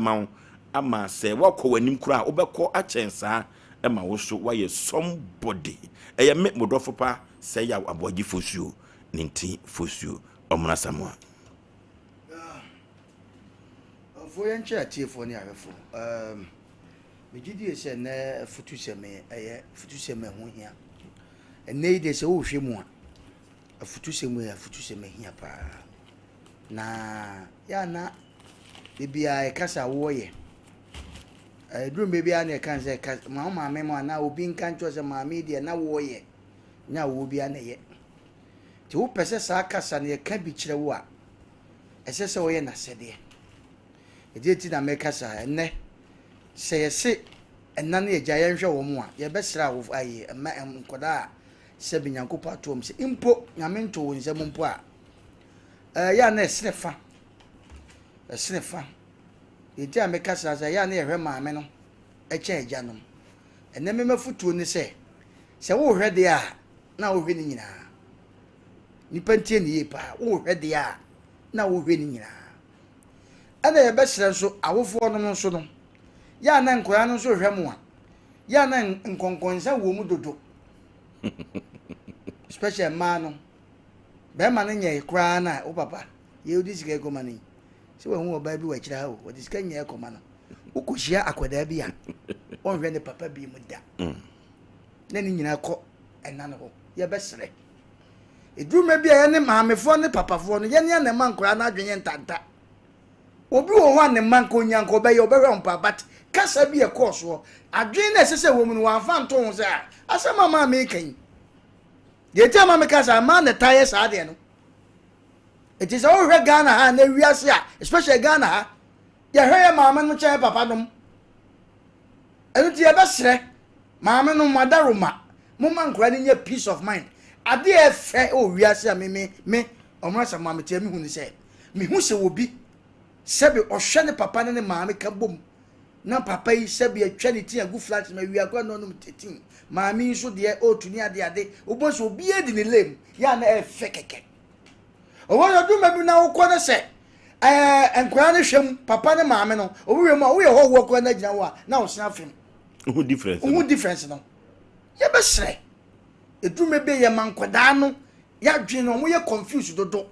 wo ama sɛ woakɔ w'anim koraa a, wobɛkɔ akyɛn saa ma wo so woayɛ somebody. Ɛyɛ me mo dɔfo pa sɛ yaw aboagye fosuo ne nti fosuo ɔmena Samoa. Ɔfoɔ yɛn kyɛ atiefoɔ ne ahwɛfoɔ. Um, megye die sɛ nnɛ afutusɛm yi ɛyɛ afutusɛm a ɛho hia. Ɛnnɛ yi deɛ sɛ wohwɛ mu a, afutusɛm yi afutusɛm ahia paa. Na yɛ a na baabi a yɛka sɛ awoɔ yɛ. Ɛduru mmerɛ biara na yɛka sɛ ka ma wo maame mu anaa obi nka nkyerɛ sɛ maame yi deɛ na woɔ yɛ. Nyɛ awoɔ biara na ɛyɛ. Nti wopɛ sɛ saa kasa no yɛka bi kyerɛ wo a, ɛsɛ sɛ woyɛ n'asɛdeɛ. Ɛdeɛ nti na meka saa, ɛnnɛ sɛ yɛse ɛna ne agya yɛnhwɛ wɔn a, yɛbɛsrɛ awofo ayi mma nkwadaa a sɛbi Nyankopɔn ato wɔn sɛ mpo Nyame nto wo nsam mpo a, ɛyɛ a na ɛsene fa. Ɛsene fa. Deɛ nti a meka saa sɛ ɛyɛ a na yɛhwɛ maame no kyɛn agyanom. Ɛnnɛ me m'afotuo ne sɛ, sɛ wohwɛ deɛ a, na wohwɛ ne nyinaa. Nipa ntie ne yie paa. Wohwɛ deɛ a, na wohwɛ ne nyinaa. Ɛna yɛbɛsrɛ nso awofoɔ nom nso no, yɛ a na nkwadaa no nso hwɛ mo a, yɛ a na nkɔnkɔnsa wɔ mu dodo. Especially mmaa no. Bɛrima no nyɛe koraa na wo papa, yɛ wode sika kɔma no yi. Sɛ wahu ɔbaa bi wɔ akyire ha o, wɔde sika nyɛɛ kɔma no. Wokɔhyia akwadaa bi a, ɔnhwɛ ne papa bi mu da. Na ne nyinaa kɔ ɛna no hɔ. Yɛbɛsrɛ. Ɛduru mmerɛ bi a yɛne maamefoɔ ne papafoɔ no, yɛne a na ɛma nkwadaa no adwene yɛ ntanta. Obi wɔ hɔ a ne mma nka onya nka ɔbɛyɛ ɔbɛhwɛ wɔn paa but kasa bi a ɛkɔɔ soɔ, adwene no a ɛsɛ sɛ ɛwɔ mu no wɔamfa nto ho sɛ a asɛm a maame reka yi. Deɛ nti a ma meka saa, mmaa na ɛtaa yɛ saa adeɛ no. Nti sɛ wohwɛ Ghana ha na wiase a, especially Ghana ha, yɛhwɛ yɛ maame no kyɛn papa nom. Ɛno nti yɛbɛsrɛ maame no madaroma moma nkora no nya peace of mind. Adeɛ a ɛfɛ wɔ wiase a me me me ɔmo asɛ maame tia mehu ne sɛ mehu sɛ obi sɛbi ɔhwɛ ne papa ne ne maame ka bom na papa yi sɛbi atwa ne ti agu flat ma awia koraa na ɔnom tetin maame yi nso deɛ ɔretu ne ade ade wobɔ sɛ obiara di ne lane yɛ a na ɛfɛ kɛkɛ ɔwɔ sɛ ɔduma bi na wokɔ no sɛ ɛɛ nkwadaa no hwɛ mu papa ne maame no obi hwɛ mu a woyɛ hɔhoɔ koraa na gyina hɔ a na ɔsen afem wohu difference wohu difference no yɛbɛsrɛ eduruma bi yɛ ma nkwadaa no yɛadwene no wɔyɛ confused dodo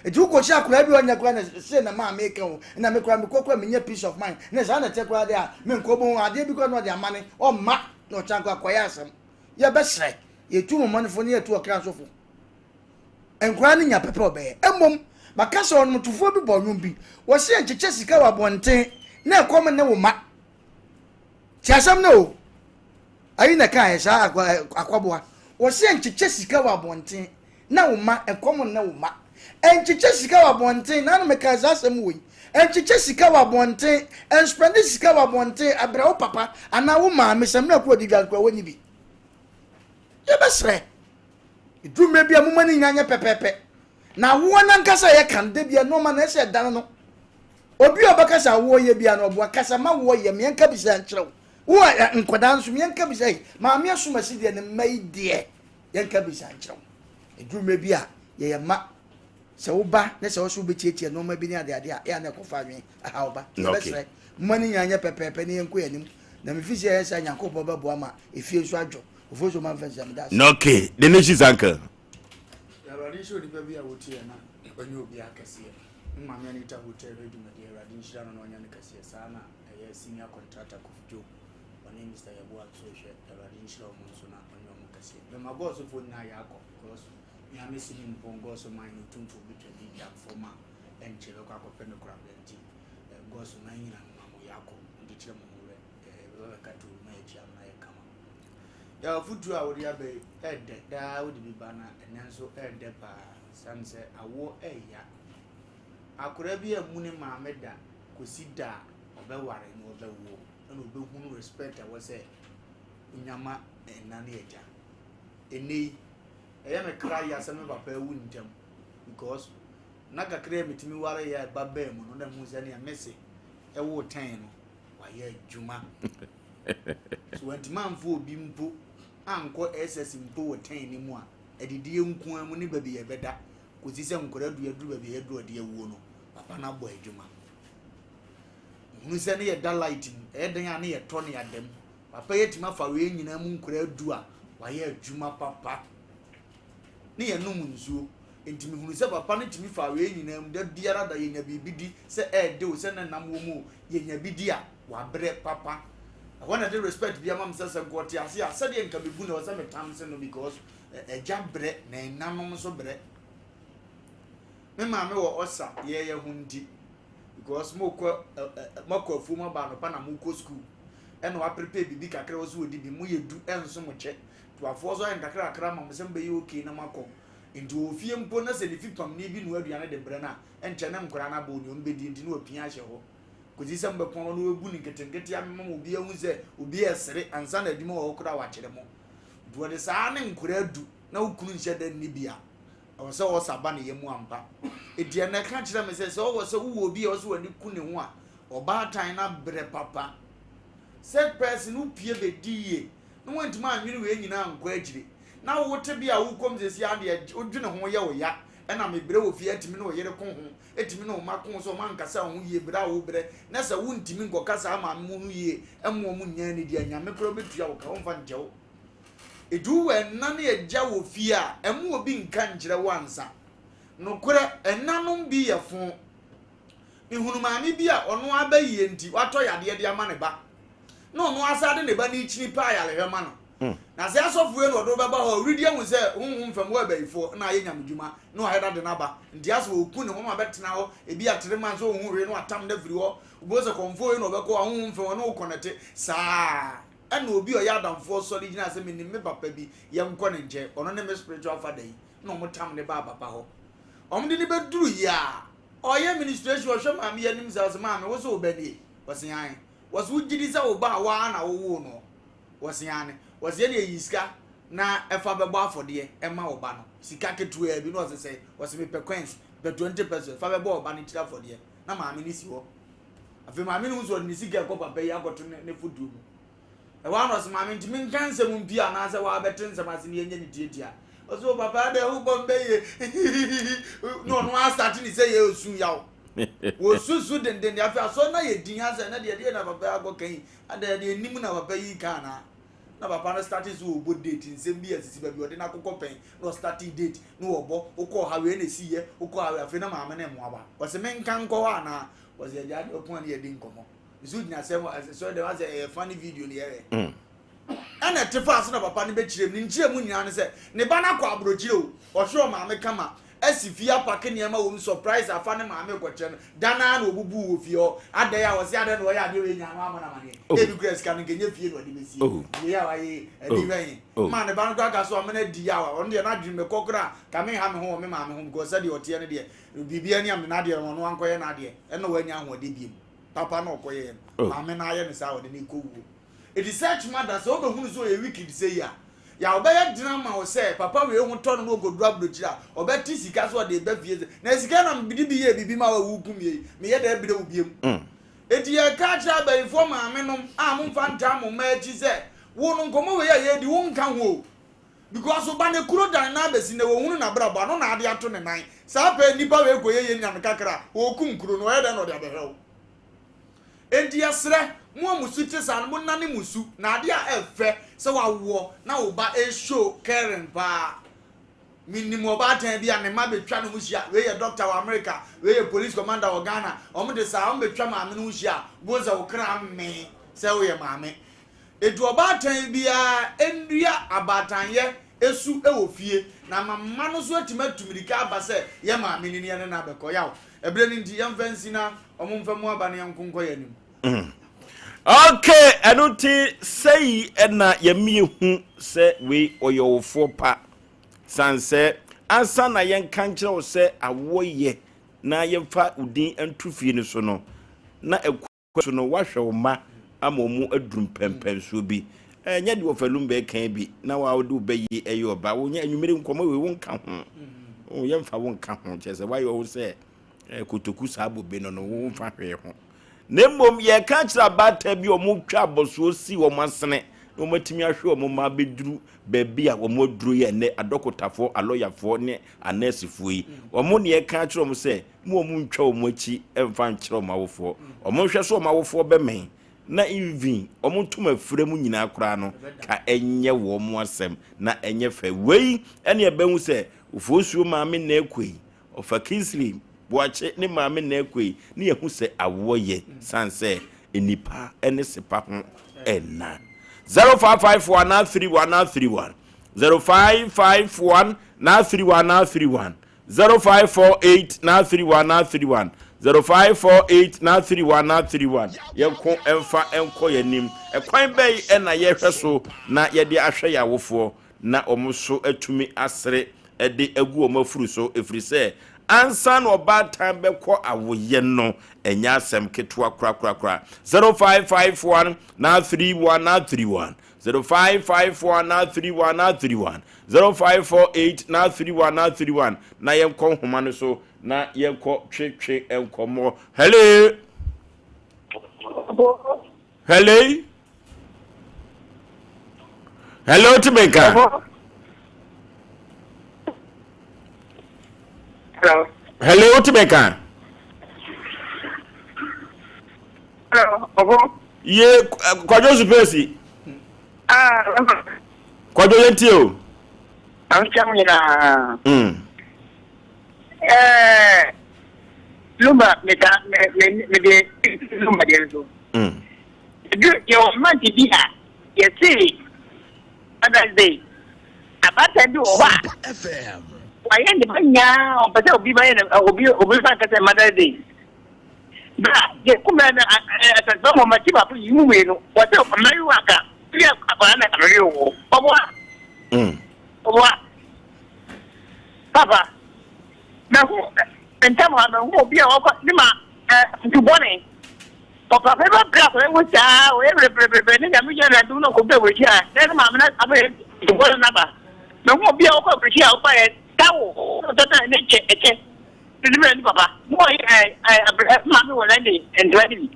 Eti wokɔ hyia akwadaa bi a ɔnyɛ koraa na sei na maame ka o, na me koraa mekɔ koraa menya peace of mind, na saa na ɛteɛ koraa deɛ a menkɔ bɔ ho adeɛ bi koraa na ɔde amane, ɔmma na ɔkyan kɔ akɔyɛ asɛm. Yɛbɛsrɛ, yɛtu momɔnefo ne yɛtu ɔkra nso fo. Nkwadaa no nya pɛpɛ ɔbɛyɛ. Mmom, maka sɛ ɔnomtofoɔ bi bɔ nnwom bi, wɔse yɛnkyekyɛ sika wɔ abɔnten na ɛkɔm ne wo ma. Te asɛm no o. Ayi na ɛkaeɛ saa akwaboa. Wɔse yɛnkyekyɛ sika wɔ abɔnten na wo mma, ɛkɔm nne wo mma. Ɛnkyekyɛ sika wɔ abɔnten, na na mekaa saa asɛm wei. Ɛnkyekyɛ sika wɔ abɔnten, ɛnspɛnde sika wɔ abɔnten, ɛbrɛ wo papa anaa wo maame sɛ mmerɛ koro ɔdi dwa koraa wɔnni bi. Yɛbɛsrɛ, ɛduru mmerɛ bi a momma ne nyinaa nyɛ pɛpɛɛpɛ. Na awoɔ no ankasa a yɛka no, da bi a nnoɔma no ɛsɛ ɛdane no. Obi a ɔbɛka sɛ awoɔ yɛ biara no ɔboa, kasa ma woɔ yɛ, meɛnka bi sɛ nkyerɛ wo. Wo a nkwadaa nso meɛnka bi sɛ maame asomasi deɛ ne mma yi deɛ. Yɛnka bi saa nkyerɛ wo. Ɛduru mmerɛ bi a, yɛyɛ mma. Sɛ wo ba ne sɛ wo so wobɛtiatia nnoɔma bi ne adeade a, ɛyɛ a na ɛkɔfa adwene ɛha wo ba. Nti yɛbɛsrɛ, momma ne nyinaa nyɛ pɛpɛɛpɛ na yɛnkɔ yɛn anim. Na mefi sɛ yɛyɛ saa a, Nyankopɔn bɛboa ma efie nso adwo. Ofosu Manfɛ Nsɛm, meda ase. Okay, the nation's uncle. Awurade nhyira onipa bi a wotie na ɔnyɛ obi akɛseɛ. Me maame Anita Hotel hwɛ dwumadie Awurade nhyira no na ɔnyɛ no kɛseɛ. Saa na ɛyɛ senior contractor Kofi Joe. Ɔne Mister Yeboah nso hwɛ Awurade nhyira ɔmo nso na ɔnyɛ ɔmo kɛseɛ. Mema gɔɔsofoɔ nyinaa yɛ akɔ because me a mesi me mpɔn gɔɔso man no tumfoɔ bi twa bi fam a ɛnkyɛ bɛkɔ akɔpɛ no korabea nti gɔɔso man nyinaa mema mo yɛ akɔ mode kyerɛ mo ho werɛ ɛbɛba bɛka to ma yɛkyia mo na yɛ kama. Yɛ afotuo a wode aba yi ɛɛdɛ daa wode bi ba na ɛnɛ nso ɛɛdɛ paa sane sɛ awoɔ ɛɛya. Akwadaa bi ammu ne maame da kɔsi da a ɔbɛware na ɔbɛwoɔ. Ɛna ɔbɛhunu respect a ɛwɔ sɛ ɔnya ma ɛna ne agya. Ɛnnɛ yi, ɛyɛ me kra ya sɛ me papa awu ntɛm because na kakra a metumi ware yɛ a ɛba baa mu no na mehu sɛ nea mese ɛwoo tɛn no wayɛ adwuma. So wantumi amfa obi mpo ankɔ SS mpo wɔ tɛn no mu a, adidie nko ara mu ne baabi a yɛbɛda kɔsi sɛ nkwadaa du aduru baabi a yɛaduru ɔde awuo no, papa no abɔ adwuma. Mehunu sɛ ne yɛda light mu, ɛyɛ dɛn a ne yɛtɔ ne yɛada mu. Papa yi atumi afa wei nyinaa mu nkwadaa du a, wayɛ adwuma papa. Ne yɛnom nsuo. Enti mehunu sɛ papa no tumi fa wei nyinaa mu, da biara da yɛnya biribi di, sɛ ɛɛde o, sɛ ne nam wɔ mu o, yɛnya bi di a, wabrɛ papa. Ɛhɔ na ɛde respect bi ama me sɛ sɛ nka ɔte ase a, sɛdeɛ nka mebu no ɛwɔ sɛ metam se no because agya brɛ na ɛnanom nso brɛ. Me maame wɔ ɔsa yɛyɛ ho nti because mokɔ moakɔ afuom aba anɔpa na mokɔ school ɛna waprepare biribi kakra wɔ so wɔdi bi moyɛ du ɛnso mo kyɛ toafoɔ so ayɛ nkakra kakra ma mo sɛ mobɛyɛ okay na moakɔ. Nti ɔwɔ fie mpo na sɛ ne fipamni bi noa aduane de brɛ no a, ɛnkyɛ ne nkwadaa no abɔ nea ɔmbɛdi nti na wapia ahyɛ hɔ kɔsi sɛ mobɛpɔn hɔ na wabu no nketenkete amema ma obi ahu sɛ obi resere ansa na adwuma wɔ hɔ koraa wakyerɛ mo. Nti wɔde saa ne nkwadaa du na wo kunu nhyɛ da nni bi a, ɛwɔ sɛ ɔsa ba ne yam ampa. Enti ɛnna ɛka kyerɛ me sɛ sɛ ɔwɔ sɛ wowɔ obi a ɔsɛ w'ani ku ne ho a, ɔbaatan no abrɛ papa. Third person wopie bɛdi yie na woantumi annwene wei nyinaa ankɔ akyire na wo tebea a wokɔ mu seesei ara deɛ wodwene ho yɛ wo ya ɛna mebrɛ wɔ fie atumi ne wo yere ko ho ɛtumi ne wo mma ko ho sɛ ɔma ankasa wo ho yie berɛ a wobrɛ na sɛ wontumi nkɔka saa maame mu ho yie ɛmo ɔmo nnya anigye a Nyame koraa bɛtua wo ka ɔmfa nkyɛ wo. Ɛti wowɔ ɛna ne agya wɔ fie a ɛmo obi nka nkyerɛ wo ansa. Nokorɛ ɛnanom bi yɛ fo. Mehunu maame bi a ɔno ara ba yie nti watɔ yadeɛ de ama ne ba na ɔno ara san de ne ba no rekyini pɛ ayarehwɛ ma no. Na sɛ asɔfo wei na ɔde wo bɛba hɔ a, ɔredi ahu sɛ honhom fam wɔ abayifoɔ na ayɛ nyamedwuma na wayɛ dade no aba. Nti asɛ ɔku ne ho ma bɛtena hɔ ebi a tere months ɔnhu hwee na watam no afiri hɔ. Wobɛhu sɛ kɔmfoɔ wei na ɔbɛkɔ a honhom fam ɔne wo kɔnɛte saa. Ɛna obi a ɔyɛ adamfoɔ sɔre gyina sɛ menim me papa bi yɛnkɔ ne nkyɛn ɔno ne me spiritual father yi na wɔtam ne baa papa hɔ. Wɔde no bɛduru yi a Ɔyɛ ministration ɔhwɛ maame yi anim saa ɔse maame wose wo ba nie? Ɔse aane. Ɔse wo gyidi sɛ wo ba a woaa na wowoo noɔ? Ɔse aane. Ɔse ɛneɛ yi sika na ɛfa bɛbɔ afɔdeɛ ɛma wo ba no. Sika ketewaa bi na ɔse sɛn? Ɔse mepɛ coins, mepɛ 20 pesos fa bɛbɔ wo ba no tiri afɔdeɛ. Na maame no si hɔ. Afei maame no hu sɛ ɔde ne sika ɛkɔ papa yi akɔto ne fotoɔ mu. Ɛhɔ ara na ɔse, Maame, ntumi nka nsɛm mpie anaasɛ woabɛte nsɛm ase na yɛnyɛ no tiatia. Ɔse, O papa, adɛn wobɔ mbɛ yie hihihihi. Na ɔno ara starte ne sɛ yɛ osu yaw. Wɔsusu dendenden. Afei asɔre no ayɛ din asɛ ɛnɛ deɛ deɛ na papa yi akɔka yi. Adɛn deɛ nim na papa yi ka anaa? Na papa no starte sɛ ɔbɔ date nsɛm bi asisi baabi ɔde no akokɔ pɛn na ɔstarte date na ɔbɔ wokɔɔ ha wei na ɛsiiɛ wokɔɔ ha wei afei na maame no mmoa ba. Ɔse menka nkɔ hɔ anaa? Ɔse agya deɛ ɔko a ne yɛdi nkɔmmɔ. Nso gyina asɛm sɔre dɛm asɛ ɛyɛ funny video ne yɛhwɛ. Mm. Ɛna ɛte faa so na papa no bɛkyerɛ mu. Ne nkyerɛ mu nyinaa ne sɛ ne ba no akɔ aburokyire o, ɔhwɛ ɔmaame kama, asi fie apake nneɛma wɔ mu, surprise afa ne maame rekɔkyerɛ no. Da no ara na ɔbubuu wɔ fie hɔ. Adɛn a ɔse adɛn na ɔyɛ adeɛ wei nyinaa na wammɔ no amaneɛ. Oh. Ebi kura sika no nka ɛnyɛ fie na ɔde bɛsie. Oh. Wei a wayɛ yi, ɛde oh. hwɛ he. Oh. Maa ne ba no koraa ka so amena adi yaw a, ɔno deɛ n'adwene mekɔ koraa ka menha me ho wɔ me maame ho because sɛdeɛ ɔteɛ no deɛ biribiara ni a mede n'adeɛ no ɔno ankɔyɛ n'adeɛ ɛna wanya ahoɔden biom. Papa na ɔkɔyɛɛ no. Oh. Maame no ayɛ no saa ɔde no kɔ wuo. Eti search mother sɛ wobɛhunu sɛ ɔyɛ wicked sɛ yi a, ya ɔbɛyɛ dena ma wo sɛ papa wei ho tɔ no na ɔkɔduru aburokyire a, ɔbɛte sika sɛ ɔde ba fie sɛ na sika na mede bi yɛɛ biribi ma wo a wokum yɛ yi, meyɛ dɛ brɛ wo biam. Mm. Eti yɛka akyerɛ abayifoɔ maame nom a momfa ntaa mo mma akyi sɛ wo no nkɔmmɔ wei a yɛredi wonka ho o. Because wo ba no kuro dan no abɛsi nnɛ wɔhunu nabrabɔ ano na ade ato ne nan saa pɛɛ nipa wei kɔyɛ yɛ nya no kakra a ɔɔkum kuro no ɔyɛ dɛn na ɔde abɛhwɛ wo enti yɛsrɛ mo a mo su te saa no mo nane mo su na adeɛ a ɛfɛ sɛ wawoɔ na wo ba ɛshow caring paa menim ɔbaatan bi a ne mma bɛtwa ne ho hyia wei yɛ doctor wɔ America wei yɛ police commander wɔ Ghana wɔn de saa wɔn bɛtwa maame no ho hyia a wobɛhu sɛ wo kra mmee sɛ woyɛ maame Edu ɔbaatan biara nnua abaatanyɛ su wɔ fie, na ama mma no nso atumi atu mmirika aba sɛ yɛn maame ni na yɛne no abɛkɔ. Yaw, ɛberɛ no nti, yɛmfa nsi na wɔmfa mu aba na yɛnko nkɔ yɛn anim. Okay, ɛno nti sɛyi ɛna yɛmie hu sɛ wei ɔyɛ ɔwofoɔ pa. San sɛ ansa na yɛnka nkyerɛ wo sɛ awoɔ yɛ na yɛmfa wo din nto fie no so no, na ɛkɔ so no, woahwɛ wo mma ama wɔn aduru mpɛnpɛnsoɔ bi. Ɛnyɛ deɛ ɔfalum bɛka bi na wode wo bɛ yi ɛyɛ ɔba. Wonyɛ anwummere nkɔmmɔ wei wonka ho. Oh, yɛmfa wo nka ho. Kyerɛ sɛ woayɛ wo sɛ eh, kotoku saa bobe no no, womfa hwee ho. Na mmom yɛka kyerɛ abaatan bi a wɔtwa abɔsoɔ si wɔn asene. na wɔatumi ahwɛ wɔn mma abɛduru baabi a wɔn aduro yɛ nnɛ, adɔkotafoɔ, alɔyafoɔ ne anɛɛsefoɔ yi. Wɔn ne yɛka akyerɛ wɔn sɛ mo wɔn ntwa wɔn akyi mfa nkyerɛ wɔn awofoɔ. Wɔn nhwɛ so wɔn awofoɔ bɛmɛn na even wɔn ntoma afira mu nyinaa koraa no ka ɛnyɛ wɔn asɛm na ɛnyɛ fɛ. Wei ɛne ɛbɛhu sɛ Ofosuo maame na ɛkɔ yi, Ɔfa Kingsley Boakye ne maame na ɛkɔ yi, ne yɛhu sɛ awoɔ yɛ san sɛ nnipa ne sepa ho ɛna. 0551 931 931 0551 931 931 0548 931 931 0548 931 931. Yɛnko ɛmfa ɛnkɔ yɛn anim. Ɛkwan bɛyi ɛna yɛhwɛ so na yɛde ahwɛ yɛn awofoɔ na wɔn nso atumi asere de agu wɔn afuru so, ɛfiri sɛ ansa na ɔbaatan bɛkɔ awoyɛ no, ɛnyɛ asɛm ketewa korakorakora. 0551 931 931 0551 931 931 0548 931 931 na yɛnkɔ nhoma no so na yɛnkɔ twetwe nkɔmmɔ. Hello. Hello. Hello, Timenka. Hello. Hello, Timenka. Hello, Obo. Ye Kwadwo Supesi. Ah, Kwadwo yɛntie o. Ankyɛ mo nyinaa. Eh, Lumba meta me me me de Lumba deɛ nso. Edu yɛwɔ month bi a yɛse Mother's Day. Abaatan bi wɔ hɔ a wayɛ ne ba nyinaa, ɔmpɛ sɛ obi bɛyɛ ne obi obi fa nka sɛ Mother's Day. Bra yɛ kumɛ na asaseba mu ɔma ti baako yi mu mmienu, wɔsɛ ɔmɛwe wɔ aka bi akwadaa na amɛwe wɔ ɔboa. Ɔboa. Papa, mɛhu ntam ha, mɛhu obi a ɔkɔ ne ma ntu bɔne. Ɔpapa bɛ bra akɔyɛ ho saa, ɔyɛ berebereberɛ ne nyame gyina na dum na ɔkɔ bɛ aburokyi a, na ne maame na abɛyɛ ntu bɔne n'aba. Mɛhu obi a ɔkɔ aburokyi a ɔba yɛ tawo, ɔtɔ ne kyɛ ɛkyɛ. Ne ne ne papa, mo ɔyɛ ɛ ɛ ɛ maame wɔ lɛnde ntura ne bi.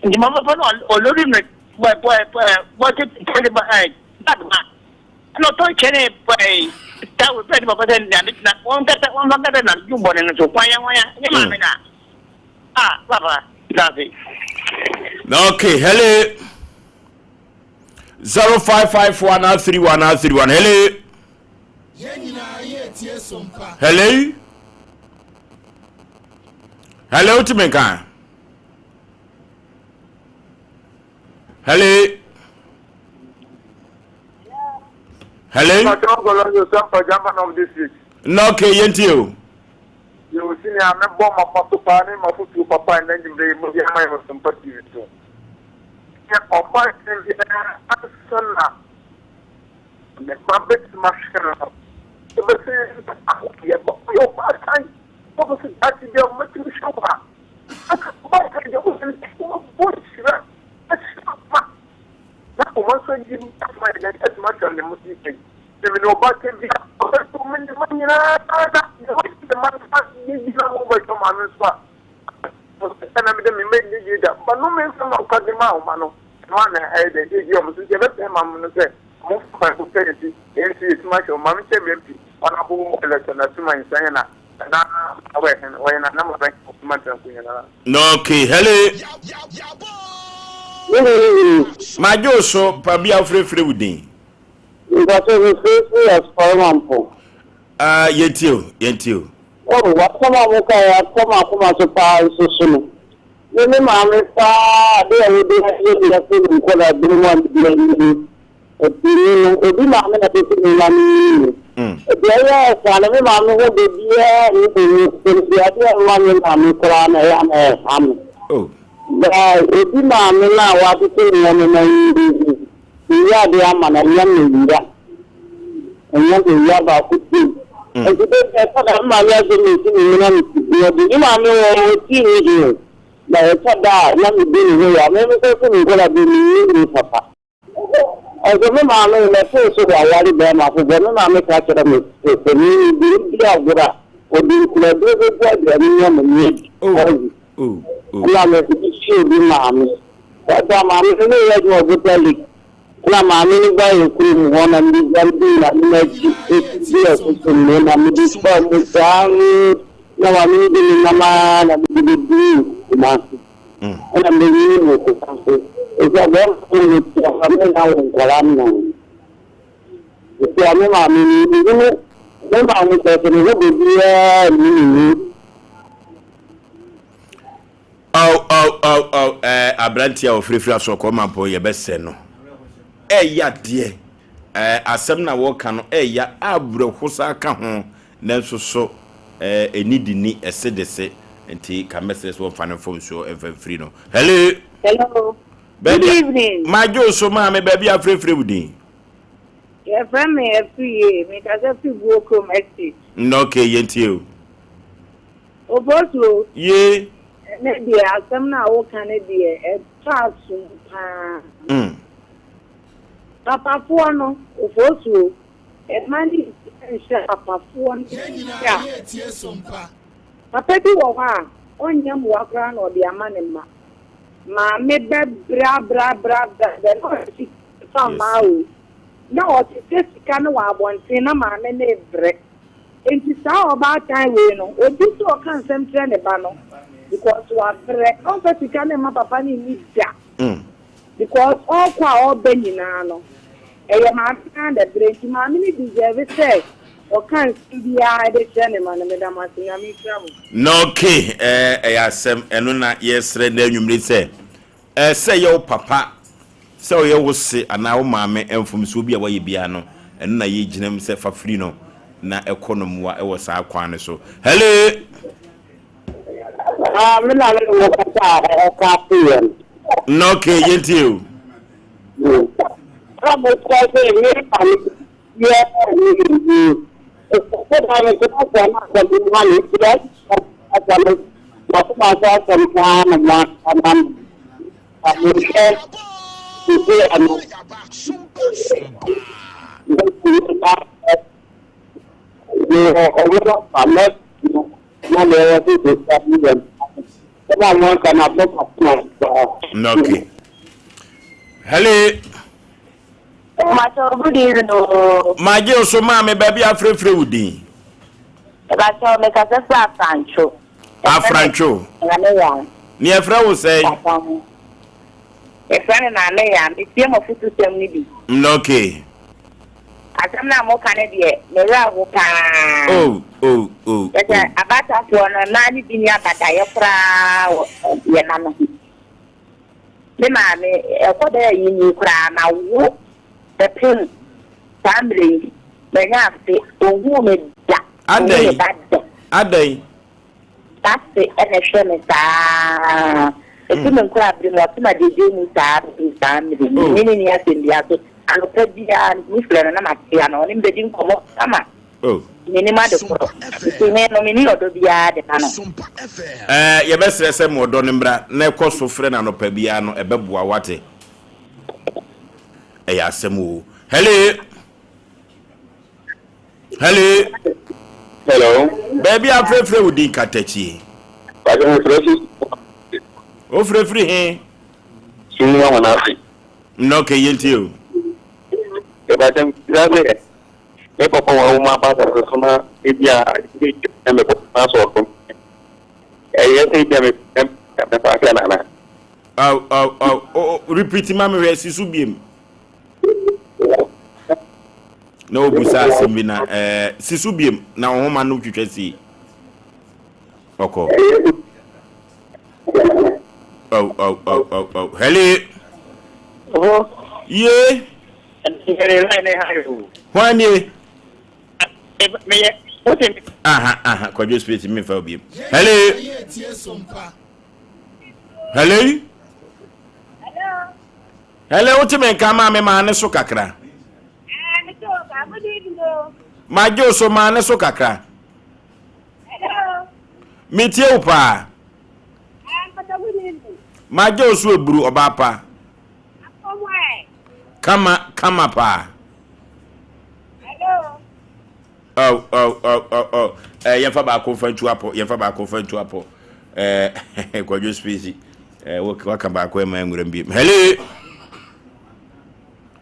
Nti mama papa no ɔlori no bɔ bɔ bɔ bɔ tete ba ɛ bag ma. Ɛna ɔtɔ nkyɛn ɛɛ tawo bɛɛ ne papa sɛ nyame tena wɔn kata wɔn fa kata na dwom bɔne no so hwanya hwanya ne maame na a papa daase. Okay, hello. 0551 31 31. Hello. Hello. Hello, Timenka. Hello. Hello. Na okay, yɛntie o. Yɛwɔ sini a mɛbɔ mapa so paa ne mafotuo papa ɛnɛ nwummerɛ yi mode ama yɛ wɔ Sompa TV so. Yɛ ɔba biara ansa na ne ba bɛtumi ahwɛ no. Yɛbɛsɛ yɛbɔ yɛ ɔbaatan wɔbɛsɛ daakye bi a wɔbɛtumi hwɛ wo a. Ɔbaatan deɛ wɔbɔ nhyira ahyira ma na wɔn nso yi atuma yɛ dɛ atuma atwa ne mu si yi. Ɛmi na ɔbaatan bi a ɔbɛto me ne ma nyinaa na yɛ ne ma na yɛ yi na wɔn bɛtɔ maame nso a ɛna mi de mi mɛ ne yie da ba no mi nfa ma ɔka de ma ɔma no ɛno ana ɛyɛ dɛ eyi ɔmo so nti ɛbɛpɛ ma mo no sɛ ɔmo fa ko sɛ yɛ ti yɛn nso yɛ tuma hyɛ ɔmo maame kyɛ mi mp ɔnabo ɛlɛtɔ na tuma nsa yɛ na na awɔ ɛhɛn wɔyɛ na nam abɛn ɔmo ntɛnko yɛn na. Okay, hello. Madwo so pa bi a wofrɛfrɛ wo din. Mpatɛ mefrɛfrɛ asɔre Ah, yɛntie o, yɛntie o. Oh, wasɛm a moka yɛ asɛm akoma so paa nso so no. Me me maame paa ade a wode ayɛ me ase ne nkɔla bere mu a mede anyini. Ɛtumi no, obi maame na tete me ma me nyini. Deɛ ɛyɛ saa no, me maame ho de biara ne mu sɛ mede ade a ma me maame koraa na ɛyɛ ama ɛha me. Oh. Baa obi maame no a watete me no ma nyini. Meyɛ ade ama no, ɛnyɛ me wura. Ɛnyɛ me wura baako pii. Nti bɛ sɛ ɛtɔ da maame asɛm na esi me mu na me ti wɔde ne maame wɔ ɔti mi de na ɛtɔ da a na me di ne ho yɛ ame me sɛ me nkɔla bi me nyi me papa. Ɔsɛ me maame na ɛfo so wɔ aware bɛrima foforɔ, me maame ka kyerɛ me sɛ me me di di agorɔ a ɔde nkuraduro bɛgu aduane mu ama me adi. Oh. Oh. Oh. Ɛna me de si obi maame. Ɛsɛ maame no ne yɛ adwuma wɔ Bota Lake. Ɛna maame no baa yɛn kurom hɔ na mede guan dii maame no akyi kɔdii akosombo na mede faa mu saa no na maame no de me nam ara na mede bɛduruu Kumasi. Ɛna mɛnyini wɔ Kumasi. Ɛfiri a bɛrima no ne tua ma me na wo nkwadaa nnan. Ɛfiri a me maame no mehunu me maame kyerɛ sɛ me ho baabiara nni ne mu. Aw aw aw aw ɛɛ aberanteɛ a ɔfirafira asorɔkɔ mampɔn yɛbɛsɛ no. Ɛya deɛ ɛɛ asɛm na wɔka no ɛya awerɛho saa ka ho nanso so ɛɛ ɛni de ni ɛse de se nti ka mɛsrɛ sɛ wɔmfa no mfomsoɔ ɛmfa mfiri no. Hello. Hello. Good Baabi a evening. magye wo so maame baabi a afirafira wo din. Yɛfrɛ me Afriye. Mekasa firi Buokrom Estate. Nnɛ okay yɛntie o. Ofosuo, Ye. ɛnɛ deɛ asɛm no a woka no deɛ ɛtɔ asom paa. Papafoɔ no, Ofosuo, mma no nhyɛ papafoɔ no da. Papa bi wɔ hɔ a, ɔnyɛ mmoa koraa na ɔde ama ne mma. Maame bɛbrɛ abrɛ abrɛ abrɛ abrɛ na ɔde sika fa mmaa o. Na ɔhyehyɛ sika no wɔ abɔnten na maame no rebrɛ. Enti saa ɔbaatan wei no odi sɛ ɔka nsɛm kyerɛ ne ba no because wabrɛ ɔmfa sika no mma papa no nni da because ɔkɔ a ɔba nyinaa no ɛyɛ maame no ara na ɛbrɛ nti maame no deserve sɛ ɔka nsɛm biara de kyerɛ ne ma no. Meda mo ase Nyame nhyira mo. Na okay ɛyɛ asɛm ɛno na yɛsrɛ nnɛ anwummere sɛ Sɛ ɛyɛ wo papa, sɛ ɔyɛ wo se anaa wo maame, mfomsoɔ bi a wayɛ biara no, ɛno na yɛgyina mu sɛ fa firi no na ɛkɔ no mmoa wɔ saa kwan no so. Hello! Ah, me na me ne wo kasa a ɛka ase yɛ no. Na okay, yɛntie o. Na mo kɔ sɛ me maame yɛ ne ne sɛ na me sɛ sɛ na sɛ me ma ne sɛ sɛ me na so ma sɛ asɛm paa na mo ama me na mo hwɛ sisi ano Okay. Hello. Mpakyɛw good evening oo. Magye wo so maame baabi a frɛfrɛ wo din. Mpakyɛw me kasa firi Afrantwo. Afrantwo. Maame Yaa. Ne yɛfrɛ wo sɛn? Yɛfrɛ me Maame Yaa. Metie mo afutusɛm no bi. Okay. Asɛm no a moka no deɛ me werɛ aho paa. Oh oh oh. Kyerɛ sɛ abatafoɔ no mmaa no bi ni abadayɛ koraa wɔ yɛn mma no ho. Me maame, ɛkɔ dɛ a yennyi koraa, mawo bɛpem saa mmerɛ yi, manya afe, ɔnhuu me da, ɔnhu me ba da. Adɛn? M'ase na ɛhwɛ me saa, ɛfiri me nkorabere mu, ɔte m'adeɛdeɛ mu saa bɛpem saa mmerɛ yi, me ne no nni asɛm biara so, anɔpa biara metumi frɛ no na makyea no, ɔne me bɛdi nkɔmmɔ kama. Oh. Mennim ade korɔ. Nti me no, menni ɔdɔ biara de ma no. Ɛɛ, yɛbɛsrɛ sɛ ma ɔdɔ no mmra na ɛkɔ so frɛ no anɔpa biara no, ɛbɛboa, woate? Ɛyɛ asɛm o. Hello? Hello? Hello? Baabi a frɛfrɛ wo din katakyie. Pàṣẹ mo frɛ fi. O frɛfiri he? Sunu wa wɔn ase. Nnɛ ɔkɛ yɛntie o. Ìbàdàn bisa sɛ Me papa wawu m'aba asase so na ebia na me papa asɔ ɔdom. Ɛyɛ sɛ ebia me mɛfa akyɛ no anaa? Aw aw aw oh, repeat ma me hwɛ si so biem. Na obusa asɛm bi na eh, si so biem na ɔhoma no twitwa si. Ɔkɔ. Aw aw aw aw aw. Hello. Oh. Ye. Hwan nie? Aha, aha, Kwadwo Spirit mi nfa obi. Hello. Hello. Hello, wote me nka maa me maa ne so kakra. Magye wo so maa ne so kakra. Metie wo paa. Magye wo so eburu ɔbaa pa. Kama kama paa. Hello. Oh oh oh oh oh. Eh, yɛmfa baako mfa ntu apɔ, yɛmfa baako mfa ntu apɔ. Eh, kwadwo space. Eh, waka baako ɛma nwuram bi. Hello.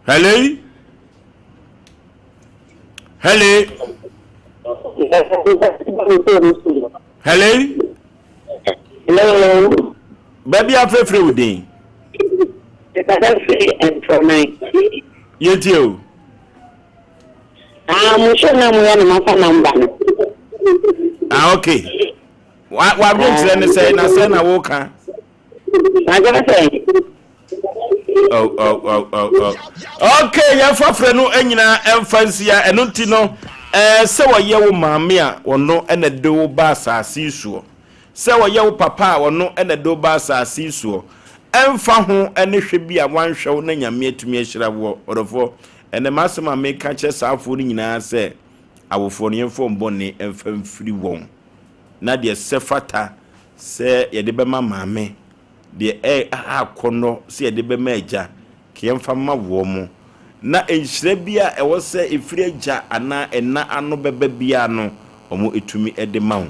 Hello? Hello? Hello? Hello. Baabi afrɛfrɛ wo din. Mekasa firi Ntorman. Yɛntie o. Ah, mo show na mo yɛ no mafa number no. Ah, okay. Wa wa adwenkyerɛ ne sɛ na sɛ na woka. Adwene sɛ. Oh, oh, oh, oh, oh. Okay, yɛmfa frɛ no nyinaa ɛmfa nsia ɛno nti no ɛɛ sɛ wɔyɛ wo maame a ɔno ɛna de wo ba asase yi soɔ sɛ wɔyɛ wo papa a ɔno ɛna de wo ba asase yi soɔ ɛmfa ho ɛne hwɛ bi a wanhwɛ wo na nyame atumi ahyira woɔ ɔdɔfoɔ ɛnɛ m'asɛm a meka kyerɛ saa afoɔ no nyinaa sɛ awofoɔ no yɛmfa wɔn bɔne ɛmfa mfiri wɔn na deɛ sɛ fata sɛ yɛde bɛma maame deɛ ɛyɛ akɔnnɔ sɛ yɛde bɛma agya, ka yɛmfa mma wɔn, na nhyira bi a ɛwɔ sɛ ɛfiri agya anaa ɛna ano bɛba biara no, wɔtumi de ma wo.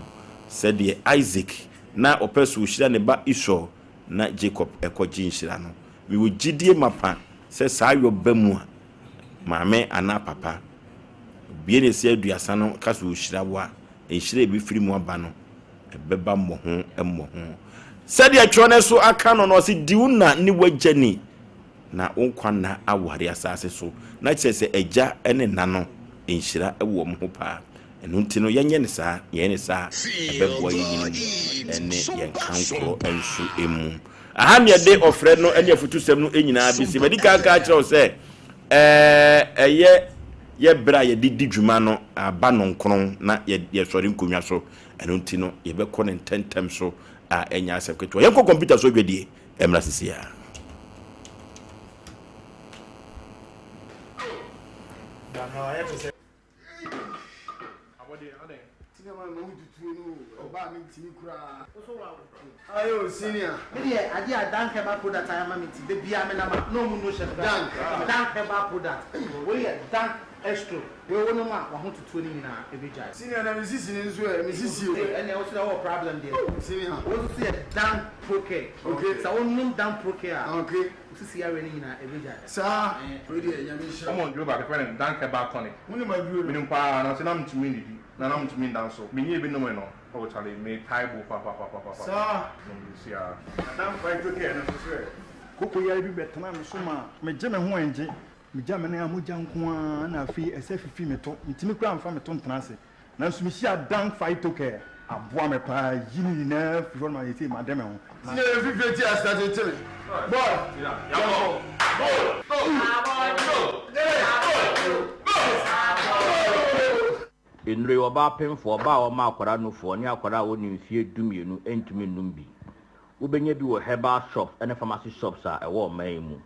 Sɛdeɛ Isak na ɔpɛ sɛ ɔhyira ne ba Esau na Jacob kɔgye nhyira no. Mewɔ gyidie mapa sɛ saa yɔ ba mu a, maame anaa papa bue ne nsa aduasa no ka sɛ ɔhyira wo a, nhyira a ɛbɛfiri mu aba no, ɛbɛba mmɔho mmɔho. Sɛdeɛ twerɛ no so aka no no, ɔse di wo na ne w'agya ni na wo nkwa nna aware asase so. Na kyerɛ sɛ agya ne na no nhyira wɔ wɔn ho paa. Ɛno nti no yɛnyɛ no saa, yɛyɛ no saa a ɛbɛboa yɛn nyini mu ne yɛn kankorɔ nso mu. Aha ne yɛde ɔfrɛ no ne afutusɛm no nyinaa bɛsi. Madi kan aka akyerɛ wo sɛ ɛyɛ yɛ berɛ a yɛde di dwuma no aba nɔnkron na yɛsɔre nkonnwa so. Ɛno nti no, yɛbɛkɔ no ntɛmntɛm so a ɛnyɛ asɛm ketewa. Yɛnkɔ kɔmputa so adwadie mmra sisi a. Ayo senior. Me deɛ adeɛ a Dank herbal product ayɛ ama me nti da biara me nam a na ɔmo no hyɛ me Dank. Dank herbal product wei yɛ Dank Estro wei wo nom a wahotutuo no nyinaa ɛbɛgyae. Senior na me sisi no nso ɛ me sisi o. Ɛnneɛ wo so deɛ wowɔ problem deɛ. Senior. Wei nso so yɛ Dank Procare. Okay. Sɛ wo nom Dank Procare a. Okay. Wo sisi yareɛ no nyinaa ɛbɛgyae. Saa. Wei deɛ Nyame nhyira wo. Wɔn aduro baako yɛfrɛ no Dank Herbal Tonic. Wo nim aduro no? Menim paa nanso na mentumi nnidi na na mentumi nda nso. Menyɛɛ bi nomee no oh charlie metae bo papapapapapa. Saa. Nom bi siaa. Na Dank Phytocare no nso so ɛ? Koko yare bi bɛtenaa me so maa megye me ho ɛngye. Megya me nan a mogya nko ara na afei ɛsɛ fifi me to. Mentumi koraa mfa me to ntena ase. Nanso mehyiaa Dank Phytocare. Aboa me paa yi ne nyinaa firi hɔ no ma seesei made me ho. Ti na yɛn fifire ti ase tete me. Boy, yɛnkɔ. Nnuro yi, ɔbaa pemfoɔ, ɔbaa a ɔma akwadaa nufoɔ, ne akwadaa a ɔnni mfeɛ dumienu ntumi nnom bi. Wobɛnya bi wɔ herbal shops ne pharmacy shops a ɛwɔ ɔman yi mu.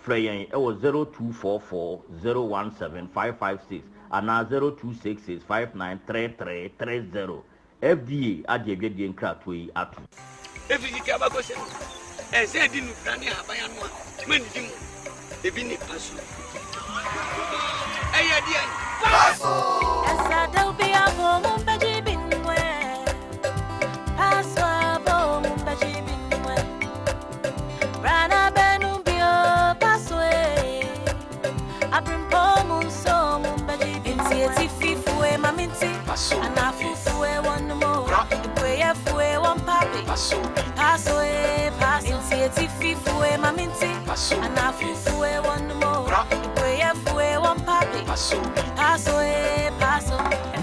Frɛ yɛn wɔ 0244 017 556 anaa 0266 593330. FDA agye adwadie nkratoɔ yi atom. Efi tete abakɔsɛm mu, ɛsɛ edi nnubra ne ahaban ano a mannidi mu. Ebi ne paso. Ɛyɛ deɛn? Paso!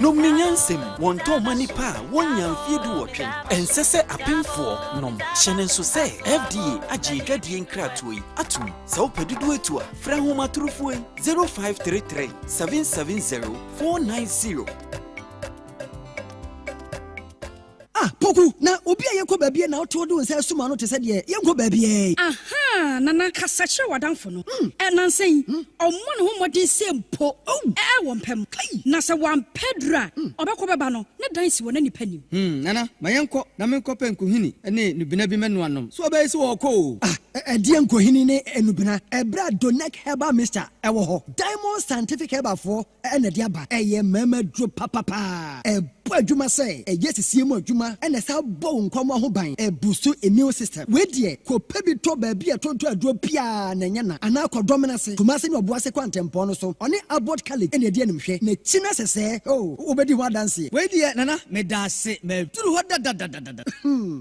Nom ne nyansam, wɔntɔn mma nnipa a wɔnnya mfeɛ duwɔtwe. Ɛnsɛ sɛ apemfoɔ nom. Hyɛ no nso sɛ FDA agye adwadie nkratoɔ yi atom. Sɛ wopɛ dodoɔ atu a, frɛ ahomatorofoɔ yi, 0533 770 490. Ah Poku, na obi a yɛnkɔ baabiara na wote wode wo nsa asum ano te sɛ deɛ yɛnkɔ baabiara yi. Ahaa, Nana, kasa kyerɛ w'adamfo no. Ɛ, nnansa yi, ɔmmɔ ne ho mmɔden sɛ mpo ɛ, wɔ mpa mu. Na sɛ wampɛ aduru a, ɔbɛkɔ bɛba no, ne dan si wɔ na nnipa nim. Hmm, Nana, ma yɛnkɔ na menkɔpɛ nkuhini ne nnubena bi mmɛnoa nnom. So ɔbɛyɛ sɛ ɔrekɔ o? Ah! Ɛdeɛn nkohini ne nnubena ɛberɛ a Donec Herbal Mixture wɔ hɔ? Diamond Scientific Herbalfoɔ na ɛde aba. Ɛyɛ mmarima aduro papapaa. Ɛbɔ adwuma sɛ ɛyɛ sisie mu adwuma na ɛsan bɔ wo nkwammoa ho ban. Ɛbuustu immune system. Wei deɛ kɔpɛ bi tɔ baabi a ɛtontɔn aduro biara na ɛnyɛ na anaa kɔ Dɔmena ase, Kumasi ne Ɔboase kwantempɔn no so. Ɔne Abbot College na ɛdi animhwɛ. N'akyi no sɛsɛɛ, oh, wobɛdi ho adanseɛ. Wei deɛ Nana medaase maduru hɔ dadadadada. Hmm.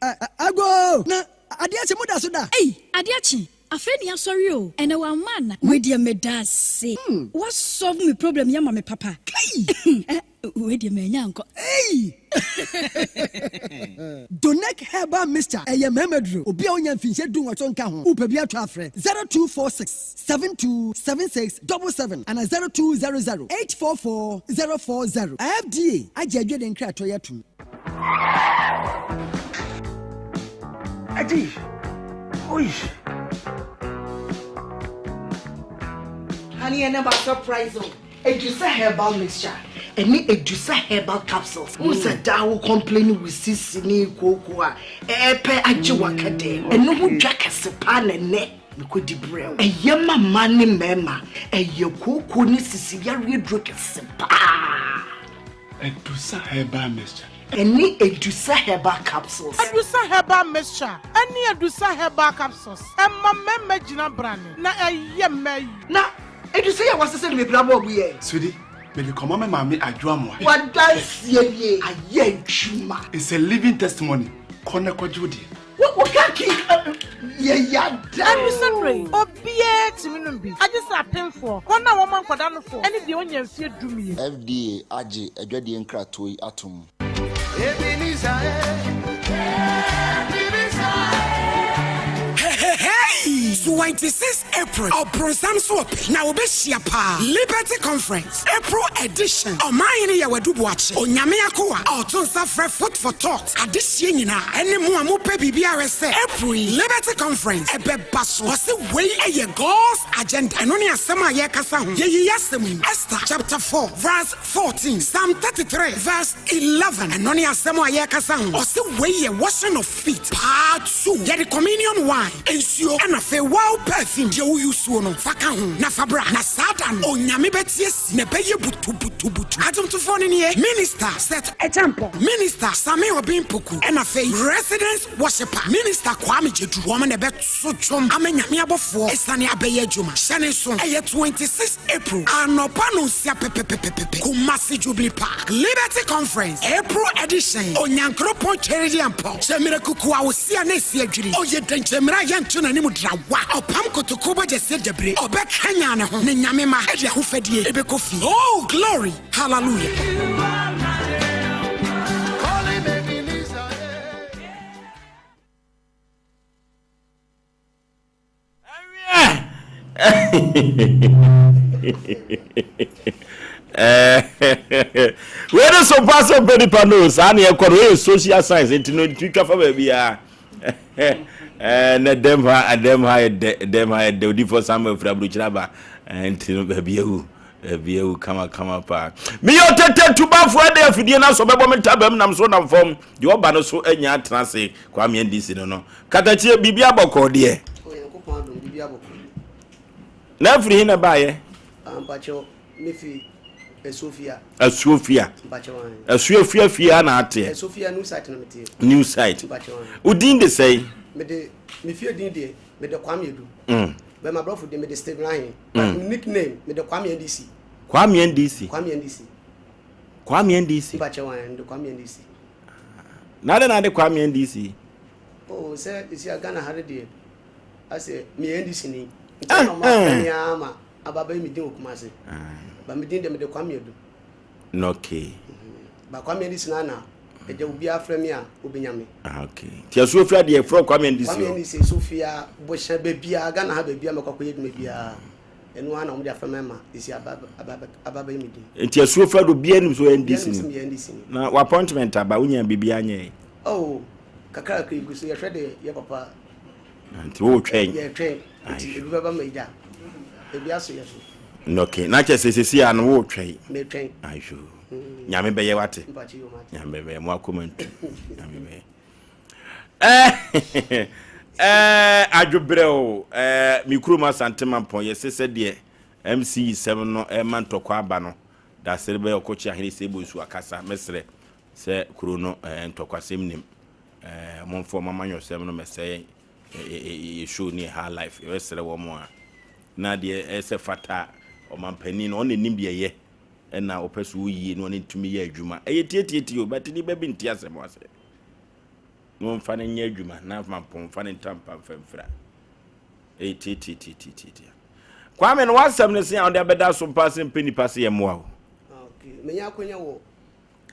Agoo! Na adeɛ akye mo da so da? Ei adeɛ akye afei ne asɔre o ɛnɛ wamma ana. Wei deɛ medaase wa solve me problem yi ama me papa. Kai! Eh wei deɛ manya ankɔ. Ei! Donec Herbal Mixture ɛyɛ mmarima duro. Obi a ɔnya mfinhyia dunwɔtwe nka ho, wopɛ bi atɔ a frɛ 0246 72 76 77 anaa 0200 844 040. FDA agye adwene nkratoɔ yi atom. Adi. Oi. Honey, ɛnɛ ma surprise o. Edusa herbal mixture ɛne Edusa herbal capsules. N sɛ daa wo complain wo sisi ne kooko a ɛɛpɛ agye waka dɛ. Ɛno ho dwa kɛse paa na ɛnɛ mekɔdi brɛ wo. Ɛyɛ ma mmaa ne mmarima. Ɛyɛ kooko ne sisi yareɛ duro kɛse paa. Adusa Herbal Mixture. Ɛne Adusa Herbal Capsules. Adusa Herbal Mixture ɛne Adusa Herbal Capsules ɛma mmarima gyina brane na ɛyɛ mmaa yi. Na Adusa yi a wɔasesa no bebree abɔ ɔbo yɛ. Sweetie, mede kɔma me maame Adwo Amoah. W'adanseɛ nie, ayɛ adwuma. It's a living testimony, kɔ na kɔgye wo deɛ. Wo wo kaki yɛ yada. Ɛnu sɛ yi, obiara tumi nom bi, agye sɛ apemfoɔ, wɔn a wɔma nkwadaa nofoɔ, ne deɛ ɔnya mfeɛ dumien. FDA agye adwadie nkratoɔ yi atom. Hey! 26 April, Ɔbronsam so ɔpɛ na wɔbɛhyia paa. Liberty Conference. April edition, Ɔmanhene Yaw Adu Boakye, Onyame akoa a ɔto nsa frɛ Food for Thought adehyeɛ nyinaa ɛne mo a mopɛ biribi ahwɛ sɛ April yi Liberty Conference ɛbɛba so. Ɔse wei ɛyɛ God's agenda. Ɛno ne asɛm a yɛrekasa ho. Yɛyi asɛm yi, Esther chapter 4 verse 14, Psalm 33 verse 11. Ɛno ne asɛm a yɛrekasa ho. Ɔse wei yɛ washing of feet part 2. Yɛde communion wine, nsuo, ɛna afei wow perfume deɛ wo use no fa ka ho na fa bra. Na saa da no Onyame bɛte asi na ɛbɛyɛ butubutubutu. Adwomtofoɔ no nie, Minister Seth Acheampong, Minister Sammy Obeng Poku, ɛna afei Residence Worshipper Minister Kwame Gyedu. Wɔn na ɛbɛto dwom ama Nyame abɔfoɔ asiane abɛyɛ adwuma. Hyɛ ne nso, ɛyɛ 26 April anɔpa nonsia pɛpɛpɛpɛpɛ, Kumasi Jubilee Park, Liberty Conference, April edition, Onyankoropɔn Twɛrediampɔn, Kyɛmmerɛ kuku a osi a na esi adwiri, ɔyɛ dɛnkyɛmmerɛ a yɛnto n'anim drawa, ɔpam kotoko bɔgyɛseɛ dabire, ɔbɛkanyan ne ho, ne Nyame mma de ahofadie bɛkɔ fie. Oh glory, hallelujah. Wei ne so pa sɛ mpɛ nipa no saa ne ɛkɔ no ɛyɛ social science nti no nti twa fa baabiara na dɛm ha dɛm ha yɛ dɛ dɛm ha yɛ dɛ odifoɔ samuel firi aburokyire aba nti no baabi awu baabi awu kama kama paa meyɛ ɔtɛtɛ tubafoɔ ɛde afidie no asɔ bɛbɔ me ntabam nam so nam fam deɛ ɔba no so anya atena ase kwame ndc no no Katakyie, biribi abɔkɔɔ deɛ. Onyankopɔn adom, biribi abɔkɔɔ. Na afiri he na ɛbaeɛ? Ah, mpakyɛw, mefi Asuofia. Asuofia. Mpakyɛw ahe. Asuofia fie ha na ateɛ. Asuofia new site na meteɛ. New site. Mpakyɛw ahe. Wo din de sɛn? Mede, me fie din deɛ, mede Kwame Adu. Mm. Bɛ ma brɔfo din, mede Stephen Ahe. Mm. But nickname, mede Kwame NDC. Kwame NDC. Kwame NDC. Kwame NDC. Mpakyɛw ahe, mede Kwame NDC. Na adɛn na ade Kwame NDC? Oh, sɛ esi a Ghana ha no deɛ, asɛ meyɛ NDC ni. Nti na ɔmo afrɛ me ara ma aba abɛyɛ me din wɔ Kumasi. Ba me din deɛ mede Kwame Adu. Okay. Ba Kwame NDC na na ɛgya obi afrɛ me a obenya me. Ah, okay. Nti asuo fira deɛ frɛ Kwame NDC. Kwame NDC Sofia Bohyɛ baabiara Ghana ha baabiara mɛkɔ akɔyɛ adwuma biara. Ɛno ara na wɔde afrɛ me ama esi aba aba aba bɛyɛ me din. Nti asuo fira do obiara nim sɛ ɔyɛ NDC ni. NDC ni. Na wɔ appointment aba wonya biribiara nyɛe. Oh, kakra kakra egu so yɛhwɛ de yɛ papa. Nti wotwɛn. Yɛtwɛn. Nti ebi bɛba ma egya. Ebi aso yɛ so. Okay, na kyerɛ sɛ sɛsi a no wotwɛn. Metwɛn. Ayo. Nyame bɛyɛ wate. Nyame bɛyɛ mo akoma ntu. Nyame bɛyɛ. Eh. Ɛɛ adwobrɛw ɛɛ me kurom Asante Mampɔn yɛse sɛdeɛ MC sɛm no ɛma ntɔkwa aba no dasere bɛyɛ ɔkɔkye ahene sɛ bonsu akasa mɛsrɛ sɛ kuro no ɛɛ ntɔkwasɛm nim ɛɛ momfa ɔmo amanyɔsɛm no mɛsɛe yɛ show ne yɛ high life yɛbɛsrɛ wɔn a na deɛ ɛsɛ fata ɔmampanin no ɔna nim deɛ ɛyɛ ɛna ɔpɛ so woyie na ɔne ntumi yɛ adwuma ɛyɛ tietietie o bɛte nipa bi nte asɛm ase na wɔmfa no nyɛ adwuma na mampɔn ne ntampa mfa mfira ɛyɛ tietietietietie kwame no wasɛm no se a wode abɛda so mpa sɛ mpɛ nipa se yɛ mmoa o ah, menya akwanya wɔ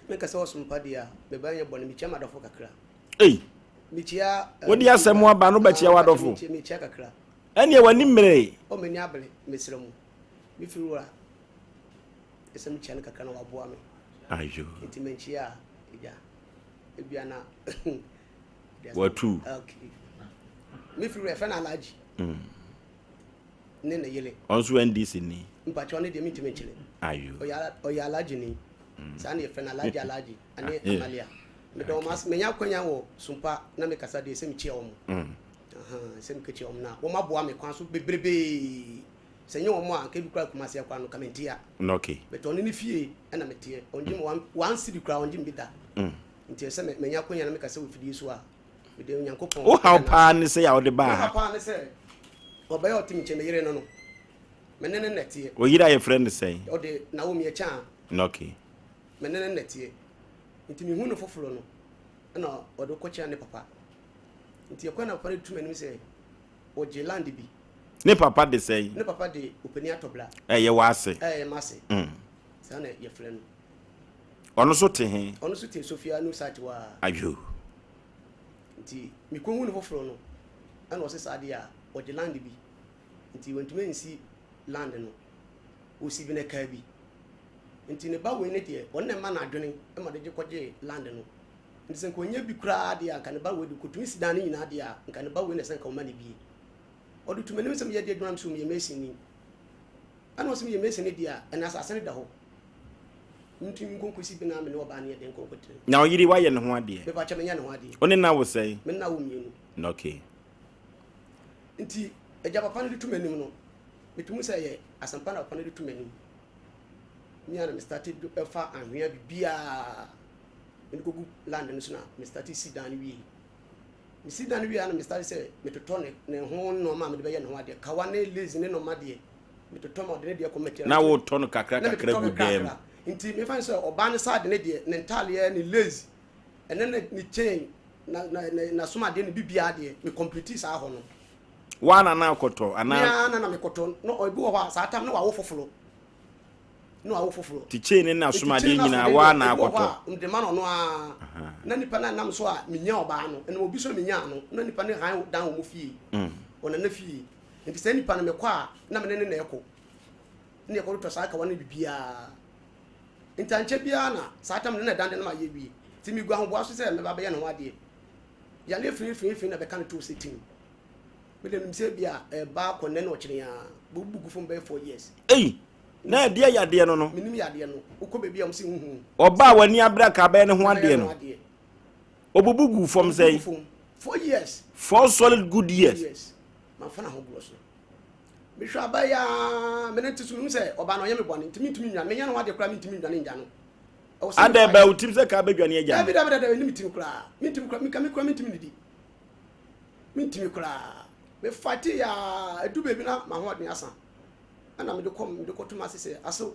meka sɛ wɔsompa deɛ a mebɛnyɛ bɔne mekyia madɔfo kakra ei mekyia eh, wode asɛm aba no bɛkyia ah, w'adɔfo mekyia kakra ɛneɛ w'ani mmere o m'ani abere mesrɛ mu mefiri wura ɛsɛ mekyia no kakra na waboa me ayo nti mankyia a ɛgya ebia na watu okay mefiri wura ɛfɛ no alagye mm. ne ne yere ɔnso ndc ni mpakyɛ ɔne deɛ mentumi nkyerɛ ayo ɔyɛ alagye ni mm. saa ne yɛfrɛ no alagye alagye ane amalia Meda wɔn ase. Menya akwanya wɔ Sumpa na mekasa deɛ sɛ mekyia wɔn. Mm. Sɛ mekekyia wɔn na wɔn aboa me kwan so bebrebee. Sɛ nyɛ wɔn a nka ebi kura Kumasi akwa no ka mentia. Okay. But ɔne ne fie ɛna meteɛ. Ɔngye me one one cedi kura ɔngye me bi da. Mm. Nti sɛ menya akwanya na mekasa wɔ fidie so a mede Onyankopɔn. Wo haw paa ne sɛ yɛ a wode baa ha. Wo haw paa ne sɛ ɔbɛyɛ ɔte me nkyɛn me yere no no. Me ne ne na ɛteɛ. Oyere a yɛfrɛ no sɛn? Ɔde Naomi Ɛkyan. Okay. Me ne ne na ɛteɛ. Nti mehuu no foforɔ no, ɛna ɔde kɔkyea ne papa. Nti ɛkwan na papa no de tu m'anim sɛ ɔgye land bi. Ne papa de sɛn? Ne papa de Opanin Atɔbla. Ɛyɛ w'ase? Ɛyɛ m'ase. Mm. Saa na yɛfrɛ no. Ɔno nso te he? Ɔno nso te Sofia New Site hɔ ara. Ayo. Nti mekɔhu no foforɔ no, ɛna ɔse saa deɛ a ɔgye land bi. Nti wantumi ansi land no. Ɔsi bi na ɛkaa bi. Nti ne ba wei ne deɛ ɔno na ɛma no adwene ma de gye kɔgyee land no. Nti sɛ nka ɔnya bi koraa deɛ a nka ne ba wei de kɔtumi si dan no nyinaa deɛ a nka ne ba wei na ɛsɛ nka ɔma no bie. Ɔde to m'anim sɛ meyɛ deɛ adwuma no so meyɛ mason ni. Ɛna ɔsɛ meyɛ mason ni deɛ a ɛna asase no da hɔ. Nti nkonkosi bi na me ne ɔbaa no yɛ den nkonkotere. Na ɔyere wayɛ ne ho adeɛ? Mepa kyɛ menyɛ ne ho adeɛ. Wo ne no awo sɛn? Me ne no awo mmienu. Okay. Nti agya papa no de to m'anim no metumi sɛ ɛyɛ asɛmpa na papa no de to m'anim. Me a na me starte do ɛfa anhwea bibiaa mede kɔgu land no so na me starte si dan no wie. Me si dan no wie a na me starte sɛ metotɔ ne ne ho nneɛma a mede bɛyɛ ne ho adeɛ kawa ne lace ne nneɛma deɛ metotɔ ma ɔde ne deɛ kɔ material. Na wotɔ no kakra Na kakra metotɔ gu kakra dan mu. kakra. Nti mefa no sɛ ɔbaa no saa de ne deɛ ne ntaaleɛ ne lace ɛne ne ne chain na na na n'asomadeɛ ne bibiaa deɛ me complete saa hɔ no. Woa na na akɔtɔ Me anaa? ara na na mekɔtɔ. Na ebi wɔ hɔ a saa tam na wawo foforo. Na wawo foforo. Ti chain ne Nti n'asomadeɛ chain nyinaa n'asomadeɛ woa deɛ na ebi wɔ hɔ akɔtɔ. a mede ma no ɔno ara. Na nipa no a nam so a menya ɔbaa no, ɛnam obi so na menyaa no. Na nipa no han dan wɔn fie. Wɔ nana fie. Nti saa nipa no mekɔ a na me ne no na ɛkɔ. Na yɛkɔtotɔ saa kawa no biribiara. Nti ankyɛ biara na saa tam no na ɛdan de no ma yɛ wie. Nti megu ahoboa so sɛ mɛba abɛyɛ ne ho adeɛ. Yareɛ firi firi na bɛka no too sɛ tim. Me deɛ menim sɛ ebia ɛba akɔ nnɛ ne ɔkyena yi ara. Bɛbubu gu fam bɛyɛ 4 years. Ei! Na ɛdeɛ yadeɛ no no? Menim yadeɛ no. Wokɔ baabi a wɔn se nhu. Ɔbaa a w'ani abere aka abɛyɛ ne ho Abɛyɛ adeɛ ne no. ho adeɛ. Obubu gu fam Obubu sɛn? gu fam. 4 years. Four solid good years. Years. Mamfa no ahoborɔ so. Mehwɛ aba yi ara, me ne nte so mehu sɛ ɔbaa no ɔyɛ me bɔne nti mentumi nnwane. Menyɛ ne ho adeɛ koraa mentumi nnwane ngya no. Ɛwɔ sɛ Adɛn mefa baa wo tirim sɛ kaa bɛdwane agya no? Dabi dabi dabi, ɛnni me tirim koraa. Mentumi koraa, meka me koraa mentumi nnidi. Mentumi koraa. Me fighte aa, ɛdu baabi na m'ahoɔden asa. Ɛna mede kɔ mede kɔto m'ase sɛ asew.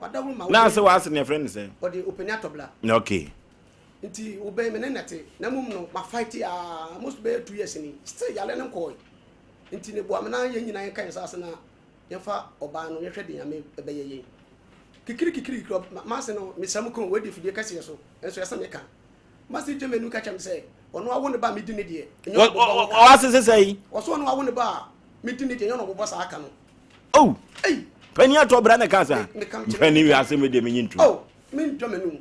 Wadaworo ma Na ase w'ase no yɛfrɛ no sɛn? Ɔde ɔpanin atɔbla. Okay. Nti wobɛn me ne nɛte. Na mmom no ma fighte aa, almost bɛyɛ 2 years ni. Still yare no nkɔɔe. Nti ne boa me na yɛn nyinaa yɛnka yɛn nsa ase na yɛmfa ɔbaa no yɛhwɛ de Nyame ɛbɛyɛ yɛn. Kikiri kikiri kikiri m'ase no mesrɛ mo ka o, wei de fidie kɛseɛ so nso ɛsɛ meka. M'ase gye m'anim ka kyerɛ me sɛ ɔno awo ne ba a medi ne deɛ, ɛnyɛ ɔno ɔbobɔ ho ka. W'ase se sɛn? Ɔse ɔno awo ne ba a medi ne deɛ, ɛnyɛ ɔno ɔbobɔ saa ka no. Oh! Ei! Panin atɔ bra na ɛka saa? Meka kyerɛ Panin wei asɛm wei deɛ menye ntom. Oh! Mendwa m'anum.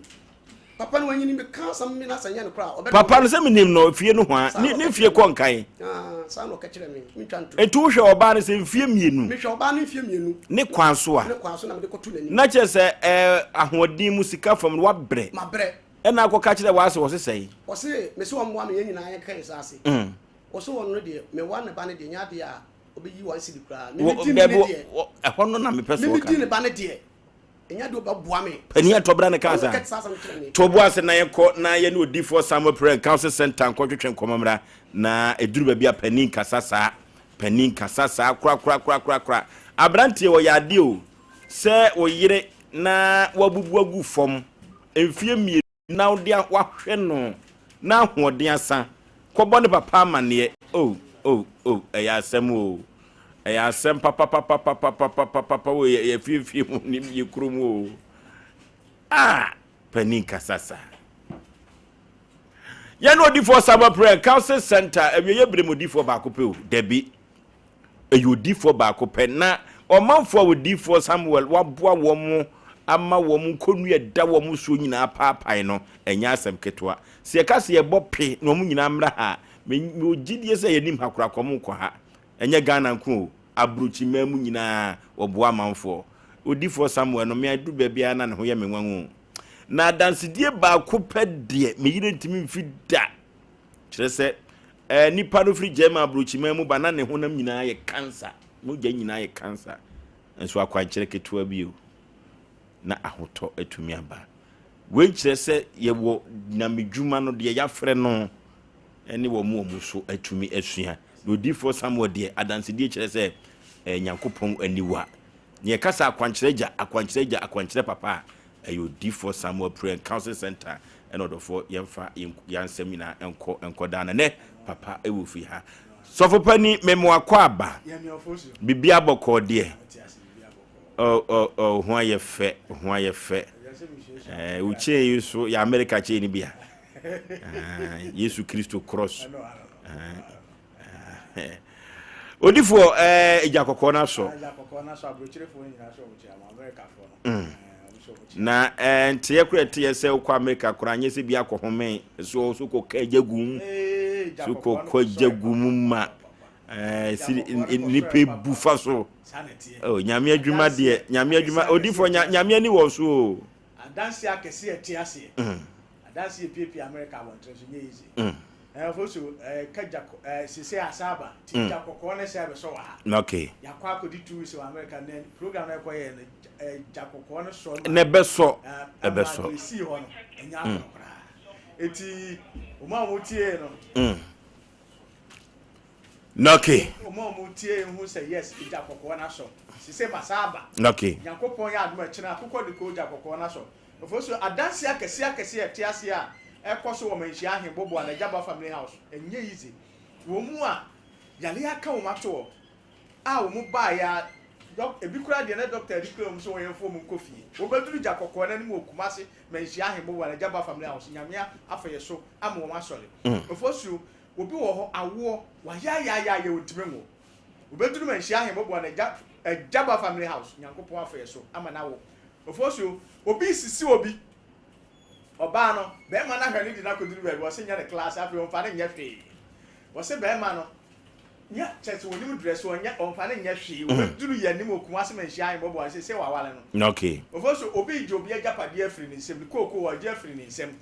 Papa no wanyini meka asɛm me na sɛ nyɛ no koraa ɔbɛdɔ Papa no sɛ menim no fie no hwaa ne ne fie kɔ nkan. Ah, saa na ɔka kyerɛ me mentwa nto. Nti wohwɛ ɔbaa no sɛ mfie mmienu. Mehwɛ ɔbaa no mfie mmienu. Ne kwan so a. Ne kwan so na mede kɔto n'anim. Na kyerɛ sɛ ɛɛ ahoɔden mu sika fam no wabrɛ. Mabrɛ. Ɛna akɔka kyerɛ w'ase ɔse sɛe. Ɔse mese ɔmmoa me yɛn nyinaa yɛnka yɛn nsa ase. Mm. Ɔse ɔno no deɛ mewa ne ba no deɛ nyɛ adeɛ a ɔbɛyi one cedi koraa. Me medi ne deɛ. Ɛhɔ no na mepɛ so ɔka. Me medi ne ba no deɛ ɛnyɛ adeɛ ɔbɛboa me. Panin atɔbra ne kaa saa. To bo ase na yɛnkɔ na yɛne odiifoɔ Samuel Prayer and Counsel Center nkɔtwetwe nkɔmmɔ mmra na ɛduru baabi a panin kasa saa. Panin kasa saa korakorakorakorakora. Aberanteɛ ɔyɛ adeɛ o sɛ wo yere na wabubu agu fam mfeɛ mmienu na wode wahwɛ no na ahoɔden asa kɔbɔ ne papa amaneɛ oh oh oh ɛyɛ asɛm o ɛyɛ asɛm papapapapapapapapa wɔ yɛ fiefie mu ne yɛ kurom o ah panin kasa saa yɛne odifoɔ Samuel Prayer Council Center awieɛ berɛ mu odifoɔ baako pɛ o dabi Ɛyɛ odiyifoɔ baako pɛ, na ɔmanfoɔ a odiyifoɔ Samuel waboa wɔn ama wɔn nkɔnnua ɛda wɔn soɔ nyinaa apaapae no, ɛnyɛ asɛm ketewa. Sɛ yɛka sɛ yɛbɔ pe na wɔn nyinaa mmra ha a, mewɔ gyidie sɛ yɛnim ha koraa kɔ, wɔnkɔ ha. Ɛnyɛ Ghana nko o, aburokyiman mu nyinaa wɔboa amanfoɔ. Odiyifoɔ Samuel no, me aduru baabi ara na ne ho yɛ me nwanwa o. Na adansedie baako pɛ deɛ, me yere ntumi mfi da. Kyerɛ sɛ, eh, nipa no firi German aburokyiman mu ba na ne honam nyinaa yɛ kansa, mogya nyinaa yɛ kansa. Nso akwankyerɛ ketewa bi o, na ahotɔ atumi aba. Wei kyerɛ sɛ yɛwɔ nyamedwuma no deɛ yɛafrɛ no ne wɔn wɔn so atumi asua. Na odiyifoɔ Samuel deɛ adansedie kyerɛ sɛ eh, Nyankopɔn aniwa. Nea ɛka sɛ akwankyerɛ gya, akwankyerɛ gya, akwankyerɛ papa a, ɛyɛ Odiyifoɔ Samuel Prayer and Counseling Center ɛna ɔdɔfoɔ yɛmfa yɛn ansɛm nyinaa nkɔ nkɔdaa no nɛ papa ɛwɔ fie ha. Sɔfo pani memoa kɔ aba. Biribi abɔkɔɔ deɛ. Oh, oh, oh, ho ayɛ fɛ, ho ayɛ fɛ. Eh, wo chain yi nso yɛ America chain no bi a. Ah, Yesu Kristo cross. Ah, Odifoɔ ɛɛ egya kɔkɔɔ no asɔ. Mm. Na ɛɛ nteɛ kora ɛteɛ sɛ wokɔ Amerika koraa nyɛ sɛ bi akɔ home so so kɔ ka agya gu mu so kɔ kɔ agya gu mu ma ɛɛ si nipa bu fa so. Oh, nyame adwuma deɛ nyame adwuma odifoɔ nyame ani wɔ so o. Adanse akɛse a ɛte aseɛ. Mm. Adanse epiepie America abɔnten so nyɛ easy. Mm. Ɛfo so ɛka gya ɛɛ sese asaaba ti mm. gya kɔkɔɔ ne sɛ ɛbɛsɔ wɔ ha. Okay. Yakɔ akɔdi 2 weeks wɔ America na program na ɛkɔ yɛ no ɛɛ gya kɔkɔɔ ne sɔ. Na ɛbɛsɔ ɛbɛsɔ. Ama esi hɔ no ɛnyɛ akɔnɔ koraa. Eti wɔn a wɔn tie no. Okay. Wɔn a wɔn tie hu sɛ yes gya kɔkɔɔ no asɔ. Sise masa aba. Okay. Nyankopɔn yɛ adom ɛkyena akokɔ de koo gya kɔkɔɔ no asɔ. Afei nso adanse akɛseɛ akɛseɛ a ɛte aseɛ a ɛkɔ so wɔ Manhyia Ahenbobo and Agyaba Family House ɛnyɛ easy. Wɔn mu a yareɛ aka wɔn ato hɔ a wɔn baeɛ a dɔk ebi koraa deɛ na dɔkta adi kura wɔn sɛ wɔn yɛmfa wɔn nkɔ fie. Wɔbɛduru gya kɔkɔɔ no anim wɔ Kumasi Manhyia Ahenbobo and Agyaba Family House Nyame afa yɛ so ama wɔn asɔre. Afei nso obi wɔ hɔ awoɔ wayaayaayɛ ɔntumi nwo. Obeduru Manhyia Ahemmoboa no agya Agyaba family house Nyankopɔn afa yɛ so ama no awo. Ofosuo, obi resisi obi. Ɔbaa no, bɛɛma no ahwɛ no de no akɔduru baabi, ɔse nyɛ ne class, afei ɔmfa no nyɛ hwee. Ɔse bɛɛma no, nyɛ, kyerɛ sɛ ɔnim dress, ɔnyɛ, ɔmfa no nyɛ hwee. Obeduru yɛ anim wɔ Kumasi Manhyia Ahemmoboa no, seesei waware no. Okay. Ofosuo, obi regye obi agyapadeɛ afiri ne nsam, ne kookoo ɔregye afiri ne nsam.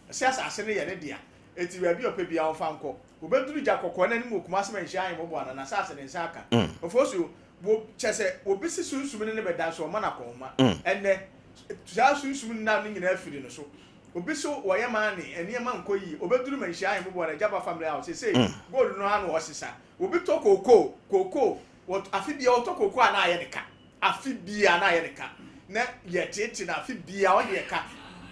Ɔse asase no yɛ ne dea, enti baabi a ɔpɛ biara ɔmfa nkɔ. Wɔbɛduru gya kɔkɔɔ no anim wɔ Kumasi Manhyia Ahemmoboa no, n'asase ne nsa aka. Ofosu, wo, kyerɛ sɛ, obi se sunsum ne no bɛda nso ɔmma no akɔnhoma. Ɛnnɛ, saa sunsum nna no nyinaa firi no so. Obi so wɔyɛ maane, nneɛma nkɔ yie, ɔbɛduru Manhyia Ahemmoboa no, Agyaba Family House, seesei gold no ara na ɔresesa. Obi tɔ kookoo, kookoo, wɔt, afe biara ɔtɔ kookoo a na ayɛ ne ka. Afe biara na ayɛ ne ka. Na yɛteete no afe biara ɔde yɛ ka.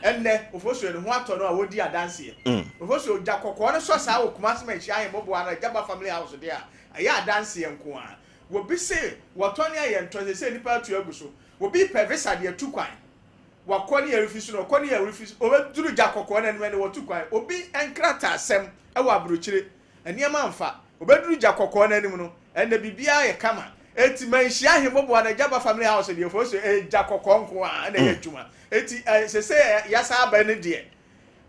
Ɛnnɛ, Ofosuo ne ho atɔ no a ɔredi adanseɛ. Ofosuo, gya kɔkɔɔ no sɔ saa wɔ Kumasi Manhyia Ahemmoboa no Agyaba Family House deɛ a, ɛyɛ adanseɛ nko ara. Obi se wɔtɔ ne a yɛntɔ, seesei nnipa atu agu so. Obi repɛ visa de atu kwan. Wakɔ ne yɛrefi so na ɔkɔ ne yɛrefi so. Ɔbɛduru gya kɔkɔɔ no anim ɛnnɛ wɔtu kwan. Obi nkrataasɛm wɔ aburokyire. Nneɛma mfa. Obeduru gya kɔkɔɔ no anim no, ɛnna biribiara yɛ kama. Enti manhyia Ahemmoboa no Agyaba Family House deɛ, ɛfiri sɛ ɛyɛ gya kɔkɔɔ nko ara na ɛyɛ adwuma. Enti seesei yɛasan aba no deɛ,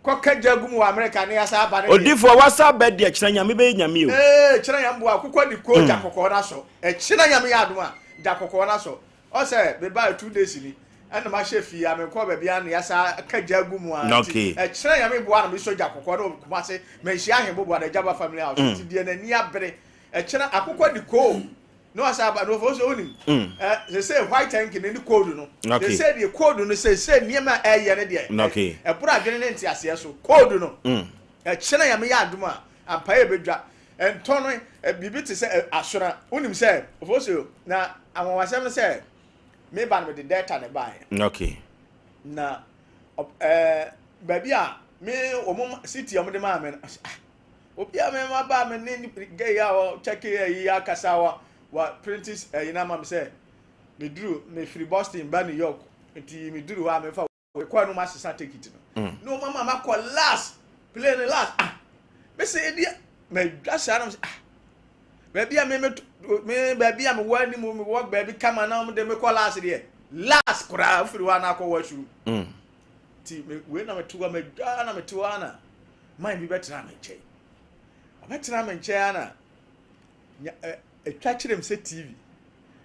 kɔka gya gu mu wɔ Amerika na yɛasan aba no deɛ. Odifoɔ, woasan aba deɛ, kyena Nyame bɛyɛ Nyame o. Ee, kyena Nyame boa, akokɔ de koo gya kɔkɔɔ no asɔ. Ɛkyena Nyame yɛ adom a, gya kɔkɔɔ no asɔ. Ɔsɛ, mebaeɛ 2 days ni. Ɛna mahyɛ fie a menkɔ baabi a na yɛasa ka gya agu mu a nti Okay. ɛkyerɛ Nyame boa na mesɔ gya kɔkɔɔ na Kumase manhyia Ahemboboa na Agyaba family house Mm. nti deɛ n'ani abere ɛkyerɛ akokɔ de koo na wasa aba na wɔfɔ sɛ wonim Mm. ɛ sese white tank ne ne code no Okay. sese deɛ code no sese nneɛma a ɛyɛ ne deɛ Okay. ɛboro adwene ne nteaseɛ so code no Mm. ɛkyerɛ Nyame yɛ adom a ampaeɛ bɛdwa ɛntɔ no ɛ, biribi te sɛ ɛ, asona wonim sɛ wɔfɔ sɛ na anwanwasɛm no sɛ me ba no mede delta ne baeɛ Okay. na ɛɛ baabi a me wɔn city a wɔde maa me no ah obi a me ma ba me ne gay a ɔkyɛke ayi akasa wa wa printis ɛyi na ma me sɛ me duru me firi Boston ba New York nti me duru hɔ a me fa kɔ no ma sesa ticket no Mm. na wɔn ama ma kɔ last plane last ah me sɛ edi mɛ dwa saa na me sɛ ah baabi a me me me baabi a me wɔ anim me wɔ baabi kama na wɔn de me kɔ last deɛ last koraa firi hɔ a na akɔ washroom Mm. ti me wei na me te hɔ me dwa na me te hɔ ana man bi bɛtena me nkyɛn ɔbɛtena me nkyɛn ana nya ɛ etwa kyerɛ me sɛ tv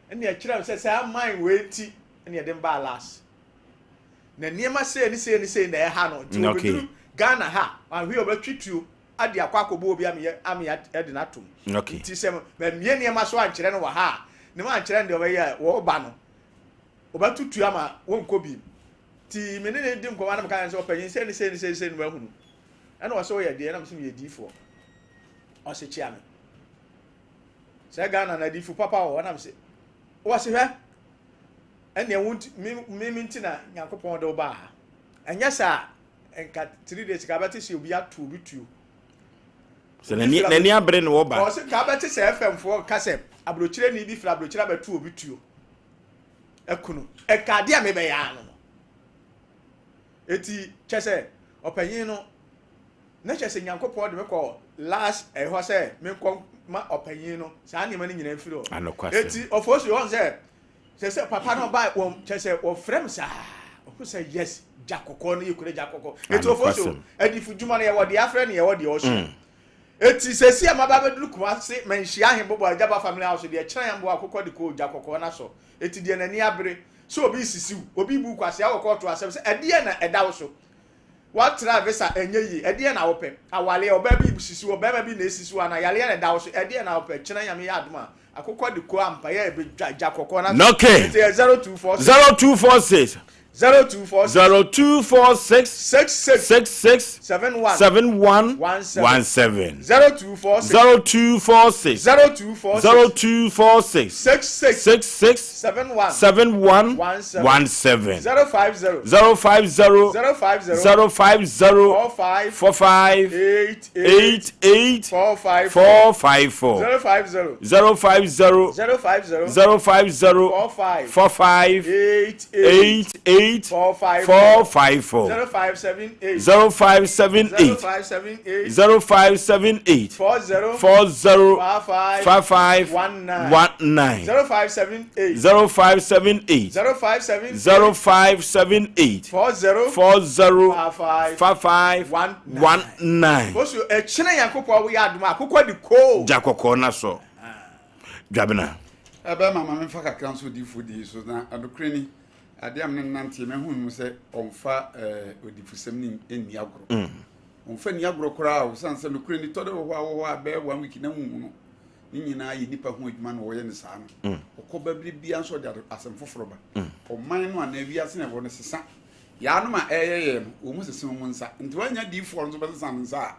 ɛna ɛkyerɛ me sɛ saa man wei ti ɛna yɛde mbaa last na nneɛma sei ne sei ne sei na ɛha no nti Okay. obɛduru Ghana ha ahwe ɔbɛtwi tuo ade akɔ akɔbɔ obi ameyɛ ameyɛ ɛde no atom Okay. nti sɛ mamie nneɛma so ankyerɛ no wɔ ha a ne ma ankyerɛ no deɛ ɔbɛyɛ a wɔba no ɔbɛtutu ama wɔnkɔ bi nti me ne ne di nkɔmɔ anam kan sɛ ɔpanyin sɛ ne sɛ ne sɛ ne sɛ ne mahunu ɛna ɔsɛ ɔyɛ deɛ ɛna mesɛ meyɛ diifoɔ ɔsɛ kyia me sɛ Ghana na diifo papa wɔ hɔ ɛna mesɛ wɔse hwɛ ɛnea wo nti me me me nti na Nyankopɔn de wo baa ha ɛnyɛ saa nka 3 days ka bɛte sɛ obi ato obi tuo Sɛ n'ani n'ani abere na wɔba. ɔsɛ ka bɛte sɛ FM foɔ ka sɛ aburokyerɛni bi firi aburokyerɛ abɛto obi tuo ɛkunu ɛka adeɛ a mebɛyɛ ano no eti kyɛ sɛ ɔpanyin no na kyɛ sɛ Nyankopɔn de me kɔ last ɛhɔ sɛ menkɔ ma ɔpanyin no saa nneɛma no nyinaa mfiri hɔ Anokwasɛm. eti ɔfo so wɔn sɛ sɛ sɛ papa no ɔba wɔn kyɛ sɛ wɔfrɛ m saa ɔko sɛ yes gya kɔkɔɔ no yɛ kura gya kɔkɔɔ eti ɔfo so Anokwasɛm. adifo dwuma no yɛwɔ deɛ afrɛ no yɛwɔ deɛ ɔso Mm. eti sɛsi a maba bɛduru Kumase manhyia ahembobo agyaba family house deɛ kyerɛ yɛn bo akokɔ de kɔ gya kɔkɔɔ no asɔ eti deɛ n'ani abere sɛ obi sisiw obi bu kwase awɔ kɔɔto asɛm sɛ ɛdeɛ na ɛda wo so watra visa ɛnyɛ yie ɛdeɛ na wopɛ awaleɛ ɔbaa bi sisi wɔ bɛrima bi na esisi wɔ ana yaleɛ na ɛda wo so ɛdeɛ na wopɛ kyerɛ nyame yɛ adom a akokɔ de kɔ ampa yɛ ɛbɛdwa gya kɔkɔɔ no Okay. eti yɛ 0246 0246 0246 0246 66 66 71 71 17 17 0246 0246 0246 0246 66 66 71 71 17 17 050 050 050 050 45 45 88 88 454 454 050 050 050 050 45 45 88 88 454 454 0578 0578 0578 0578 40 40 55 55 19 19 0578 0578 0578 0578 40 40 55 55 19 Osu ɛkyerɛ Nyankopɔn woyɛ adom a akokɔ de koo gya kɔkɔɔ na so dwabena ɛbɛma ma memfa kakra nso odiifo di so na adokorɛ ni adeɛ a mene nanteɛ mahu mu sɛ ɔmfa eh, odifosɛm no nni agorɔ Mm. ɔmfa nni agorɔ koraa o sane sɛ nokorɛ ni tɔde wɔ hɔ a wɔ hɔ a bɛyɛ one week na wohu no ne nyinaa yɛ nnipa ho adwuma na wɔyɛ no saa no Mm. ɔkɔ ba bere bia nso ɔde ade- asɛm foforɔ ba Mm. ɔman no anaa wiase na ɛwɔ no sesa yɛanom a ɛyɛ yɛ no wɔn mu sesa wɔn nsa nti wɔanya diifoɔ no nso bɛsesa ne nsa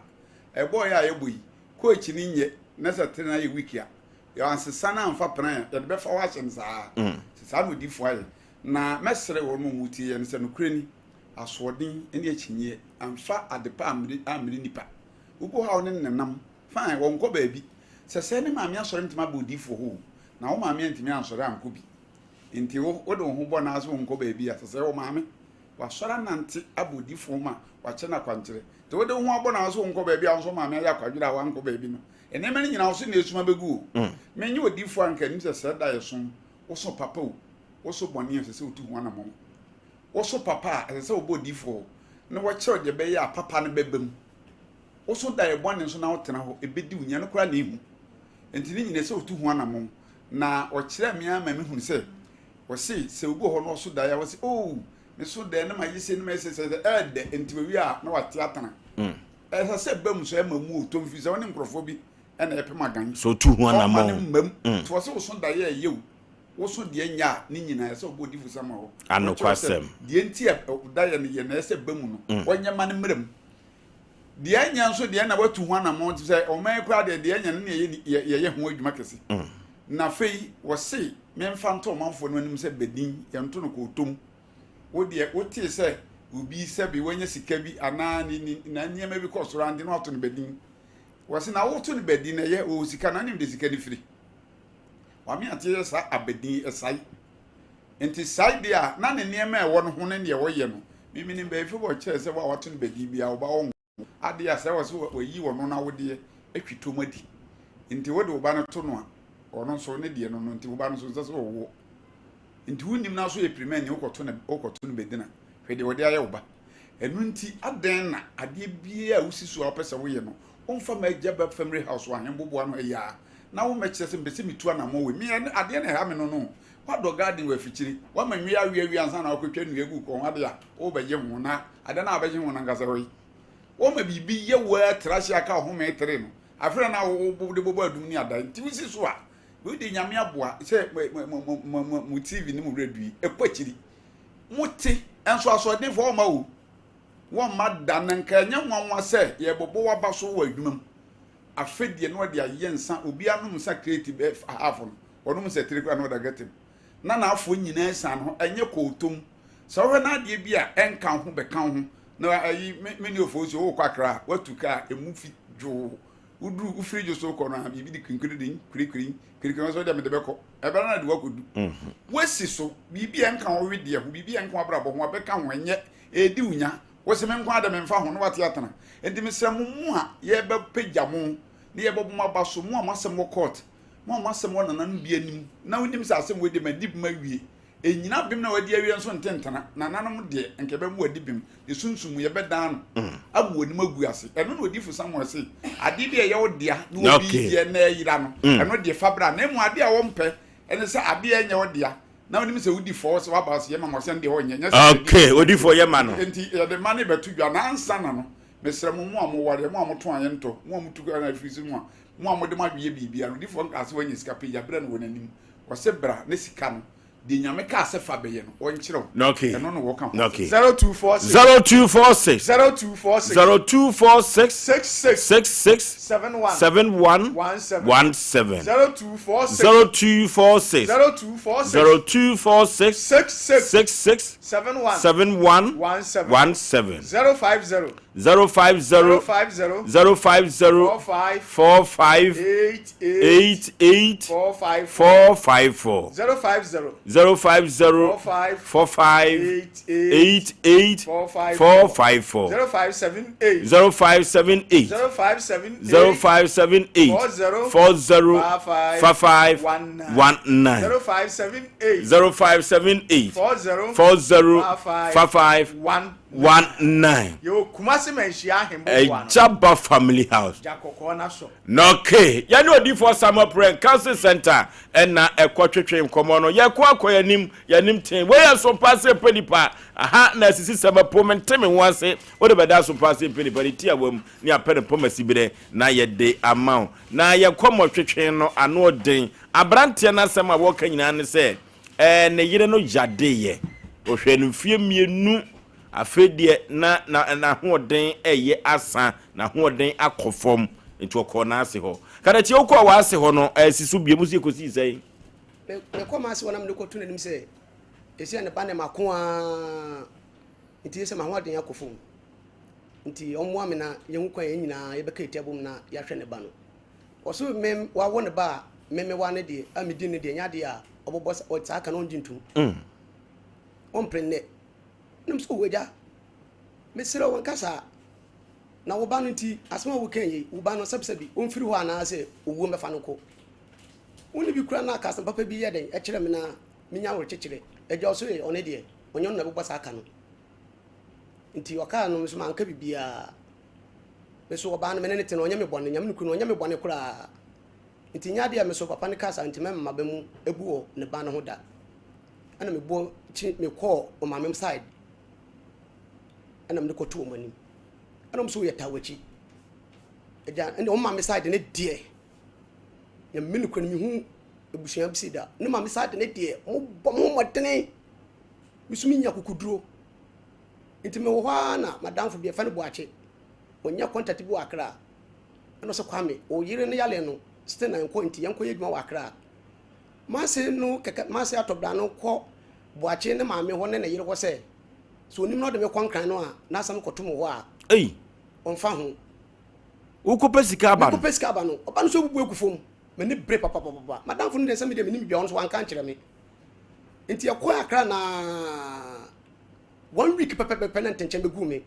a ɛbɔɔ yɛ a yɛbɔ yi coach ne nyɛ na sɛ tene ayɛ week a yɛansesa no amfa pena a yɛde bɛfa hɔ ahyɛ no saa Mm. sɛ saa na odiifoɔ ayɛ na mɛsrɛ wɔn mu wɔtie yɛ no sɛ nokorɛ ni asoɔden ne akyinyeɛ amfa adepa ammere ammere nipa wobu haw ne nenam fine wɔnkɔ baabi sɛ sɛ ne maame asɔre ntoma bɔ odiifoɔ hɔ o na wo maame antumi ansɔre ankɔ bi nti wo wode wo ho bɔ naa so wonkɔ baabi a sɛ sɛ wo maame wasɔre anante abɔ odiifoɔ ma wakyɛ no akwankyerɛ nti wode wo ho abɔ naa so wonkɔ baabi a wo nso maame ayɛ akwadwerɛ a wankɔ baabi no nneɛma no nyinaa wo so na ɛsuma bɛgu o Mm. menyɛ odiifoɔ anka anim sɛ sɛ da yɛ so wo so papa o wo so bɔne a ɛsɛ sɛ wotu ho anammɔn wo so papa a ɛsɛ sɛ wobɔ odiifoɔ na wɔkyerɛw deɛ ɛbɛyɛ a papa no bɛba mu wo so da yɛ bɔne nso na wotena hɔ ɛbɛdi wo nya no koraa na ɛhu nti ne nyina sɛ wotu ho anammɔn na ɔkyerɛ me ama mehunu sɛ Wɔse sɛ obi wɔ hɔ na ɔso daeɛ a wɔse oh me so dɛn na mayɛ sei na mayɛ sei sɛ ɛɛdɛ nti wawie a na wate atena. Ɛsɛ sɛ ba mu so ɛma mu ɔtɔ mfiri sɛ wo ne nkurɔfoɔ bi ɛna ɛpem agan. So tu ho Ɔma anammɔn. ne mmam. Nti wɔse woso daeɛ ɛyɛ o woso deɛ nyɛ a ne nyinaa ɛsɛ ɔbɔ odifo sama hɔ. Anokwasɛm. Deɛ nti a daeɛ no yɛ na ɛsɛ ba mu no wɔnyɛ ma no mmerɛ mu. Deɛ ɛnyɛ nso deɛ na watu ho anammɔn te sɛ ɔman yi koraa deɛ deɛ ɛnyɛ no ne yɛyɛ yɛyɛ ho adwuma kɛse. Na afei wɔse memfa nto ɔmanfoɔ no anim sɛ badin yɛnto no kɔɔtom. Wo deɛ wotee sɛ obi sɛbe wanya sika bi anaa ne ne na nneɛma bi kɔ soro ante na wato no badin. Wɔse na woto no badin na ɛyɛ ɔwɔ sika na wonim de sika no firi. Wame ate sɛ saa abadin ɛsae. Nti sae deɛ a na ne nneɛma a ɛwɔ no ho ne deɛ wɔyɛ no. Me menim baabi wɔ kyerɛ sɛ wo a wato no badin biara wo ba ɔnwo adeɛ a sɛ wɔ sɛ wayi ɔno n'awodeɛ atwi tom adi. Nti wode wo ba no to no a ɔno nso ne deɛ no no nti wo ba no nso nsɛ sɛ ɔwoɔ. Nti wonim na so yɛ pirimani wokɔto no wokɔto no bɛdina hwɛ deɛ wɔde ayɛ wo ba. Ɛno nti adɛn na adeɛ biara a wosi so a wopɛ sɛ woyɛ no womfa m'agya ba family house wɔ ahemboboa no ɛyɛ a na wommɛkyerɛ sɛ mepɛ sɛ metu anammɔn wei. Me ɛno adeɛ na ɛha me no no. Woadɔ garden wɔ afikyire, woama nnua awe awie ansa na woakɔtwa nnua agu kɔn ho adeɛ a wobɛgye ho na adeɛ no a wobɛgye ho no ankasa hɔ yi. Woma biribi yɛ wo ara tra ase aka ɔhome tere no afei na wode bɔbɔ adum ne adae nti wosi so a wode Nyame aboa sɛ mo TV ne mo radio yi ɛkɔ akyiri mote nso asoɔdenfoɔ wɔmma o wɔmma da na nka ɛnyɛ nwanwa sɛ yɛbɔbɔ waba so wɔ adwuma mu afe deɛ na wɔde ayɛ nsa obi anom nsa kreti bɛ half no ɔnom nsa tire koraa na ɔda gɛtem na n'afoɔ nyinaa san ho ɛnyɛ kɔɔtom sɛ wohwɛ n'adeɛ bi a ɛnka ho bɛka ho na ayi me ne ofoɔ nsuo wokɔ akra a watu kaa emu fi dwoo woduru wofiri dwo so kɔ no a biribi de kirikiri de kirikiri kirikiri nso deɛ mede bɛkɔ ɛbɛrɛ na de wakɔdu mhm. wasi so biribi a ɛnka wo wedeɛ ho biribi a ɛnka w'abrabɔ ho abɛka ho ɛnyɛ ɛdi wo nya wɔsɛ me nko adɛ memfa ho na wate atena nti mesrɛ mo mo a yɛbɛpagya mo ne yɛbɛbɔ mo aba so mo a mo asɛm wɔ court mo a mo asɛm wɔ nananom bi anim na wonim sɛ asɛm wei de madi bem awie ɛnyina bem na wadi awie nso ntentena nananom deɛ nka ɛbɛmu wadi bem ne sunsum mu yɛbɛdan no mm. amu w'anim agu ase ɛno na odifo Samuel se adeɛ bi a ɛyɛ wo dea na obi deɛ na ɛyera no mm. ɛno deɛ fa bra na emu adeɛ a wɔmpɛ ɛne sɛ adeɛ ɛnyɛ wo dea na wonim sɛ wodi fɔ sɛ waba ase yɛ ma ma ɔsɛn deɛ ɔnyɛ nyɛ sɛ okay odi fɔ yɛ ma no nti yɛde ma ne bɛto dwa na ansa na no mesrɛ mo mo a mowareɛ mo a moto ayɛ ntɔ mo a motu kwan afiri so mo a Mo a mode mo adwene yɛ biribiara no, odiyifoɔ no kaa sɛ wanya sika pii, yɛabrɛ no wɔ n'anim. Ɔse bra ne sika no, deɛ Nyame kaa sɛ fa bɛyɛ no, ɔnkyerɛ wo. Okay. Ɛno na wɔka ho Okay. asɛm. 0246. 0246. 0246. 0246. 66. 66. 71. 71. 17. 17. 0246. 0246. 0246. 0246. 66. 66. 71. 71. 17. 17. 050. 050 050 050 45 45 88 88 454 454 050 050 45 45 88 88 454 454 0578 0578 0578 0578 40 40 55 55 19 19 0578 0578 40 40 55 55 19 19 Yɛwɔ Kumasi Manhyia Ahemboboa no. Ɛgyaba Family House. Gya kɔkɔɔ no asɔ. Na okay, yɛne Odiyifoɔ Samuel Prɛn Council Center ɛna ɛkɔ twetwe nkɔmmɔ no. Yɛkɔ akɔ yɛnim, yɛnim tee. Wei yɛ Asompa ase mpɛ nipa. Aha na asisi sɛ mɛpo mente me ho ase. Wode bɛda Asompa ase mpɛ nipa ne ti a wam ne apɛ ne pɔm asiberɛ na yɛde ama wo. Na yɛn kɔmmɔ twetwe no ano ɔden. Abranteɛ no asɛm a wɔka nyinaa ne sɛ Ɛɛ, ne yere no yadeeɛ. Ɔhwɛɛ no mfeɛ mmienu. Afei deɛ na na n'ahoɔden reyɛ asa, n'ahoɔden akɔ fam, nti ɔkɔɔ n'ase hɔ. Kadakyie, wokɔɔ w'ase hɔ no, ɛsi so bio, mo nso yɛkɔsii sɛn? Me, mekɔɔ m'ase hɔ na mede kɔto n'anim sɛ, ɛsi a ne ba ne mako ara, nti sɛ m'ahoɔden akɔ fam. Nti ɔmmoa me na yɛhu kwan yɛn nyinaa yɛbɛka yɛn ti abom na yɛahwɛ ne ba no. Ɔse me wawo ne ba a me mewa no deɛ a medi no deɛ nyɛ adeɛ a ɔbɛbɔ saa ka no ɔngye ntom. Ɔmpere nnɛ. Na mesɛ oh agya mesrɛ wo nka saa na wo ba no nti asɛm a woka yi wo ba no sɛbisɛbi ɔmfiri hɔ anaasɛ owuo mmɛfa no nkɔ. Wo ne bi kura na aka asɛm papa bi yɛ dɛn ɛkyerɛ me na menya awerɛkyekyerɛ. Agya ɔse ɔno deɛ ɔnyɛ ɔno na ɛbɛbɔ saa ka no. Nti ɔkaa no me nso manka biribiara. Me so ɔbaa no me ne no te no ɔnyɛ me bɔne, Nyame nokorɛ no ɔnyɛ me bɔne koraa. Nti nyɛ adeɛ a me so papa no kaa saa nti mɛma m'aba mu abu wɔ ne ba no ho da. Ɛna mebɔ kyi mekɔɔ ɔmaame side ɛna mede kɔto wɔn anim. Ɛna wɔn nso yɛ taa w'akyi. Agya ɛna wɔn maame side ne deɛ nyame no kura no mehu abusua bi si da ne maame side ne deɛ wɔn bɔ mo mmɔdene me nso menya kukuduro nti mewɔ hɔ ara na madamfo bi ɛfɛ no Boakye ɔnya contact bi wɔ Accra ɛna ɔsɛ Kwame ɔyere no yale no still na nkɔ nti yɛnkɔ yɛ adwuma wɔ Accra M'ase no kɛkɛ m'ase atɔ bra no kɔ Boakye ne maame hɔ ne ne yere hɔ sɛ sɛ onim na ɔde me kɔ Nkran no a n'asɛm kɔto mo hɔ a Ei! ɔmfa ho. Wokɔpɛ sika aba no. Mekɔpɛ sika aba no. Ɔba no nso abubu agu fam. M'ani bere papapapapa. M'adamfo no deɛ sɛ me deɛ menim biribiara ɔno nso wanka ankyerɛ me. Nti yɛkɔɔ Accra na one week pɛpɛpɛpɛ na ntɛnkyɛn bɛguu me.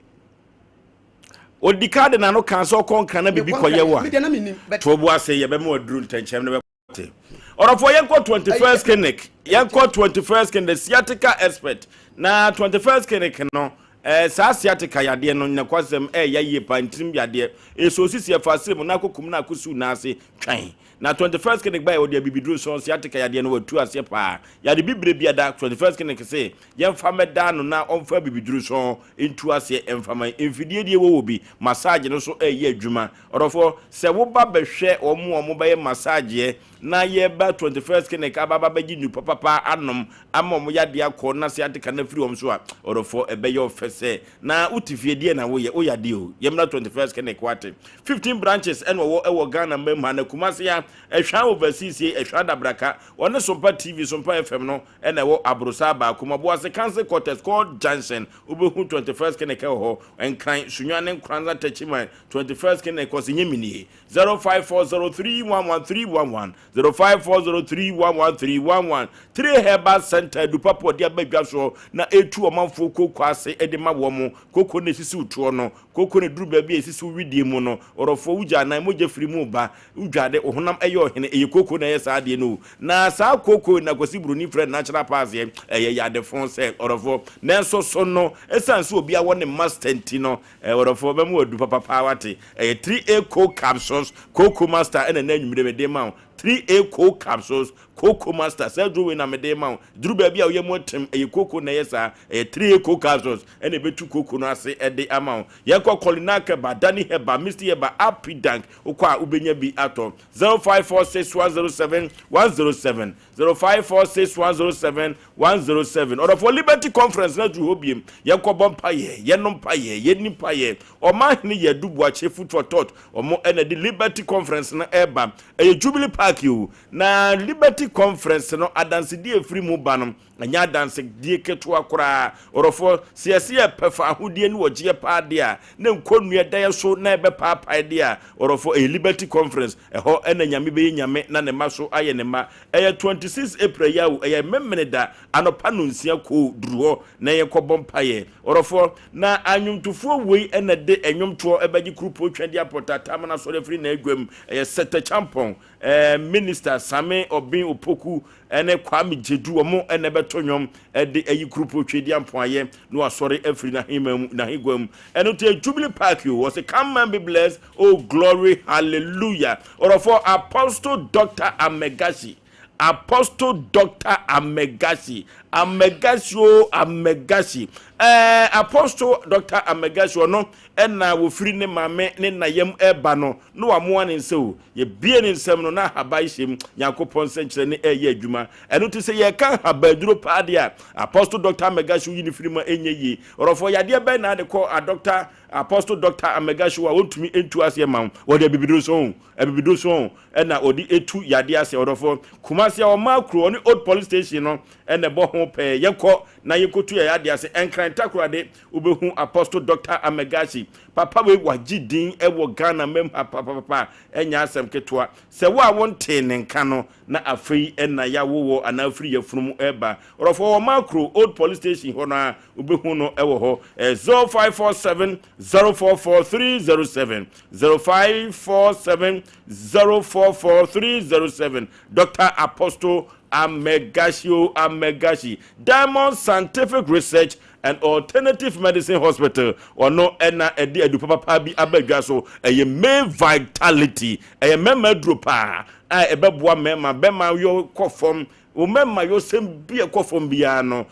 Odi ka de n'ano kaa sɛ ɔkɔ Nkran na biribi kɔyɛ wo Me deɛ na mennim but. To bo ase yɛbɛma waduru ntɛnkyɛm no bɛkɔ. Te. Ɔdɔfoɔ yɛnkɔ 21st clinic yɛnkɔ 21st clinic the sciatica expert na 21st clinic no eh, saa sciatica yadeɛ no nyakwasɛm ɛyɛ eh, yie paa ntirim yadeɛ ɛsɛ osisi ɛfa asere mu na akɔkum na akɔsiw n'ase twɛn na 21st clinic baɛ wɔde abibiduro sɔn sciatica yadeɛ no watu aseɛ paa yade bibire biada 21st clinic se yɛmfa mɛda no na ɔmfa abibiduro sɔn ntu aseɛ ɛmfa ma mfidie deɛ wɔwɔ bi massage no so ɛyɛ adwuma Ɔdɔfoɔ, sɛ woba bɛhwɛ wɔn a wɔbɛyɛ massageɛ na yɛba 21st Clinic aba aba bɛgye nnupa papa anom ama wɔn yadeɛ akɔ na sciatica no afiri wɔn so a, ɔdɔfoɔ, ɛbɛyɛ wo fɛ sɛ na wote fie deɛ na woyɛ, woyɛ adeɛ o. Yɛmmra 21st Clinic woate. 15 branches ɛna ɔwɔ ɛwɔ Ghana mma mu ha na Kumasi ha, Ɛhwa Overseas yei, Ɛhwa Adabraka, ɔne Sompa TV, Sompa FM no ɛna ɛwɔ Aborosaa baako mu, Aboase Council Quarters, Court Junction, wobɛhu 21st Clinic ɛwɔ hɔ, Nkran, Sunyani, Nkoranza, Techiman, 21st King Ekosi nye me nie 0540311311 0540311311 Tire Herbal Center adupapo ɔde aba dwa soɔ na ɛtu ɔmanfoɔ kooko ase de ma wɔn kooko na ɛsisi toɔ no kooko na ɛduru baabi a ɛsisi wedeɛ mu no ɔrɔfoɔ wogya anan mogya firi mu ba wodwade wo honam ɛyɛ ɔhene ɛyɛ kooko na ɛyɛ saa adeɛ no na saa kooko na Kwasi Buroni frɛ natural pass yɛ ɛyɛ yadefo sɛ ɔrɔfoɔ nanso so no ɛsiane sɛ obi awɔ ne master nti no Eh ɔdɔfoɔ mɛma wadu papa paa wate. Ɛyɛ 3A Coke Capsules, Cocoa Master ɛna ɛnɛ anwummere mede ma wo. 3A Coke Capsules, Cocoa Master, saa aduro wei na mede ma wo. Duru baabi a woyɛ mu atem, ɛyɛ cocoa na ɛyɛ saa. Ɛyɛ 3A Coke Capsules ɛna ɛbɛtu cocoa no ase ɛde ama wo. Yɛnkɔ Kolinak Herbal, Dani Herbal, Misty Herbal, Apidank, wokɔ a wobɛnya bi atɔ. 0546 107 107. 0546 107 107 Ɔdɔfoɔ Liberty Conference no aduru hɔ biem. Yɛnkɔbɔ mpaeɛ, yɛnnom mpaeɛ, yɛnni mpaeɛ. Ɔmanhene yɛ Adu Boakye Food for Thought. Wɔn na ɛde Liberty Conference no reba. Ɛyɛ Jubilee Park o. Na Liberty Conference no adansedie a ɛfiri mu ba no, ɛnyɛ adansedie ketewa koraa. Ɔdɔfoɔ, sɛ yɛse yɛpɛ fahodie ne ɔgyeɛ paa deɛ a, na nkɔnnua da yɛn so na ɛbɛpaapae deɛ a, ɔdɔfoɔ, ɛyɛ Liberty Conference. Ɛhɔ na Nyame bɛyɛ Nyame na Ne mma so ayɛ Ne mma. Ɛyɛ 26 April yi ara o, ɛyɛ Memeneda anɔpa nonsia koo duru hɔ na yɛnkɔbɔ mpaeɛ. Ɔdɔfoɔ, na anwomtofoɔ wei na ɛde nnwomtoɔ bɛgye Kurupo Tweaduapɔ Tataman Asɔre afiri n'adwam. Ɛyɛ Seth Acheampong, eh, Minister Same Obeng Opoku ne Kwame Gyedu, wɔn na ɛbɛto nnwom de ayi Kurupo Tweaduampɔn ayɛ na wasɔre afiri n'ahemman mu, n'ahengua mu. Ɛno nti ɛyɛ Jubilee Park o, wɔse come and be blessed. Oh glory hallelujah ɔdɔfoɔ Apostle Doctor Amegashi Apostle Doctor Amegashi Amegashi o Amegashi ɛɛ Apostle Doctor Amegashi ɔno ɛna wɔfiri ne maame ne nayam ɛba no na wamoa ne nsa o yɛbie ne nsam no na ahaban hyɛ mu Nyankopɔn nsɛnkyerɛnne ɛyɛ adwuma ɛno te sɛ yɛka ahabaduro paa deɛ a Apostle Doctor Amegashi woyi ne firi mu a ɛnyɛ yie ɔdɔfoɔ yadeɛ bɛn na ade kɔ a Doctor Apostle Doctor Amegashiwa a wɔntumi ntu aseɛ mma wo, wɔde abibiduro so o, abibiduro so o, ɛna wɔde etu yadeɛ aseɛ, ɔdɔfoɔ. Kumasi a wɔmaa kuro, ɔne Old Police Station no ɛna ɛbɔ ho pɛɛ. Yɛnkɔ na yɛnkɔtu yɛn yadeɛ ase. Nkran Takoradi, wobɛhu Apostle Doctor Amegashi. Papa wei wagye din wɔ Ghana mam ha papapapa, ɛnyɛ asɛm ketewa. Sɛ wo a wontee ne nka no, na afei na yɛawo wɔ anaa afiri yafunu mu reba. Ɔdɔfoɔ, wɔmaa kuro, Old Police Station hɔ no ara, Wobɛhu no wɔ hɔ. Ɛyɛ 0547 044 307. 0547 044 307. Dr. Apostle Amegashi o Amegashi. Diamond Scientific Research and Alternative Medicine Hospital. Ɔno ɛna ɛde adu papapa bi aba dwa so. Ɛyɛ May Vitality. Ɛyɛ mmarima aduro paa a ɛbɛboa mmarima. Bɛma yɔ kɔ fam. Wo mmarima yɔsɛm bi a ɛkɔ fam biara no,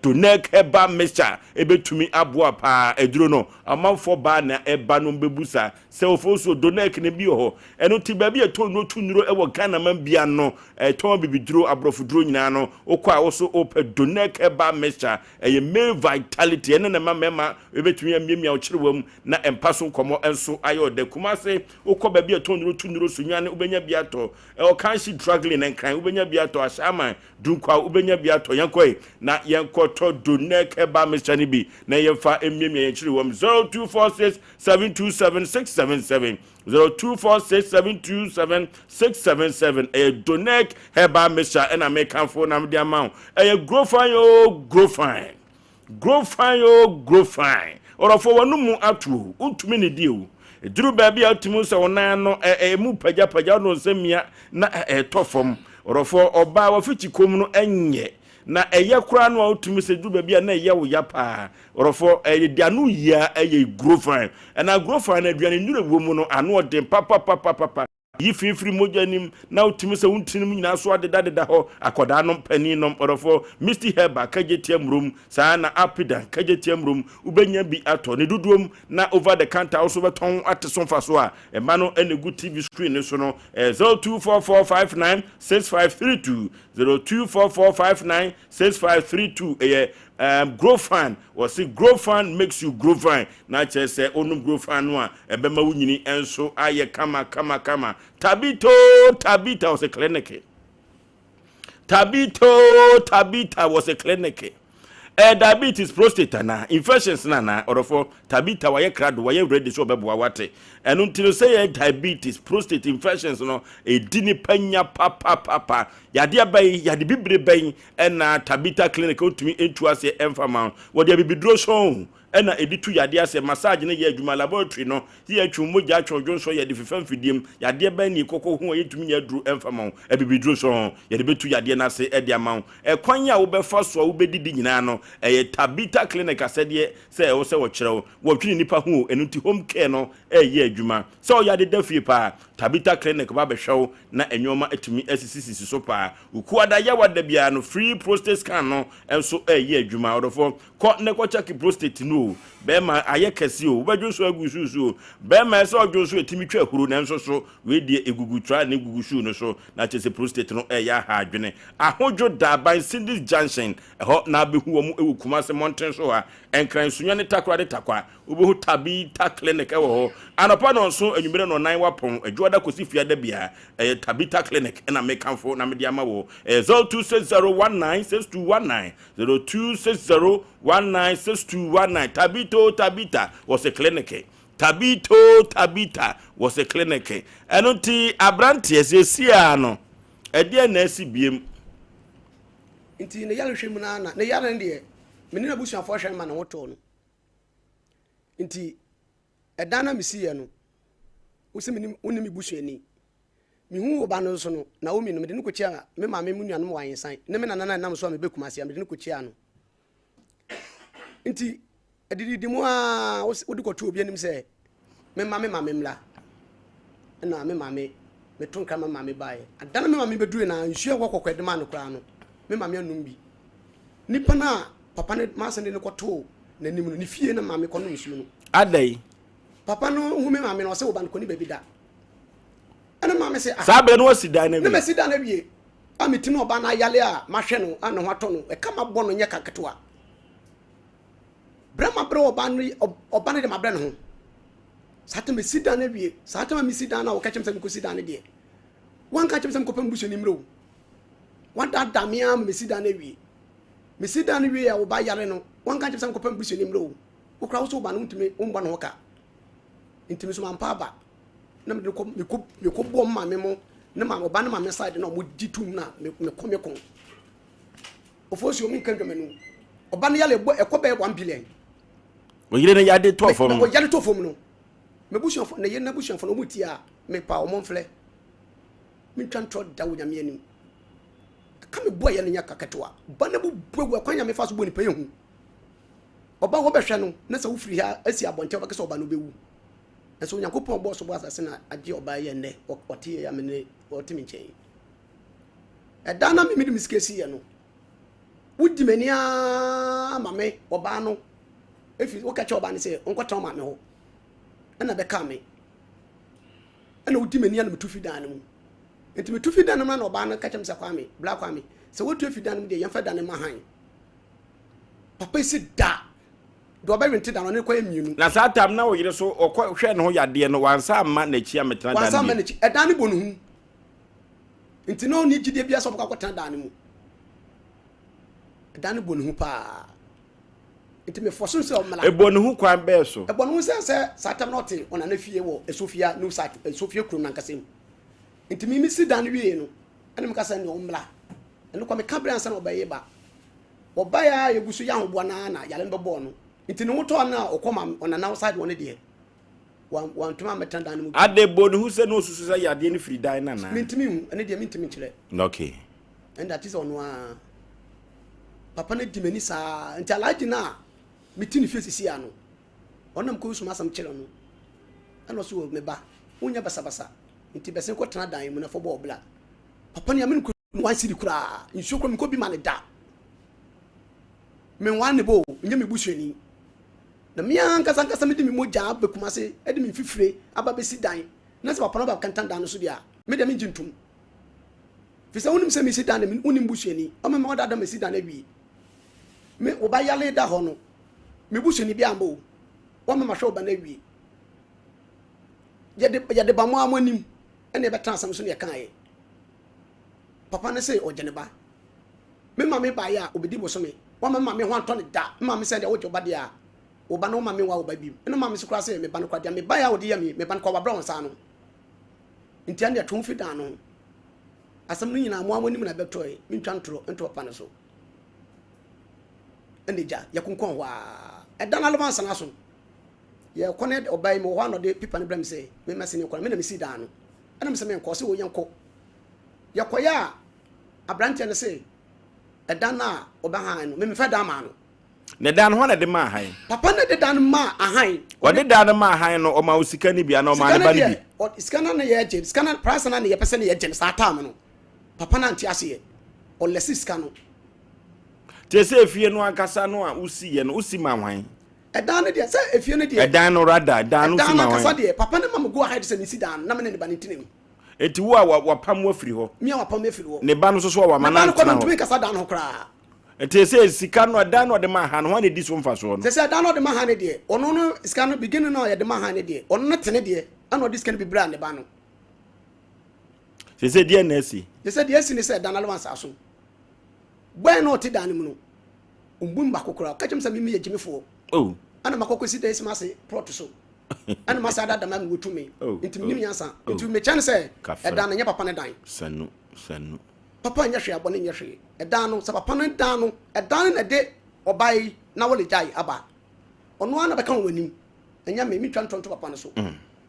Donec Herbal Mixture ɛbɛtumi aboa paa. Aduro no, amanfoɔ baa na ɛba no bɛbu sa sɛ ofosuo Donec no bi wɔ hɔ. Ɛno nti baabi a ɛtɔn nnuro tu nnuro wɔ Ghana man bia no, ɛtɔn abibiduro, aborɔfoduro nyinaa no, wokɔ a wo so wopɛ Donec Herbal Mixture. Ɛyɛ male vitality, ɛno na ɛma mmarima ɛbɛtumi amiamia wo kyerewa mu na mpa so nkɔmmɔ nso ayɛ ɔdɛ. Kumase, wokɔ baabi a ɛtɔn nnuro tu nnuro, Sunyani, wobɛnya bi atɔ. Ɛwɔ Kanshi Druglin, Nkran, wobɛnya bi atɔ. Ashaiman, Dunkwa, wobɛnya bi atɔ. Yɛnkɔ yi na yɛnkɔtɔ Donec Herbal Mixture no bi na yɛmfa mmiamia yɛn kyiri wɔm. 0246 727 677 0246 727 677 Ɛyɛ Donec Herbal Mixture ɛna mekamfo na mede ama wo. Ɛyɛ grow fine o, grow fine. Grow fine o, grow fine. Ɔdɔfoɔ w'ano mu ato o, wontumi nnidi o. Ɛduru baabi a wotumi hu sɛ wo nan ano ɛmu pagyapagya, wode wo nsa mia na ɛtɔ fam. Ɔdɔfoɔ, ɔbaa w'afikyi kɔm no nyɛ, na ɛyɛ koraa no a wotumi sɛ duru baabi a na ɛyɛ wo ya paa. Ɔdɔfoɔ, ɛyɛ de ano yia ɛyɛ grow fine. Ɛna grow fine no aduane nnuro ɛwɔ mu no ano ɔden papapapapa. Yi fi firi mogya nim na wotumi sɛ wo ntini mu nyinaa so adedadeda hɔ akɔdaa nom panin nom ɔdɔfoɔ Misty Herbal kagye tia murom saa na Apidan kagye tia murom wobɛnya bi atɔ ne dodoɔ mu na over the counter wo so bɛtɔn ate so mfasoɔ a ɛma no ɛna ɛgu TV screen no so no ɛyɛ 0244596532 0244596532 ɛyɛ Um, grow fan wɔse grow fan makes you grow fine na kyerɛ sɛ wonom grow fan no a ɛbɛma wo nyini nso ayɛ kama kama kama. Tabito Tabita wɔse clinic. Tabito Tabita wɔse clinic. Eh, diabetes, prostate anaa infections na anaa ɔdɔfoɔ Tabita wayɛ krado wayɛ ready sɛ ɔbɛboa wate. Ɛno nti no sɛ yɛ diabetes, prostate infections no ɛdi nipa nya papapapa. Yadeɛ bɛn, yade bibire bɛn ɛna Tabitha Clinic ntumi ntu aseɛ ɛmfa ma wo. Wɔde abibiduro sɔn ɛna ɛde tu yadeɛ aseɛ, massage no yɛ adwuma, laboratory no yɛ atwe wo mogya, atwe wo dwonsɔ, yɛde fefa mfidie mu, yadeɛ bɛn ne kɔkɔ ho a yɛntumi nyɛ aduro ɛmfa ma wo, abibiduro sɔn yɛde bɛtu yadeɛ no ase ɛde ama wo. Ɛkwan a wobɛfa so a wobɛdidi nyinaa no ɛyɛ Tabitha Clinic asɛdeɛ sɛ ɛwɔ sɛ wɔkyerɛ wo. Wɔdwene nnipa ho o, ɛno nti home care no ɛreyɛ adwuma. Sɛ ɔyɛ ade da fie paa, Tabitha Clinic ba bɛhwɛ wo na nnoɔma atumi asisisisi so paa. Okuada Yawada biara no free prostate scan no nso reyɛ adwuma. Ɔdɔfoɔ, kɔ na kɔ check prostate no o. Bɛrima, ayɛ kɛse o, wobɛdwo nso agu shoe so o. Bɛrima, ɛsɛ ɔdwo nso ɛtumi twa ahuro nanso so wei deɛ ɛgugu tra ne gugu shoe no so na kyerɛ sɛ prostate no reyɛ aha adwene. Ahodwo Daban Cindy's Junction, ɛhɔ na abɛhu wɔn wɔ Kumasi mmɔnten so ha. Nkran Sunyani Takoradi Tarkwa. Wobɛhu Tabitha Clinic wɔ hɔ anɔpa nɔnson, anwummerɛ nɔnan wapɔn, Adwoada kɔsi Fiada biara. Ɛyɛ Tabitha Clinic na mekamfo na mede ama wo. Ɛyɛ 0260196219, 0260196219. Tabito Tabitha was a clinic. Tabito Tabitha was a clinic. Ɛno nti aberanteɛ seesiaa no, ɛdeɛn na asi biem? Nti ne yare hwɛ mu no ara na ne yare no deɛ, me ne n'abusuafoɔ hwɛ no ma ne ho tɔɔ no. Nti ɛdan na mesiiɛ no, wo sɛ menim wo ne me busuani. Mehu wo ba no nso no, Naomi no, mede no kɔkyia me maame mu nuanom wɔ Ayensan ne me nana no a ɛnam so a mebɛ Kumasi a mede no kɔkyiaa no. Nti adididi mu a wode kɔto obi anim sɛ memma me maame mmra. Ɛna me maame meto nkra ma me maame baeɛ. Ada no me maame bɛdurui na nsuo a ɛwɔ kɔkɔɛ de maa no koraa no, me maame anum bi. Nipa no a papa no m'asɛm de no kɔtoo n'anim no, ne fie na maame kɔnom nsuo no. Adɛn? Papa no hu me maame no, ɔsɛ wo ba no kɔni baabi da. Ɛna maame sɛ, ah. Saa berɛ no wasi dan no awie. Na masi dan no awie. A me ti no ɔba no ayale a mahwɛ no a ne ho atɔ no, ɛka mabɔ no nyɛ ka ketewa. Berɛ mabrɛ ɔba no, ɔba no de mabrɛ ne ho. Saa ta mesi dan no awie. Saa ta ma mesi dan no a wɔka kyerɛ me sɛ mekɔsi dan no deɛ. Wanka kyerɛ me sɛ mekɔpɛ mbusuani mmerɛ o. Wadaadaa me ara ma mesi dan no awie. Mesi dan no wie a wo ba yare no, wanka nkyerɛ me sɛ mekɔpɛ me busuani mmerɛ o. Wo koraa wo sɛ wo ba no wontumi wombɔ ne ho ka. Nti me nso mampa aba. Na mede no kɔ mekɔ mekɔbɔ me maame mo ne ma ɔba ne maame side na ɔmo gye tum na mekɔ meko. Ofosuo menka ndwamanu. Ɔba no yare ɛbɔ ɛkɔ bɛyɛ 1 billion. Oyere no yade tɔ fam. Ɔyare tɔ fam no. M'abusuafo ne yere n'abusuafo no ɔmo tie a mepa ɔmo mfrɛ. Mentwa ntorɔ da wɔ Nyame anim. Ɛka me bɔ ɛyɛ no nyɛ ka ketewa. Ba no bu agu ɛkwan Nyame fa so bɔ nipa yɛ hu. Ɔba wɔbɛhwɛ no na sɛ wofiri ha asi abɔnten wɔbɛka sɛ ɔba no bɛwu. Nanso Onyankopɔn bɔɔ so bɔ asase na agye ɔbaa yi ɛnnɛ ɔte yɛ amene ɔte me nkyɛn yi. Ɛda na me mede me sika siiɛ no, wodi m'ani ara ma me ɔbaa no efi woka kyerɛ ɔbaa no sɛ ɔnkɔtena ɔmaame hɔ ɛna bɛkaa me ɛna wodi m'ani a na metu fi dan no mu nti metu fi dan no mu na ɔbaa no ka kyerɛ me sɛ Kwame bla Kwame sɛ wotu afi dan no mu deɛ yɛmfa dan no ma han papa yi si da deɛ ɔbɛwente da no ɔne kɔyɛ mmienu. Na saa tam na ɔyere so ɔkɔ hwɛ ne ho yadeɛ no wansa amma n'akyi ammɛtena dan no Wansa amma n'akyi ɛdan no bɔ ne hu nti na ɔnni gyidie biara sɛ ɔbɛkɔ akɔtena dan no mu. Ɛdan no bɔ ne hu paa nti mefɔ so sɛ ɔmmra. Ɛbɔ ne hu kwan bɛɛ so? Ɛbɔ ne hu sɛ sɛ saa tam na ɔte ɔnana fie wɔ Esofia new site Esofia kurom nankasa mu nti me mesi dan no wie no ɛna meka sɛ nea ɔmmra ɛno kɔ meka berɛ ansa na ɔbɛye ba. Ɔbaeɛ a yɛgu so yɛ ahoboa no ara na yare no bɛbɔɔ no. Nti ne ho tɔɔ no a ɔkɔ ma ɔnana side hɔ no deɛ, wantumi ammɛtena dan no mu bio. Ade bɔ ne hu sɛ na ɔsusu sɛ yadeɛ no firi dan no anaa? Mentumi nhu, ɛno deɛ mentumi nkyerɛ. Okay. Ɛno deɛ ate sɛ ɔno ara. Papa no di m'ani saa. Nti Alhaji no a mete ne fie sisi a no, ɔno na mekɔsusu m'asɛm kyerɛ no. Ɛna ɔse o me ba, wonyɛ basabasa, nti bɛsen kɔtena dan mu na fa bɔ wo bra. Papa no yɛ me One cedi koraa nsuo koraa menkɔ bi ma no da. Menwaa ne ba o, nyɛ me busuani. Na me ankasa ankasa mede me mogya aba Kumase de me mfifire aba bɛsi dan na sɛ papa no ba bɛkantan dan no so deɛ a, me deɛ mengye ntom. Firi sɛ wonim sɛ mesi dan na wonim busuani, ɔma ma ɔdada masi dan awie. Me wo ba yale da hɔ no, me busuani bi amma o, wama mahwɛ wo ba no awie. Yɛde yɛde ba mo ara mo anim ɛna yɛbɛtena asɛm so na yɛkaeɛ. Papa no se ɔgye ne ba. Me maame baeɛ a, ɔbɛdi bosome. Wamma me maame ho antɔ no da. Me maame sɛ deɛ wogye wo ba deɛ a, wo ba no womma menwa wo ba bio. Ɛna maame nso koraa se me ba no koraa deɛ me baeɛ a ɔde yɛ me yi, me ba no koraa wabrɛ wo nsa ano. Nti ɛndeɛ twe wo fi dan no ho. Asɛm no nyinaa mo ara mo anim na ɛbɛtɔe. Mentwa ntorɔ nto papa no so. Ɛna gya, yɛkonkɔn hɔ ara. Ɛda no aloma ansa no aso. Yɛrekɔ no ɔbaa yi mewɔ hɔ a na ɔde pipa no brɛ me sɛ memmɛsene nkɔ no. Me na mesii dan no. Ɛna mesɛ menkɔ. Ɔse o yɛnkɔ. Yɛkɔeɛ a, aberanteɛ no se ɛdan no a ɔbɛhan no, memefɛ dan maa no. Na dan no, hwan na ɛde maa han? Papa no de dan no maa ahan. Ɔde dan no maa han no, ɔmaa wo sika no bi anaa ɔmaa ne ba no bi? Sika no na yɛgye, sika no price no na yɛpɛ sɛ yɛgye no saa time no. Papa no ante aseɛ. Ɔlɛse sika no. Te sɛ efie no ankasa no a wosiiɛ no, wosi maa hwan? Ɛdan no deɛ, sɛ efie no deɛ. Ɛdan no rather, ɛdan no wosi maa hwan? Ɛdan no ankasa deɛ, papa no ma me go ahead sɛ mensi dan no na me ne ne ba no ntena mu. Enti wo a wɔapam wo afiri hɔ. Me a wɔapam me afiri hɔ. Ne ba no nso so a wɔama no antena hɔ. Ne ba no kɔ, mentumi nkasa dan no ho koraa. Enti sɛ sika no, ɛdan no a ɔde maa ha no, hwan na edi so mfasoɔ no? Sɛ sɛ ɛdan no a ɔde ma ha no deɛ, ɔno no sika no, beginning no a yɛde ma ha no deɛ, ɔno no te ne deɛ, ɛna ɔde sika no bi brɛɛ ne ba no. Sɛ sɛ deɛ na asi? Sɛ sɛ deɛ asi ne sɛ ɛdan no alewance aso. Bɔɛ na ɔte dan no mu no, ɔmbu me baako koraa. Ɔka kyerɛ me sɛ me meyɛ gyimifoɔ. Oh. Ɛna makɔ kɔsi dan si m'ase plot so. Ɛna m'ase ada dama me wɔtu me. Oh. Nti menim oh. nyansa. Oh. Nti mekyɛ no sɛ Kafra. ɛdan no nyɛ papa no dan. Sanu, sanu. Papa nyɛ hwee abɔne nyɛ hwee. Ɛdan no sɛ papa no dan no, ɛdan no na ɛde ɔbaa yi na wɔle gyae aba. Ɔno ara na bɛka wɔn anim. Ɛnyɛ me, mentwa ntorɔ nto papa no so.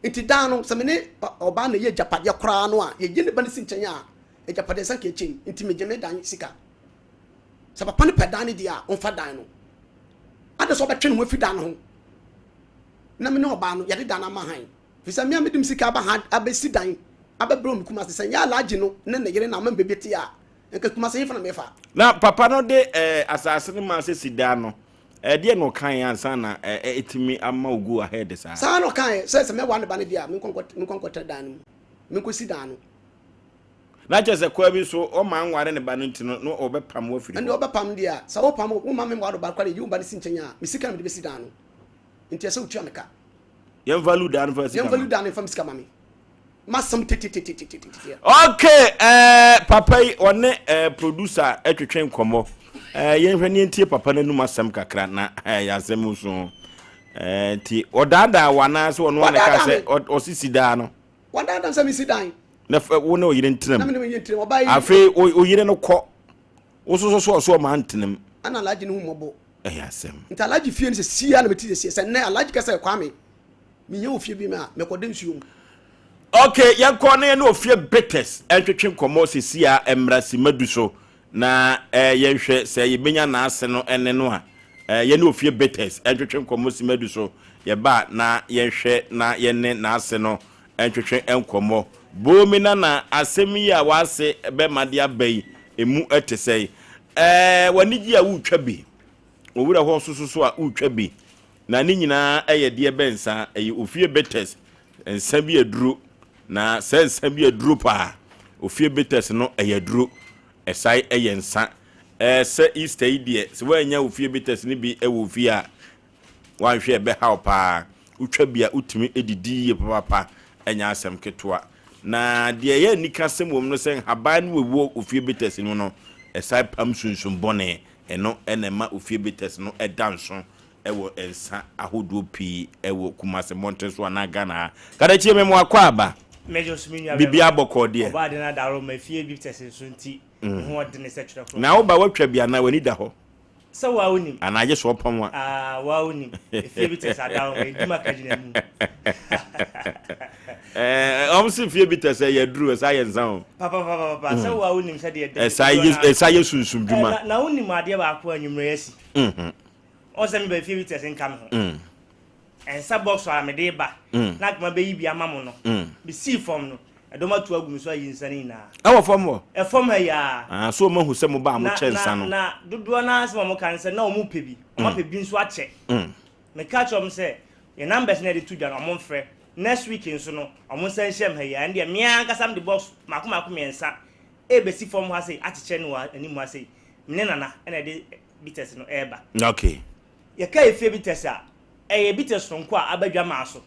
Nti dan no sɛ me ne ɔbaa na ɛyɛ agyapadeɛ koraa no a, yɛyi ne ba no si nkyɛn a, agyapadeɛ nsa nka ɛkyɛm. Nti megye me dan sika. Sɛ papa no pɛ dan no deɛ a, ɔmfa dan no. Adɛn sɛ ɔbɛtwe ne ho afi dan no ho na me ne ɔbaa no yɛde dan no ama han? Firi sɛ me a mede me sika aba ha abɛsi dan abɛbrɛ wɔn Kumasi. Sɛ nyɛ Alhaji no ne ne yere na ama me baabi te a, nka Kumasi hefa na mefa? Na papa no de eh, asase no maa sɛ si dan no, eh, deɛ na ɔkaeɛ ansa na eh, ɛtumi ama wo go ahead saa? Saa na ɔkaeɛ sɛ sɛ mɛware ne ba no deɛ a, menkɔ nkɔtena dan no mu, menkɔsi dan no. Na kyerɛ sɛ kwaa bi so ɔma nware ne ba no nti no na ɔbɛpam wo afiri hɔ. Ɛnde ɔbɛpam deɛ a, sɛ wopam wo ma me nware ba koraa deɛ, yi wo ba no si nkyɛn a, me sika na mede bɛsi dan no. Nti ɛsɛ wotua me ka. Yɛn value dan no fa sika ma. Yɛn value dan no fa me sika ma me. Masɛm tetetetetetete. Okay, eh, papa yi ɔne eh, producer ɛtwetwe nkɔmmɔ. Eh, yɛnhwɛ ne yɛntie papa no anum asɛm kakra na eh, yɛasɛm so. Eh, nti ɔdaadaa wɔ anaasɛ ɔno ana ka sɛ ɔsisi daa no. Wadaadaa sɛ mesi dan. Na fɛ wo ne oyere ntena mu. Na me ne me yere ntena mu. Ɔbaa yi. Afei oyere no kɔ. Wo soso so ɔso ɔma ntena mu. Ɛna Alhaji no hu mmɔbɔ. Ɛyɛ asɛm. Nti Alhaji fie no sɛ sie a na mete sɛ sie. Sɛ nnɛ Alhaji ka sɛ Kwame mehia ofie bi a mɛkɔda nsuo mu. Okay, yɛnkɔ na yɛne ofie bitters ntwetwe nkɔmmɔ sɛsi a mmra simadu so na eh, yɛnhwɛ sɛ yɛbɛnya n'ase no ɛne no a eh, yɛne ofie bitters ntwetwe nkɔmmɔ simadu so yɛba na yɛnhwɛ na yɛne n'ase no ntwetwe nkɔmmɔ. Boomi Nana, asɛm yi a w'ase bɛma de aba yi, Emu te sɛn? Ɛɛ, w'anigye a woretwa bi, wo werɛ hɔ nso so a woretwa bi, na ne nyinaa yɛ deɛ bɛn nsa? Ɛyɛ ofie bitters, nsa bi aduro, na sɛ nsa bi aduro paa, ofie bitters no ɛyɛ aduro, ɛsae ɛyɛ nsa. Ɛɛ, sɛ Easter yi deɛ, sɛ woannya ofie bitters no bi wɔ ofie a, Woanhwɛ a ɛbɛhaw paa. Wotwa bi a, wotumi didi yie papaapa, ɛnyɛ asɛm ketewa. Na deɛ ɛyɛ anikasɛm wɔ mu no sɛ nhaban no ɛwɔ ofie bitters no mu no, ɛsan pam sunsum bɔne. Ɛno na ɛma ofie bitters no da nso wɔ nsa ahodoɔ pii wɔ Kumasi mmɔnten so anaa Ghana ha. Kadakyie me mo akɔ aba. Mɛgye so me nua bɛma. Biribiara bɔkɔɔ deɛ. Ɔbaa de no adaworo ma efie bitters nso nti, ne ho ɔdene sɛ twerɛ kronkron. Na woba woatwa bi anaa w'ani da hɔ? Sɛ waa wonim. Anaa gye sɛ ɔpam a. Ah, waa wonim. Efie bi te sɛ adan hɔ, edi maka gyina mu. Ɛɛ, wɔn si fie bi te sɛ yɛ duru, ɛsa yɛ nsa o. Papa papa papa, sɛ waa wonim sɛ deɛ. Ɛsa yɛ ɛsa yɛ sunsum dwuma. Na na wonim adeɛ baako a anwummerɛ asi. Wɔn sɛ mi ba efie bi te sɛ nka mi ho. Nsa box a mede ba na akoma bɛyi bi ama mo no, mesii fam no, ɛdɔm atu agu me so ayi nsa no nyinaa. Ɛwɔ fam hɔ? Ɛfam ha yi ara. Ah, so wɔn ahu sɛ mo ba a mo kyɛ nsa no. Na, na dodoɔ no ara sɛ wɔn ka no sɛ na wɔn pɛ bi, wɔn apɛ bi nso akyɛ. Meka kyerɛ wɔn sɛ yɛn numbers na yɛde to dwa no wɔn mfrɛ. Next week nso no, wɔn nsa nhyiam ha yi ara. Ɛndeɛ me ara ankasa mede box mako mako mmiɛnsa ɛrebɛsi fam ha sei akyekyɛ no wɔ anim ha sei. Me ne Nana ɛna ɛde bitters no ɛreba. Okay. Yɛka efie bitters a, ɛyɛ bitters soronko a aba dwamaa so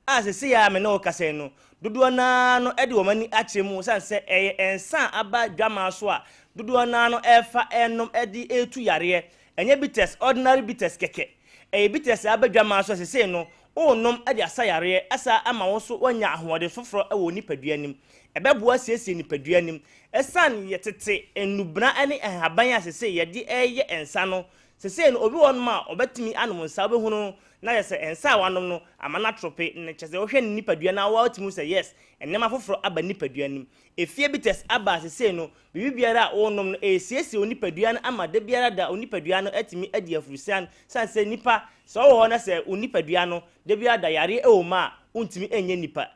a seesei a me ne wo kasa yi no, dodoɔ no ara no de wɔn ani akyerɛ mu esiane sɛ ɛyɛ nsa a aba dwamaa so a dodoɔ no ara no refa renom de retu yareɛ. Ɛnyɛ bitters, ordinary bitters kɛkɛ. Ɛyɛ bitters a aba dwamaa so a seesei no, worenom de asa yareɛ asa ama wo nso woanya ahoɔden foforɔ wɔ wo nipadua no mu. Ɛbɛboa asiesie nipadua no mu. Esiane yɛ tete nnubena ne nhaban a seesei yɛde reyɛ nsa no Sesei no, obi wɔ hɔnom a ɔbɛtumi anom nsa, wobɛhu no na kyerɛ sɛ nsa a wanom no ama no atorope, na kyerɛ sɛ wohwɛ ne nipadua no a woatumi hu sɛ yes, nneɛma foforɔ aba ne nipadua no mu. Efie bitters aba a sesei no, biribi biara a wonom no, ɛresiesie wo nipadua no ama da biara da wo nipadua no atumi adi afurusian, sane sɛ nipa, sɛ wowɔ hɔ na sɛ wo nipadua no da biara da yareɛ wɔ mu a, wontumi nyɛ nipa.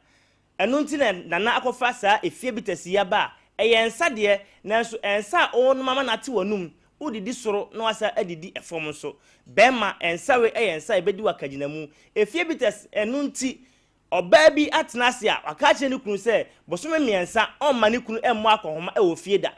Ɛno nti na Nana akɔfa saa efie bitters yi aba a, ɛyɛ nsa deɛ, nanso nsa a wonom ama no ate w'anum, wodidi soro na woasan adidi fam nso. Bɛrima, nsa wei yɛ nsa a ɛbɛdi wo akagyinamu. Efie bitters, ɛno nti, ɔbaa bi atena ase a, waka akyerɛ ne kunu sɛ bosome mmiɛnsa ɔmma ne kunu mmɔ akɔnhoma wɔ fie da.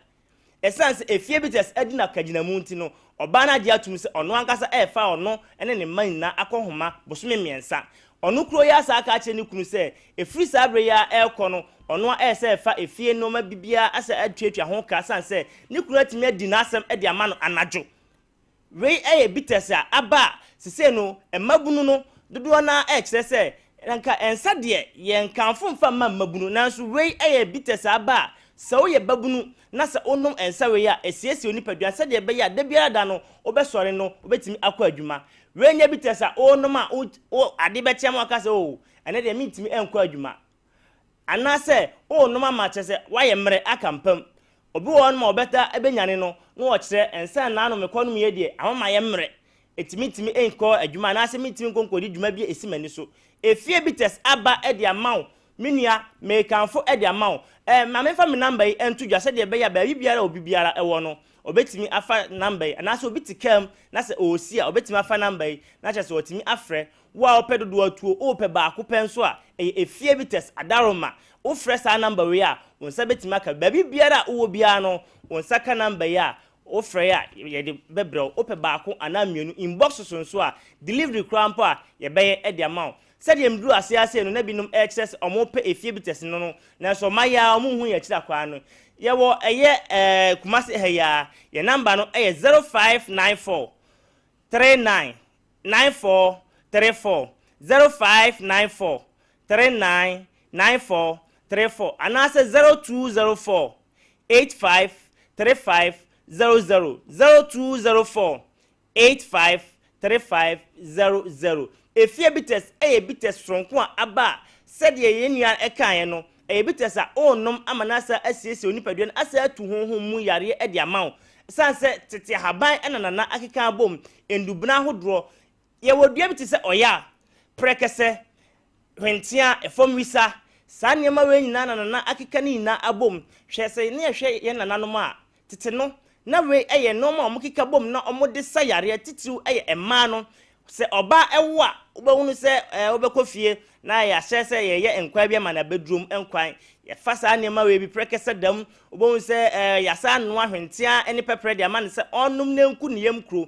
Esiane sɛ efie Bitters adi no akagyinamu nti no, ɔbaa no agye atom sɛ ɔno ankasa refa ɔno ne ne mma nyinaa akɔnhoma bosome mmiɛnsa. Ɔno kuro yi ara san ka kyerɛ ne kunu sɛ ɛfiri saa berɛ yi ara rekɔ no, ɔno ara ɛsɛ refa efie nnoɔma bibiara asɛ atuatua ho ka ɛsiane sɛ ne kunu atumi adi n'asɛm de ama no anadwo. Wei yɛ bitters a aba a sesei no mmabunu no dodoɔ no ara rekyerɛ sɛ anka nsa deɛ yɛnkamfo mfa mma mmabunu nanso wei yɛ bitters a aba a sɛ woyɛ babunu na sɛ wonom nsa wei a ɛsiesie wo nipadua sɛdeɛ ɛbɛyɛ a da biara da no wobɛsɔre no wobɛtumi akɔ adwuma. Wei nyɛ bitters a wonom a wo ade bɛkye ama woaka sɛ oo ɛnɛ deɛ mentumi nkɔ adwuma. Anaasɛ worenom ama kyerɛ sɛ woayɛ mmerɛ aka mpam. Obi wɔ hɔnom a ɔbɛta bɛnyane no na ɔkyerɛ, nsa a naano mekɔ nom yei deɛ ama mayɛ mmerɛ, enti mentumi nkɔ adwuma anaasɛ mentumi nkɔ nkɔdi dwuma bi a ɛsi m'ani so. Efie bitters aba de ama wo, me nua, merekamfo de ama wo. Eh, ma memfa me number yi nto dwa sɛdeɛ ɛbɛyɛ a baabi biara a obi biara wɔ no, ɔbɛtumi afa number yi, anaasɛ obi te kaa mu na sɛ ɔresi a, ɔbɛtumi afa number yi na kyerɛ sɛ watumi afrɛ. Wo a wopɛ dodoɔ atuo, wopɛ baako pɛ nso a, ɛyɛ Efie Bitters Adaroma. Wofrɛ saa number wei a, wo nsa bɛtumi aka. Baabi biara a wowɔ biara no, wo nsa ka number yi a, wofrɛ a, yɛde bɛbrɛ wo. Wopɛ baako anaa mmienu, inbox so nso a, delivery koraa mpo a, yɛbɛyɛ de ama wo. Sɛdeɛ meduru aseɛ ara sei no, na binom rekyerɛ sɛ wɔpɛ Efie Bitters no no, nanso wɔayɛ ara wɔnhu yɛn akyiri akwaa no. Yɛwɔ ɛyɛ ɛɛ Kumasi ha yi ara, yɛn number no yɛ 0594 39 94 34 0594 39 94 34 anaasɛ 0204 85 35 00 0204 85 35 00. Efie bitters yɛ bitters soronko a aba a sɛdeɛ yɛn nua kaeɛ no, ɛyɛ bitters a worenom ama no asan asiesie wo nipadua no asan atu honhom mu yareɛ de ama wo. Ɛsiane sɛ tete ahaban na nana akeka abom, nnubena ahodoɔ, yɛwɔ dua bi te sɛ ɔya, prɛkɛsɛ, hwentea, ɛfam wisa, saa nneɛma wei nyinaa na nana akeka ne nyinaa abom. Hwɛ sɛ ne yɛhwɛ yɛn nananom a, Tete no, na wei yɛ nnoɔma a wɔkeka bom na wɔde sa yareɛ, titiriw yɛ mmaa no. Sɛ ɔbaa wo a, wobɛhunu sɛ wobɛkɔ fie na yɛahyɛ sɛ yɛyɛ nkwan bi ama no abɛdurom nkwan. Yɛfa saa nneɛma wei bi, prɛkɛsɛ da mu, wobɛhunu sɛ yɛasan anoa hwenteaa ne pɛprɛ de ama no sɛ ɔnnom na ɛnku ne yam kuro.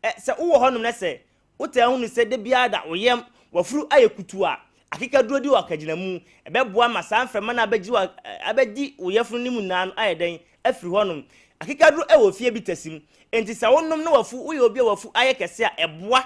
Sɛ wowɔ hɔnom na sɛ Wotaa hu no sɛ da biara da wo yam, w'afuru ayɛ kutuu a, akekaduro di wo akagyinamu. Ɛbɛboa ma saa mframa no a abɛgye wo abɛdi wo yafunu no mu nyinaa no ayɛ dɛn? Afiri hɔnom. Akekaduro wɔ fie bi tasim. Enti sɛ wonom na w'afu, woyɛ obi a w'afu ayɛ kɛse a, ɛboa.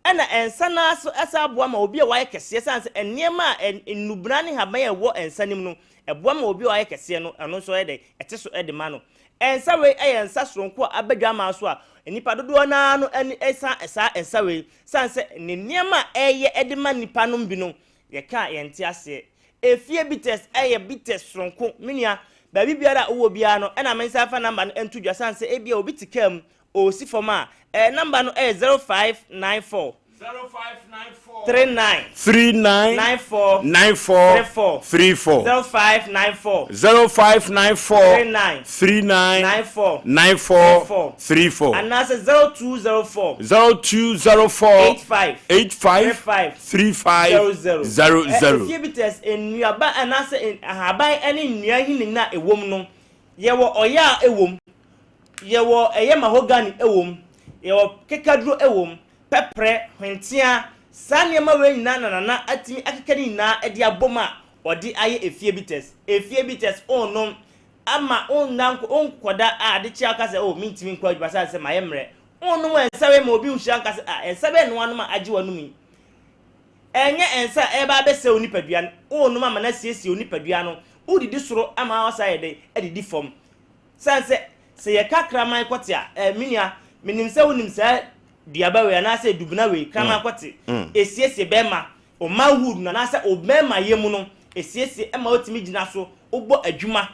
Ɛna nsa no ara nso san boa ma obi a wayɛ kɛseɛ ɛsiane sɛ nneɛma a nnubena ne nhaban a ɛwɔ nsa no mu no, ɛboa ma obi a wayɛ kɛseɛ no, ɛno nso ɛyɛ dɛn? Ɛte so de ma no. Nsa wei yɛ nsa soronko a aba dwaman so a nnipa dodoɔ no ara no ani sa saa nsa wei sane sɛ ne nneɛma a ɛyɛ de ma nnipa nom bi no yɛka a yɛnte aseɛ. Efie bitters yɛ bitters soronko me nua baabi biara a wowɔ biara no ɛna me nsa fa number no nto dwa sane sɛ ebia obi te kaa mu ɔresi fam a, ɛɛ number no yɛ 0594. 39. 39. 94. 94. 34. 34. 0594. 0594. 39. 39. 94. 94. 34. Anaasɛ 0204. 0204. 85. 85. 35. 35. 00. 00. Efie bitters nnuaba anaasɛ ahaban ne nnua nhini a ɛwɔ mu no, yɛwɔ ɔya a ɛwɔ mu. Yɛwɔ ɛyɛ mahogany wɔ mu, yɛwɔ kekaduro wɔ mu, pɛprɛ, hwentea, saa nneɛma wei nyinaa na Nana atumi akeka ne nyinaa de abom a ɔde ayɛ efie bitters. Efie bitters wonom ama wonna nkɔ wonkɔda a ade kye a woka sɛ oh mentumi nkɔ adwuma sane sɛ mayɛ mmerɛ. Wonom nsa wei ma obi nhyira nka sɛ ah nsa bɛn na woanom a agye w'anom yi. Ɛnyɛ nsa a ɛreba abɛsɛe wo nipadua no, wonom ama no asiesie wo nipadua no, wodidi soro ama woasan ayɛ dɛn adidi fam. Sane sɛ, sɛ yɛka kraman kɔte a, eh, me nua, menim sɛ wonim saa duaba wei anaasɛ dubena wei, kraman kɔte. Ɛsiesie bɛrima, wo manhood no anaasɛ wo bɛrima mu no, ɛsiesie ma wotumi gyina so, wobɔ adwuma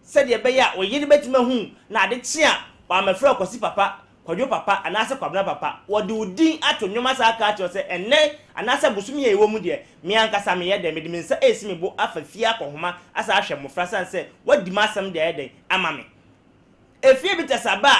sɛdeɛ ɛbɛyɛ a wo yere bɛtumi ahu wo, na ade kye a, wammɛfrɛ wo Kwasi papa, Kwadwo papa anaasɛ Kwabena papa, wɔde wo din ato nnwom asan aka akyerɛ wo sɛ ɛnnɛ anaasɛ bosome yi a yɛwɔ mu deɛ, me ankasa meyɛ dɛn? Mede me nsa resi me bo afa fie akɔhoma asan ahwɛ mmofra sane sɛ woadi m'asɛm de ayɛ dɛn ama me. Efie bi te sɛ aba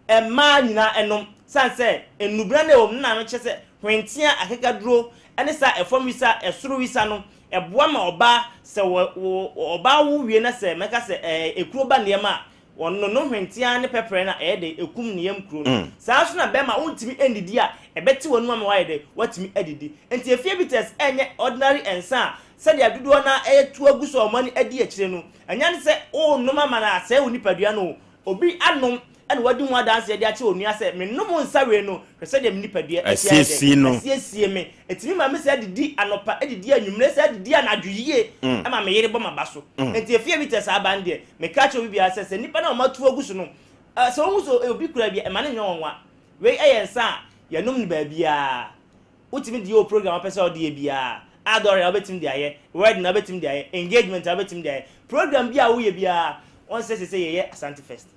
a mmaa nyinaa nom sane sɛ nnubena no a ɛwɔ mu no na kyerɛ sɛ hwentea, akekaduro ne saa ɛfam wisa, ɛsoro wisa no, ɛboa ma ɔbaa sɛ wɔ wɔ ɔbaa wo wie na sɛ mɛka sɛ ɛɛ ekuro ba nneɛma a Wɔnono hwenteaa ne pɛprɛ no a, ɛyɛ dɛn? Ɛkum ne yam kuro no. Saa ara nso na bɛrima a wontumi nnidi a, ɛbɛte w'anum ama woayɛ dɛn? Woatumi adidi. Nti efie bitters ɛnyɛ ordinary nsa a sɛdeɛ dodoɔ no ara ɛreto agu so a wɔn ani adi akyire no. Ɛnyɛ ne sɛ worenom ama no asɛe wo nipadua no o. Obi anom na wadi ho adanseɛ de akyerɛ onua sɛ, menom nsa wei no, hwɛ sɛdeɛ me nipadua asi ayɛ dɛn? Asiesie no. Asiesie me. Ɛtumi ma me saa didi anɔpa, didi anwummere, saa didi anadwo yie ma me yere bɔ m'aba so. Enti efie bitters aba no deɛ, Meka kyerɛ obi biara sɛ, sɛ nnipa no a wɔatu agu so no, sɛ wɔhu sɛ obi kura bi a, mma no nyɛ wɔn nwanwa. Wei yɛ nsa a yɛnom no baabiara. Wotumi de yɛ wo program a wopɛ sɛ wode yɛ biara. Adɔre a wobɛtumi de ayɛ, wedding a wobɛtumi de ayɛ, engagement a wobɛtumi de ayɛ. Program bi a woyɛ biara, wɔn sɛ seesei yɛyɛ Asante Fest.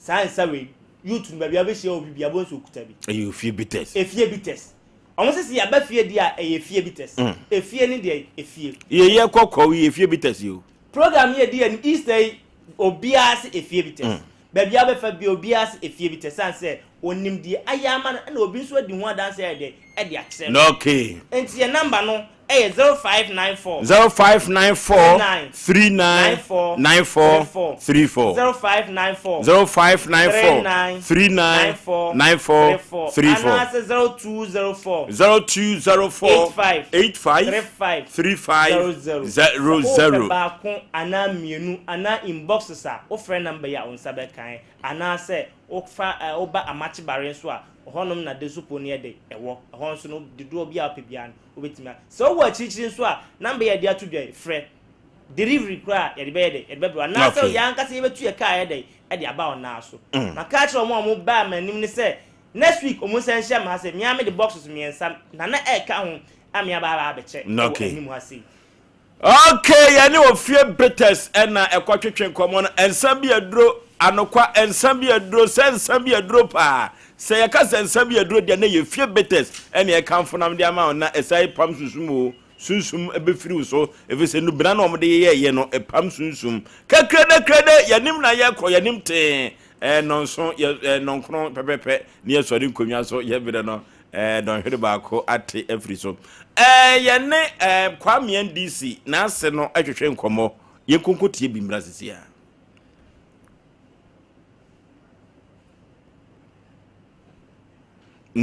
Saa nsa wei, youth no baabi a wobɛhyia obi biara, wobɛhu sɛ ɔkuta bi. Ɛyɛ ofie bitters. Efie bitters. Wɔn sɛ sɛ yɛaba fie deɛ a, ɛyɛ efie bitters. Efie ne deɛ, efie. Yɛyɛ kɔkɔɔ yi, efie bitters yi o. Program yi edi anim Easter yi obiara se efie bi tɛs. Baabi a wobɛfa bia obiara se efie bi tɛs sane sɛ onim deɛ ayɛ ama no ɛna obi nso adi ho adanse ayɛ dɛn ɛde akyerɛ no. Okay. Nti yɛn number no ɛyɛ 0594. 0594 39 39 94 94 34 34 0594 0594 39 39 94 94 34 34 anaasɛ 0204 0204 85 85 35 35 00. 00. Sɛ wopɛ baako anaa mmienu anaa inboxes a, wofrɛ number yi a wo nsa bɛkan. Anaasɛ wofa ɛ woba Amakyebare nso a, ɛhɔnom na Desopo no yɛ dɛ ɛwɔ. Ɛhɔ nso no, dodoɔ biara a wopɛ biara no, wobɛtumi a. Sɛ wowɔ akyirikyiri nso a, number yi a yɛde ato dwa yi, frɛ. Delivery koraa a, yɛde bɛyɛ dɛ, yɛde bɛbrɛ wo. Anaasɛ Okay. yɛn ankasa yɛbɛtu yɛn kaa ayɛ dɛ de aba wo nan so. Maka akyerɛ wɔn a wɔbaa m'anim no sɛ, next week wɔn nsan nhyia me ha sɛ, me ara mede boxes mmiɛnsa na na ɛreka ho a me aba aba abɛkyɛ wɔ Okay. anim ha sei. Okay, yɛne ofie bitters ɛna ɛkɔtwetwe nkɔmmɔ no. Nsa bi aduro, anokwa, nsa bi aduro, sɛ nsa bi aduro paa. Sɛ yɛka sɛ nsa bi aduro deɛ na yɛ fie bitters ɛna ɛkamfo nam de ama wo na ɛsa yi pam susu mu o. Sunsum bɛfiri wo so, ɛfiri sɛ nnubena na wɔde yeyɛeɛ no, ɛpam sunsum. Kɛkrɛdɛkrɛdɛ, yɛnim na yɛkɔ, yɛnim tee, ɛɛ nnɔnso, yɛ ɛɛ nnɔnkron pɛpɛpɛ, ne yɛsɔre nkonnwa so, yɛ berɛ no, ɛɛ dɔnhwere baako ate afiri so. Ɛɛ yɛne ɛɛ Kwame NDC n'ase no ɛtwetwe nkɔmmɔ, yɛnkonko tie bi mmra sisi a.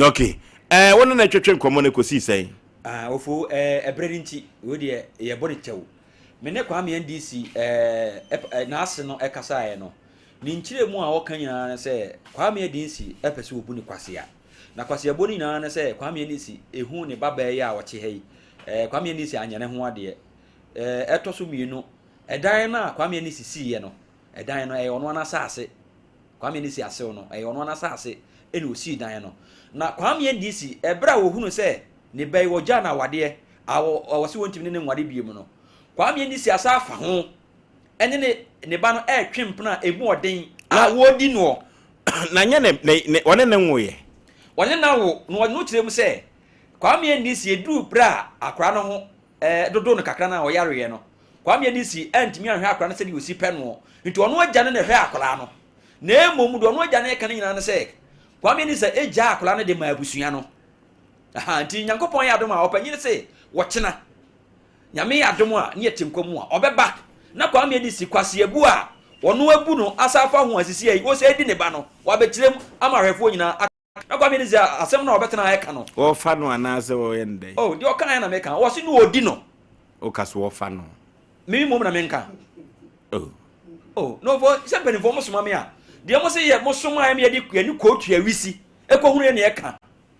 Okay. Ɛɛ wo ne no twetwe nkɔmmɔ no kɔsii sɛn? Ah, ofo ɛɛ ɛbrɛ no nti, wei deɛ yɛbɔ ne kyɛw. Me ne Kwame NDC ɛɛ ɛp n'ase no ɛkasaeɛ no, ne nkyerɛmu a ɔka nyinaa ne sɛ Kwame NDC ɛpɛ sɛ ɔbu ne kwasea. Na kwaseabɔ no nyinaa ne sɛ Kwame NDC ɛhu ne babaa yi a ɔte ha yi, ɛɛ Kwame NDC anyɛ ne ho adeɛ. Ɛɛ ɛtɔ so mmienu, ɛdan no a Kwame NDC siiɛ no, ɛdan no ɛyɛ ɔno ara n'asaase. Kwame Anisi asew no, ɛyɛ ɔno ara n'asase na osii dan no. Na Kwame Anisi, ɛberɛ a wɔhunu sɛ ne ba yi wɔgyaa no awadeɛ a wɔse wɔntumi ne no nware bio no, Kwame Anisi asa afa ho ne ne ne ba no retwe mpena a ɛmu ɔden a wɔredi noɔ. Na nyɛ ne, ne, ne, wɔne ne nwoeɛ. Wɔne no awo, na wɔde no kyerɛ mu sɛ Kwame Anisi ɛduruu berɛ a akwadaa no ho eh, dodoo no kakra no a ɔyareɛ no, Kwame Anisi antumi anhwɛ akwadaa no sɛdeɛ ɔsi pɛ noɔ, nti ɔno agya no na ɛhwɛ akwadaa no. Na mmom deɛ ɔno agya no reka no nyinaa ne sɛ, Kwame Anisi gyaa akwadaa no de maa abusua no. Aha, nti Nyankopɔn yɛ adom a, ɔpanyin se wɔkyena, Nyame yɛ adom a, ne yɛte nkwa mu a, ɔbɛba. Na Kwame Anisi, kwaseabu a ɔno abu no asa afa ho a sisi ayi, ɔsɛ di ne ba no, wabɛkyerɛ mu ama ahwɛfoɔ nyinaa Na Kwame ne sɛ asɛm no a ɔbɛtena ha ɛka no. Wɔfa no anaasɛ wɔyɛ no dɛn? Oh, deɛ ɔkaeɛ na meka. Wɔse ne ɔdi no. Woka so wɔfa no. Me mmom na menka. Oh. Oh, no fo sɛ mpanimfoɔ mo soma me a, deɛ mo se yɛ mo soma yɛ yɛde yɛne kootu awisi ɛkɔhunu yɛ ne ɛka.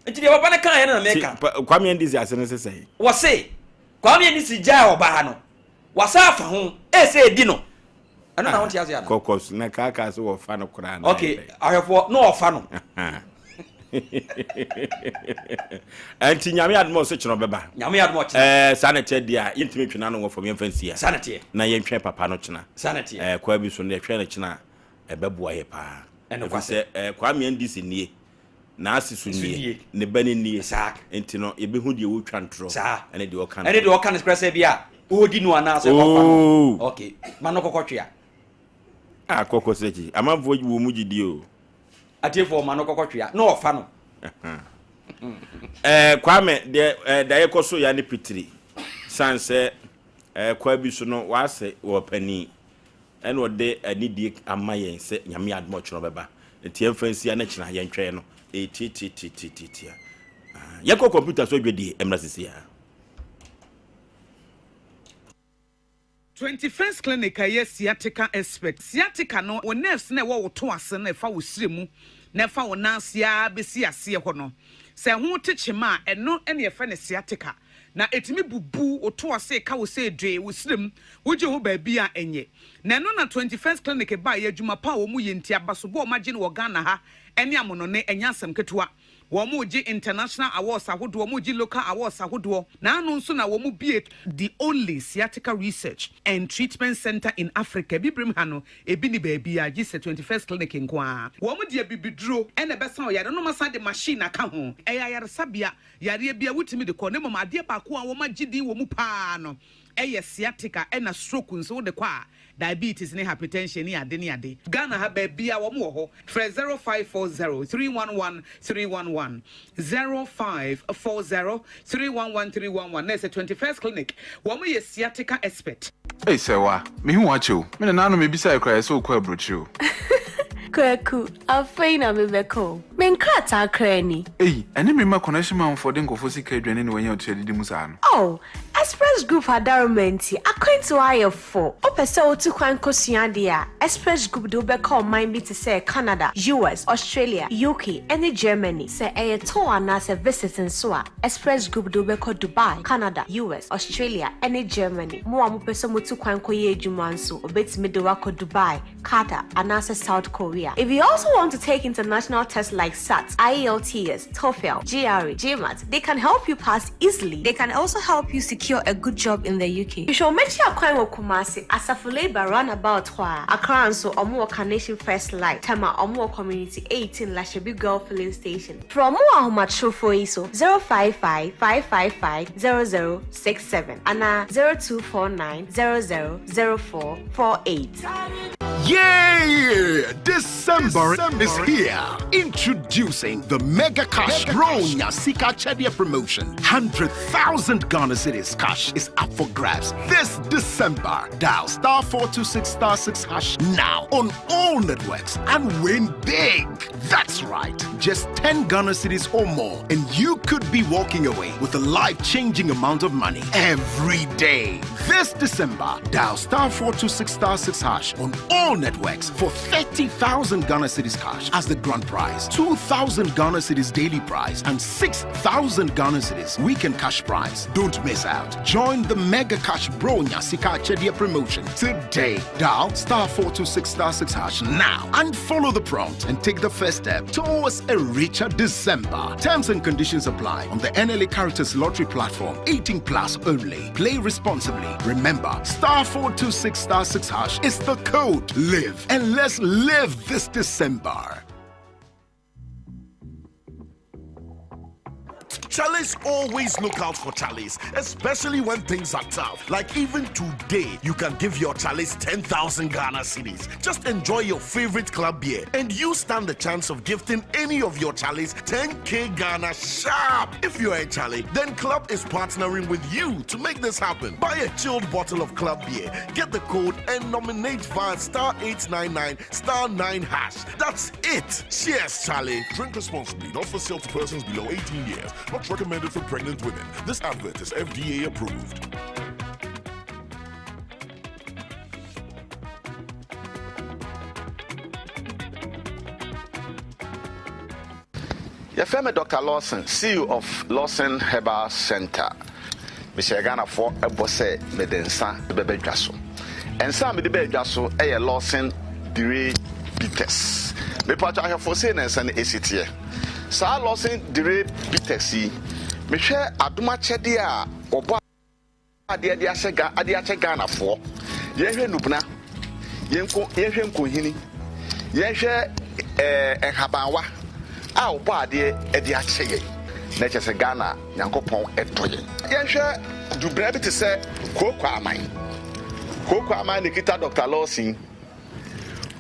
Nti deɛ papa no kaeɛ no na meka. Kwame Andisi ase no sɛ sɛn? Wɔse Kwame Andisi gyaa ɔbaa no, wasa afa ho, ɛsɛ ɛdi no. Ɛno na wonte ase ana? Kɔkɔ so na kaakaa so wɔfa no koraa na Okay, ahwɛfoɔ na ɔfa no. Ɛnti nyame adom a ɔsɛ kyerɛ ɔbɛba. Nyame adom ɔkyena. Ɛɛ saa na ɛteɛ deɛ a yɛntumi ntwe n'ano wɔ fam yɛmfa nsia. Saa na ɛteɛ. Na yɛntwɛn papa no kyena. Saa na ɛteɛ. Ɛɛ kwaa bi so no yɛtwɛn no kyena a ɛbɛboa yɛ paa. Ɛno kwasɛ. Ɛfiri sɛ ɛɛ Kwame NDC nie. N'ase so nie, ne ba no nie. Nti no, yɛbɛhu deɛ ɔretwa ntorɔ ɛne deɛ ɔka no. Ɛne deɛ ɔka no korɛ sɛ bi a ɔredi no anaasɛ ɔfa no. Oh. Ok, ma no kɔkɔ twea. Ah, kɔkɔ sɛ kyi. Amanfoɔ wɔ mu gyidie o. Atiefoɔ ma no kɔkɔ twea na ɔfa no. Eh, Kwame, deɛ eh, daeɛ kɔ so ya ne pitiri. San sɛ eh, kwa bi so no, w'ase wɔ panin. Ɛna ɔde anidie ama yɛn sɛ Nyame adom a ɔkyena ɔbɛba. Nti yɛmfa nsia na kyena yɛntwɛn no. Ɛyɛ tiatiatiatiatia. Ah, yɛnkɔ kɔmputa so adwadie mmra sisi a. 21st Clinic a ɛyɛ sciatica expert. Sciatica no, wo nerves no a ɛwɔ wo to ase no a ɛfa wo srɛ mu na ɛfa wo nan ase ara bɛsi aseɛ hɔ no, sɛ ɛho te kyema a, ɛno na yɛfrɛ no sciatica. Na ɛtumi bubu wo to ase ka wo sɛ dwee wo srɛ mu, wogye ho baabi a ɛnyɛ. Na ɛno na 21st Clinic baeɛ, adwuma pa a wɔn yɛ nti, abasobɔ a wɔagye no wɔ Ghana ha ne amonɔne, ɛnyɛ asɛm ketewa. Wɔregye international awards ahodoɔ, wɔregye local awards ahodoɔ, na ano nso na wɔbue the only sciatica research and treatment centre in Africa, Abibirem ha no, ebi nni baabiara gye sɛ 21st Clinic nko ara. Wɔde abibiduro na ɛbɛsa ɔyare no na wɔasan de machine aka ho. Ɛyɛ ayaresabea Yareɛ biara wotumi de kɔ na mmom adeɛ baako a wɔagye din wɔ mu pa ara no yɛ sciatica ɛna stroke nso wode kɔ a diabetes ne hypertension ne ade ne ade. Ghana ha baabiara wɔn wɔ hɔ frɛ 0540 311 311 0540 311 311 na ɛsɛ 21st clinic wɔn yɛ sciatica expert. Ei Sɛwa, mehu wo akyɛ o. Me nananom mebisae koraa yɛsɛ wokɔ aburokyire o. Kwaku, afei na mebɛka o. Me nkrataa koraa ni. Ei, ɛne me mma connection manfoɔ de nkurɔfoɔ sika aduane na wanya ɔtiri adidi mu saa no. Oh, Express Group adaworoma nti, akwantuo ayɛ fo. Wopɛ sɛ wotu kwan kɔsua adeɛ a, Express Group de wo bɛkɔ ɔman bi te sɛ Canada, US, Australia, UK, ne Germany. Sɛ ɛyɛ tour anaasɛ visit nso a, Express Group de wo bɛkɔ Dubai, Canada, US, Australia, ne Germany. Mo a mopɛ sɛ motu kwan kɔyɛ adwuma nso, wɔbɛtumi de wo akɔ Dubai, Qatar, anaasɛ South Korea. If you also want to take international tests like SAT, IELTS, TOEFL, GRE, GMAT, they can help you pass easily. They can also help you secure a good job in the UK. Hwehwɛ wɔn akyi akwan wɔ Kumasi, Asafo Labour roundabout hɔ a. Accra nso, wɔn wɔ Carnation First Light, Tema, wɔn wɔ Community 18, Lashibi Girl Filling Station. Frɛ wɔn wɔ ahomatrofoɔ yi so, 055 555 0067 anaa 0249 00 0448. Yay! December, December is here. Introducing the Mega Cash Bronya Sika Chedia promotion. 100,000 Ghana cedis cash is up for grabs this December. Dial star 426 star 6 hash now on all networks and win big. That's right. Just 10 Ghana cedis or more, and you could be walking away with a life changing amount of money every day. This December, dial star 426 star 6 hash on all networks for 30,000 Ghana cedis cash as the grand prize, 2,000 Ghana cedis daily prize, and 6,000 Ghana cedis weekend cash prize. Don't miss out. Join the Mega Cash Bro Nyasika Chedia promotion today. Dial star 426 star 6 hash now and follow the prompt and take the first step towards a richer December. Terms and conditions apply on the NLA Caritas Lottery platform. 18 plus only. Play responsibly. Remember, star 426 star 6 hash is the code. Live and let's live this December. Chalice always look out for Chalice, especially when things are tough. Like even today, you can give your Chalice 10,000 Ghana cedis. Just enjoy your favorite club beer, and you stand the chance of gifting any of your Chalice 10k Ghana sharp. If you're a Chalice, then Club is partnering with you to make this happen. Buy a chilled bottle of Club beer, get the code, and nominate via star 899 star 9 hash. That's it. Cheers, Charlie. Drink responsibly, not for sale to persons below 18 years. Not recommended for pregnant women. This advert is FDA approved. Yɛfrɛ me Doctor Lawson, CEO of Lawson Herbal Centre. Mehyɛɛ Ghanafoɔ bɔ sɛ mede nsa bɛba dwa so. Nsa a mede baa dwa so yɛ Lawson Dire Bitters. Mepatwɔ ahwɛfoɔ sei na nsa no ɛsi teɛ. Saa Lawson Dire Bitters yi, mehwɛ adom akyɛdeɛ a wɔbɔ adeɛ de ahyɛ Ga de akyɛ Ghanafoɔ. Yɛnhwɛ Nubena, yɛnko yɛnhwɛ Nkohini, yɛnhwɛ ɛɛ Nhabanwa a wɔbɔ adeɛ de akyɛ yɛn. Na ɛkyɛ sɛ Ghana Nyankopɔn dɔ yɛn. Yɛnhwɛ dubena bi te sɛ Kooko Aman. Kooko Aman na ɛkita Dɔkta Lawson.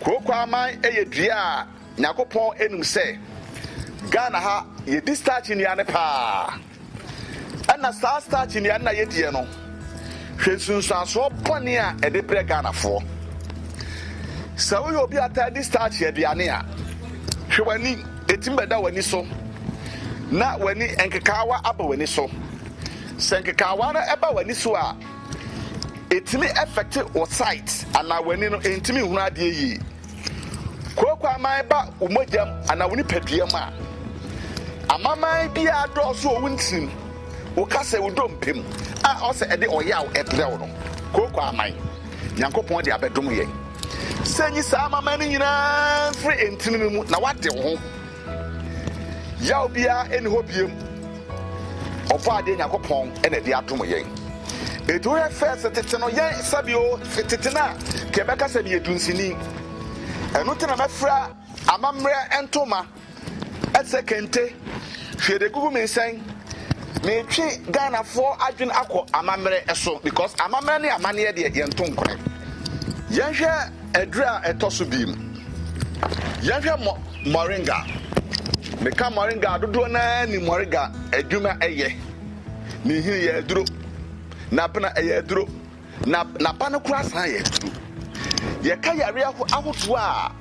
Kooko Aman yɛ dua a Nyankopɔn nim sɛ Ghana ha yɛdi starch nnuane paa. Ɛna saa starch nnuane na yɛdiɛ no, hwɛ nsunsuansoɔ bɔne a ɛde brɛ Ghanafoɔ. Sɛ woyɛ obi a taa di starch aduane a, hwɛ w'ani, ɛtumi bɛda w'ani so na w'ani nkekaawa aba w'ani so. Sɛ nkekaawa no ɛba w'ani so a, ɛtumi ɛfɛte wo sight anaa w'ani no ɛntumi nhunu adeɛ yie. Kooko aman ba wo mogya mu anaa wo nipadua mu a, amaman biara dɔɔso wɔ wo ntirim, wo kasa, wo dompe mu a ɔsɛ ɛde ɔyaw ɛbrɛ wo no. Kooko aman, Nyankopɔn de abɛdom yɛn sɛ nyi saa amaman no nyinaa mfiri ntini no mu na wade wo ho. Yaw biara nni hɔ biom. Ɔbɔadeɛ Nyankopɔn na ɛde adom yɛn. Enti wohwɛ first tete no yɛn sɛbi o tete no a ka yɛbɛka sɛ meyɛ dunsini. Ɛno nti na mɛfira amammerɛ ntoma ɛte sɛ kente, hwee de gugu me nsɛn. Metwe Ghanafoɔ adwene akɔ amammerɛ so because amammerɛ ne amanneɛ deɛ yɛnto nkorɛ. Yɛnhwɛ aduru a ɛtɔ so biem. Yɛnhwɛ mɔ moringa. Meka moringa a dodoɔ no ara nim moringa adwuma ɛyɛ. Ne nhini yɛ aduro, n'abena ɛyɛ aduro, na n'aba no koraa san yɛ aduro. Yɛka yareɛ ahodoɔ a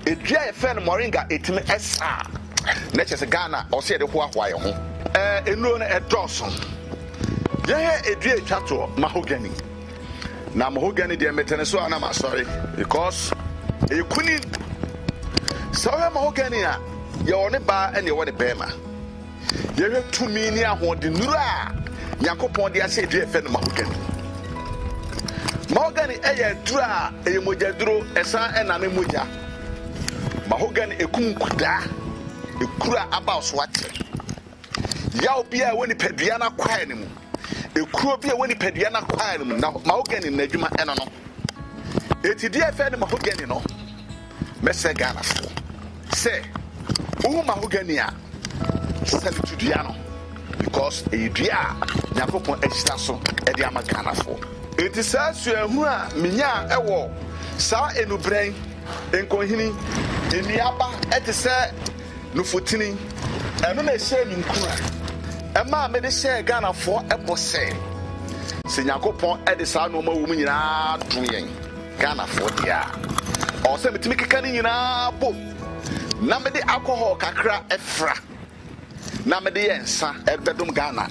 edua a yɛfrɛ no moringa ɛtumi ɛsa a, na kyerɛ sɛ Ghana ɔsɛ yɛde hoahoa yɛn ho. Ɛɛ nnuro no ɛdɔɔso. Yɛhwɛ edua etwa toɔ mahogany. Na mahogany deɛ mete ne so a na masɔre because ɛyɛ kunin. Sɛ wohwɛ mahogany a yɛwɔ ne baa ɛne yɛwɔ ne bɛrima. Yɛhwɛ tumi ne ahoɔdennuru a Nyankopɔn de ahyɛ dua a yɛfrɛ no mahogany. Mahogany yɛ aduru a ɛyɛ mogyaduro, ɛsan ɛnane mogya. Mahogany ɛkum nkudaa, ɛkura abaw so akyɛ. Yaw biara ɛwɔ nipadua no akwae no mu. Ekuro bi a ɛwɔ nipadua no akwaa no mu na mahogany no n'adwuma ɛno no. Eti deɛ ɛfɛ ne mahogany no, mɛsɛ Ghanafoɔ sɛ wohu mahogany a salute dua no because ɛyɛ dua a Nyankopɔn ahyira so de ama Ghanafoɔ. Enti saa suahunu a menyaa wɔ saa enubrɛn, nkɔnhini, nnuaba te sɛ nufutini, ɛno na ɛhyɛɛ me nkuran ɛmaa mede hyɛɛ Ghanafoɔ bɔ sɛ, sɛ Nyankopɔn de saa nnoɔma wɔ mu nyinaa dom yɛn Ghanafoɔ deɛ a, ɔwɔ sɛ metumi keka ne nyinaa bom na mede alcohol kakra fra na mede yɛ nsa bɛdom Ghana.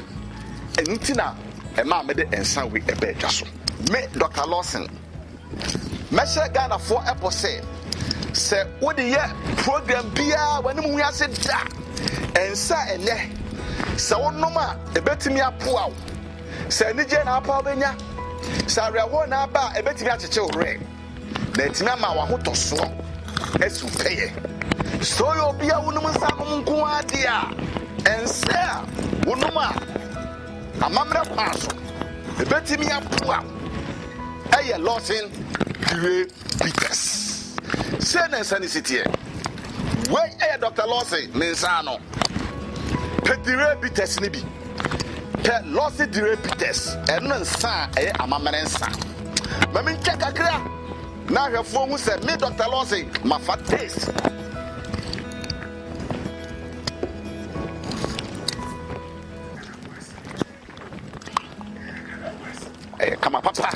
Ɛno nti na ɛmaa mede nsa wei ɛbaa dwa so. Me Doctor Lawson, mɛhyɛ Ghanafoɔ bɔ sɛ, sɛ wode yɛ program biara w'anim ngu ase da. Nsa ɛnnɛ, sɛ wonom a ɛbɛtumi aboa wo. Sɛ anigyeɛ na apa wobɛnya, sɛ awerɛhoɔ na aba a ɛbɛtumi akyekye wo werɛ. na atumi ama w'ahotɔsoɔ asi wo pɛyɛ. Sɛ woyɛ obi a wonom nsa nom nko ara deɛ a, ɛnsɛ a wonom a amammerɛ kwan so ɛbɛtumi aboa wo ɛyɛ Lawson Dire Bitters. Sei na nsa no si teɛ. Wei ɛyɛ Dr. Lawson ne nsa ano. Pɛ Dire Bitters no bi. Pɛ Lawson Dire Bitters, ɛno nsa a ɛyɛ amammerɛ nsa. Ma mentwa kakra na ahwɛfoɔ hu sɛ me Dr. Lawson mafa taste. Ɛyɛ kama papa.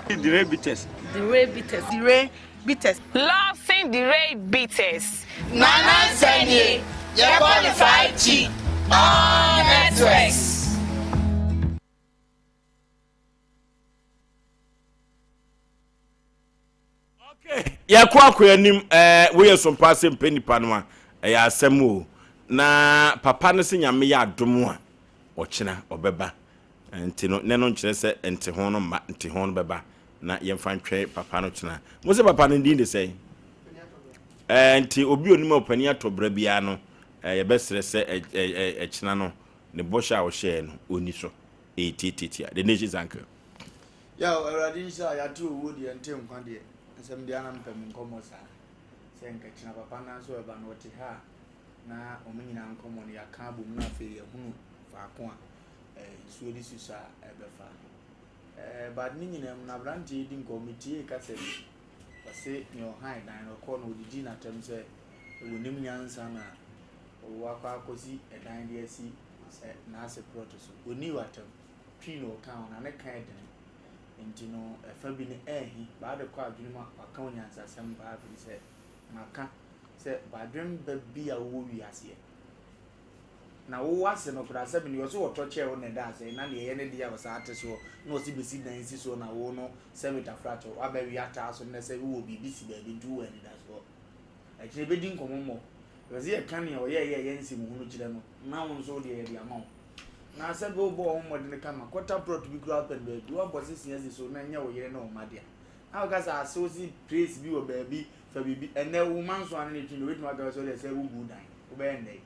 Dire bitters. Dire bitters. Dire bitters. Lawson Dire bitters. Nana nsɛm nie, yɛbɔ no 5G, all networks. Yɛkɔ akɔ anim ɛɛ woyɛ sompa ase mpɛ nipa no a ɛyɛ asɛm o na papa no sɛ nyame yɛ adom a ɔkyena ɔbɛba nti no ne no nkyerɛ sɛ nte ho no mma nte ho no bɛba na yɛmfa ntwɛn papa no kyena mo sɛ papa no din de sɛn ɛɛ nti obi onim a ɔpanin atɔ bra biara no ɛɛ yɛbɛsrɛ sɛ ɛɛ ɛkyena no ne bɔhyɛ a ɔhyɛɛ no ɔni so ɛyɛ tiatiatia the nation's uncle. Yaw, Awurade nhyira yɛate owuo deɛ nte nkwa deɛ nsɛm deɛ ana mpɛ me nkɔmmɔ saa sɛ nka kyina papa no nso ɛba no ɔte ha a na wɔn nyinaa nkɔmmɔ no yɛaka abom na afei yɛhunu faako a eh, nsuo de susu a ɛbɛfa eh, but ne nyinaa mu no aberanteɛ yi di nkɔmmɔ metiee kasa bi ɔse nea ɔhan dan no ɔkɔɔ no ɔdidi n'atɛm sɛ wɔnim nyansa na wakɔ akɔsi ɛdan de asi n'ase prɔto so ɔnii w'atɛm Twi na ɔka o, na ne ka yɛ dene. Nti no, ɛfa bi no ɛɛhi, baa de kɔ adwene mu a, waka onyansasɛm paa firi sɛ, maka sɛ badwemba bi a wowɔ wiaseɛ, na wowɔ ase no koraa sɛbi no, yɛ ɔse wɔtɔ kyɛɛ wo na ɛda asɛe, na deɛ ɛyɛ ne deɛ a ɔsaa te soɔ, na ɔse bɛsi dan si soɔ na wo no sɛbi tafrakyɛ, wabɛwe ataa so nnɛ sɛ wowɔ biribi si baabi nti wowɔ anidasoɔ. Akyire yɛbɛdi nkɔmmɔ mmɔ. Yɛpɛ sɛ yɛka nea ɔyɛeɛ a ɛyɛ nsɛmhunu kyerɛ no, na wo nso wo deɛ yɛde ama wo. Na sɛ bɛ wobɔ wo ho mmɔden kama, kɔta prɔt bi koraa pɛ no baabi, woabɔ sese asi so na ɛnyɛ wo yere ne wo mma dea. Na woka sɛ ase wo se place bi wɔ baabi, fa biribi, ɛnnɛ wo mma nso ano ne twe deɛ wobɛtumi aka sɛ wodeɛ sɛ wogu dan, wobɛyɛ nnɛ yi.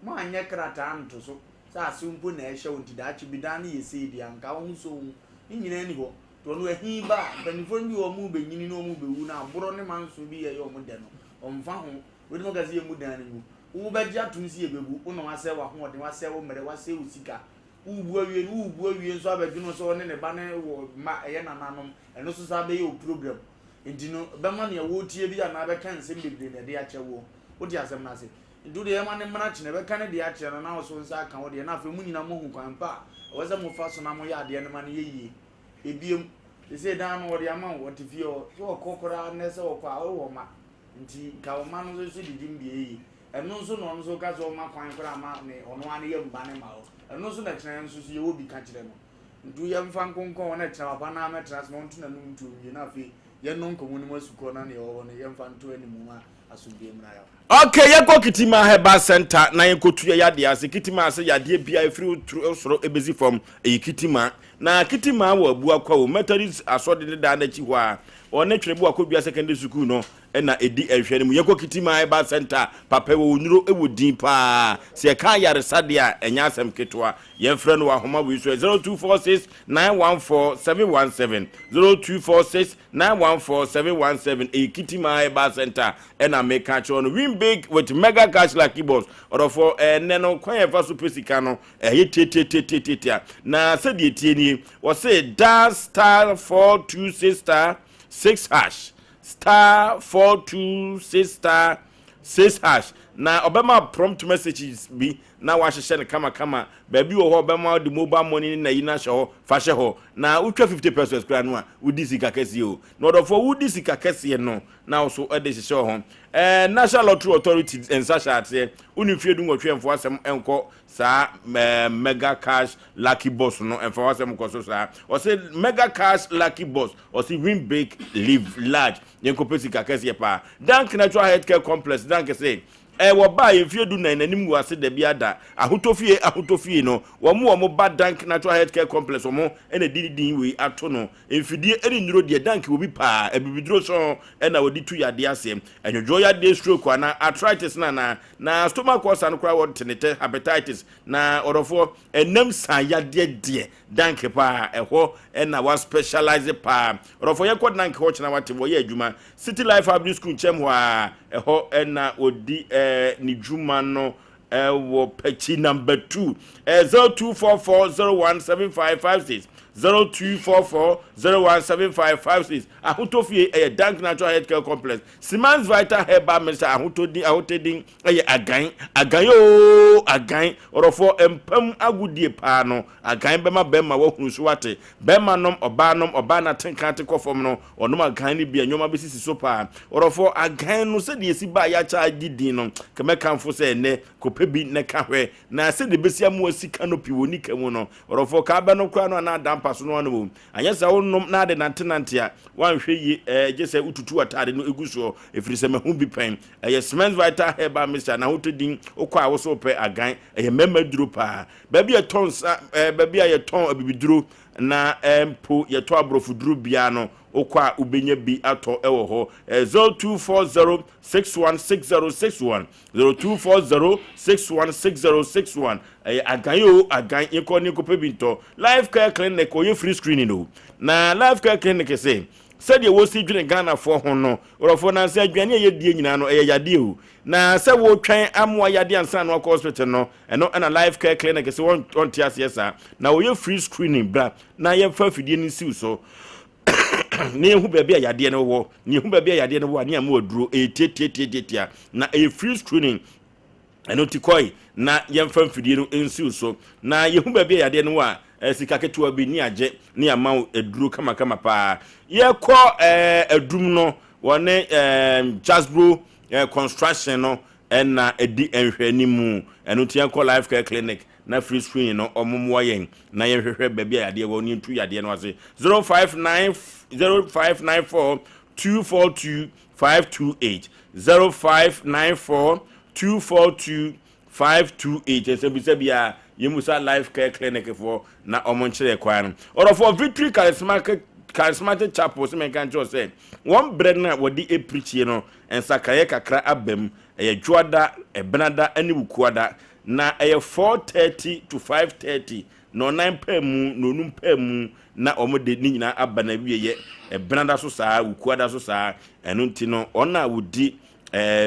Moanyɛ krataa nto so sɛ ase mpo na ɛhyɛ wo nti daakye bi dan no yɛ sei deɛ anka wo ho sɔ wo mu. Ne nyinaa ni hɔ. Nti ɔno ahi ba a, mpanimfoɔ no bi wɔ wɔn rebɛnyini na wɔn rebɛwu na aborɔ ne manso bi yɛ yɛ wɔn dɛ no, wɔmfa ho. Wobɛtumi aka sɛ yɛmmu dan no ngu. Wobɛgye atom sɛ yɛbɛbu. Wo na woasɛe w'ahoɔden, woasɛe wo mmerɛ, woasɛe wo sika. Worebu awie no, worebu awie nso abɛdwene wo sɛ ɔne ne ba ne wɔ mma, ɛyɛ nananom. Ɛno nso saa bɛyɛ wo problem. Nti no, bɛma nea wɔretie bi anaa bɛka nsɛm bebree na ɛde akyɛ woɔ. Wote asɛm no ase? Nti wo deɛ yɛma no mmra kyena, yɛbɛka ne deɛ akyerɛ no na wo nso wo nsa aka wo deɛ na afei mo nyinaa moahu kwan pa a ɛwɔ sɛ mofa so na moyɛ adeɛ no ma no yɛ yie. Ebiem, seesei dan no wɔde ama wo, wɔte fie hɔ. Sɛ wɔkɔ koraa nnɛ sɛ wɔkɔ a, wowɔ mma. Nti nka wo mma no nso so didi mu deɛ eye. Ɛno nso na ɔno nso ka sɛ ɔma kwan koraa ma ne ɔno ara ne yam ba ne ma hɔ. Ɛno nso na kyena nso so yɛwɔ bi ka kyerɛ no. Nti yɛmfa nkonkɔn hɔ na kyena papa no ara mɛtena ase na ɔnto n'anom ntuo nwie na afei yɛnnɔ nkɔmmɔ no mu asukɔ na nea ɛwɔ hɔ no yɛmfa nto anim ma asomdwoeɛ mmra yɛn. Ok, yɛnkɔ Kitima Herbal Center na yɛnkɔtu yɛ yadeɛ ase. Kitima ase yadeɛ biara ɛfiri wo soro ɛbɛsi fam, ɛyɛ Kitima. Na Kitima wɔ Abuakwa wɔ Methodist asɔre dedaa no akyi hɔ a, ɔne Twerɛboa Kodua Secondary Sukuu no. na ɛdi nhwɛ no mu. Yɛnkɔ Kitima Herbal Center, papa wɔ nnuro wɔ din paa. Sɛ yɛka ayaresa deɛ a, ɛnyɛ asɛm ketewa. Yɛmfrɛ no wɔ ahoma wei so 0246 914 717, 0246 914 717. Ɛyɛ Kitima Herbal Center ɛna meka kyerɛ no. Win big with Mega Cash Lucky Box. Ɔdɔfoɔ, ɛnɛ no kwan yɛfa so pɛ sika no ɛyɛ tiatiatiatiatia, na sɛdeɛ tie nie, wɔse dial star 426 star 6 hash, star 426 star 6 hash, na ɔbɛma prompt messages bi na wahyehyɛ no kamakama. Baabi wɔ hɔ ɔbɛma de mobile money na yi no ahyɛ hɔ, fa hyɛ hɔ na wotwa 50 pesewas koraa no a, wodi sika kɛseɛ o. Na ɔdɔfoɔ, wodi sika kɛseɛ no na wo so de hyehyɛ hɔ. National Lottery Authority nsa hyɛ aseɛ. Wone mfie 18 mfo asɛm nkɔ saa Mega Cash Lucky Box no, ɛmfa w'asɛm nkɔ so saa. Ɔsɛ Mega Cash Lucky Box, ɔsɛ win big, live large. Yɛnkɔpɛ sika kɛseɛ paa. Dank Natural Healthcare Complex, Dank sɛ ɛwɔ ba a mfie 14 n'anim gu ase dabi ada. Ahotɔfie, ahotɔfie no, wɔn ba Dank Natural Healthcare Complex, wɔn ɛna di din wei ato no. Mfidie ɛne nnuro deɛ, Dank wɔ bi paa. Abibiduro sɔn ɛna wɔde tu yadeɛ aseɛ, ɛnwodwo yadeɛ, stroke ana arthritis na stomach ulcer no koraa, wɔde tenetɛ, hepatitis. Na ɔdɔfoɔ, ɛnam san yadeɛ deɛ, Dank paa ɛhɔ ɛna wa specialize paa. Ɔdɔfoɔ, yɛnkɔ Dank hɔ kyena wate. Wɔyɛ adwuma City Life Public School nkyɛn hɔ a, ɛhɔ ɛna wɔdi ne dwuma no ɛwɔ Pɛkyi number 2. 0244017556, 0244017556. Ahotɔfie, ɛyɛ Dank Natural Healthcare Complex. Simans Vital Herbal Mixture, ahotɔdin, ahotɔdin ɛyɛ agan, agan ooo, agan. Ɔrɔfoɔ, mpam agodie paa no, agan bɛma bɛrima wahunu so wate. Bɛrima nom, ɔbaa nom, ɔbaa na tenka te kɔ fam no, ɔnom agan no bi a, nneɛma bɛsisi so paa. Ɔrɔfoɔ, agan no sɛdeɛ esi ba a yɛakyɛ agye din no, kɛmɛkamfo sɛ ɛnɛ kɔpɛ bi na ka hwɛ na sɛdeɛ bɛsi amoa sika no pii wɔ nika mu no. Ɔrɔfoɔ, kaa bɛ no koraa no anaa dampa so no ano wɔ anyɛ sɛ wonom na ade nantenante a, woanhwɛ yie, gye sɛ wotutu atade no egu soɔ, ɛfiri sɛ mahu bi pɛn. Ɛyɛ Cement Vital Herbal Mixture na ahotɔ din. Wokɔ a wosɛ wopɛ agan, ɛyɛ mmarima duro paa. Baabi a yɛtɔn nsa, baabi a yɛtɔn abibiduro na mpo yɛtɔ aborɔfo duro biara no, wokɔ a wobɛnya bi atɔ ɛwɔ hɔ. 0240616061, 0240616061. Ɛyɛ agan o, agan. Yɛkɔ ne nkɔpɛ bi ntɔ. Life Care Clinic ɔyɛ free screening o. Na Life Care Clinic sɛ sɛdeɛ wɔsi dwene Ghanafoɔ ho no, wɔrɔfoɔ, nansɛ aduane a yɛdie nyinaa no ɛyɛ yadeɛ o, na sɛ wɔretwɛn amoa yadeɛ ansa na wakɔ hospital no, ɛno ɛna Life Care Clinic sɛ wɔnte aseɛ saa na wɔyɛ free screening. Bra na yɛmfa afidie no nsiw so na yɛhu baabi a yadeɛ no wɔ, na yɛhu baabi a yadeɛ no wɔ a, ne ama aduro. Ɛyɛ tiatiatiatia na ɛyɛ free screening. Ɛno ti kɔe na yɛmfa mfidie no nsiw so na yɛhu baabi a yadeɛ no wɔ a, sika ketewa bi ne agye ne ama wo aduro kamakama paa. Yɛkɔ adum no, wɔne Jasbro Construction no ɛna ɛdi nhwɛnimu. Ɛno nti yɛnkɔ Life Care Clinic na free screen no, ɔmo mmoa yɛn na yɛnhwehwɛ baabi a yadeɛ wɔ ne yɛntu yadeɛ no ase. 059 0594 242 528, 0594 242 528. Ɛsɛ bisa bia yɛmusa Life Care Clinic foɔ na ɔmo nkyerɛ kwan no. Ɔdɔfoɔ, Victory Charismatic Chapel sɛ mɛnka nkyerɛ sɛ wɔn berɛ no a wɔde apirikyie no, nsakraeɛ kakra aba mu. Ɛyɛ dwoada, ɛbenada ne wukuada, na ɛyɛ 4:30 to 5:30, na ɔnan paa mu na onum paa mu na wɔn de ne nyinaa aba na wieyɛ. Ɛbenada so saa, wukuada so saa. Ɛno nti no, ɔno a wɔdi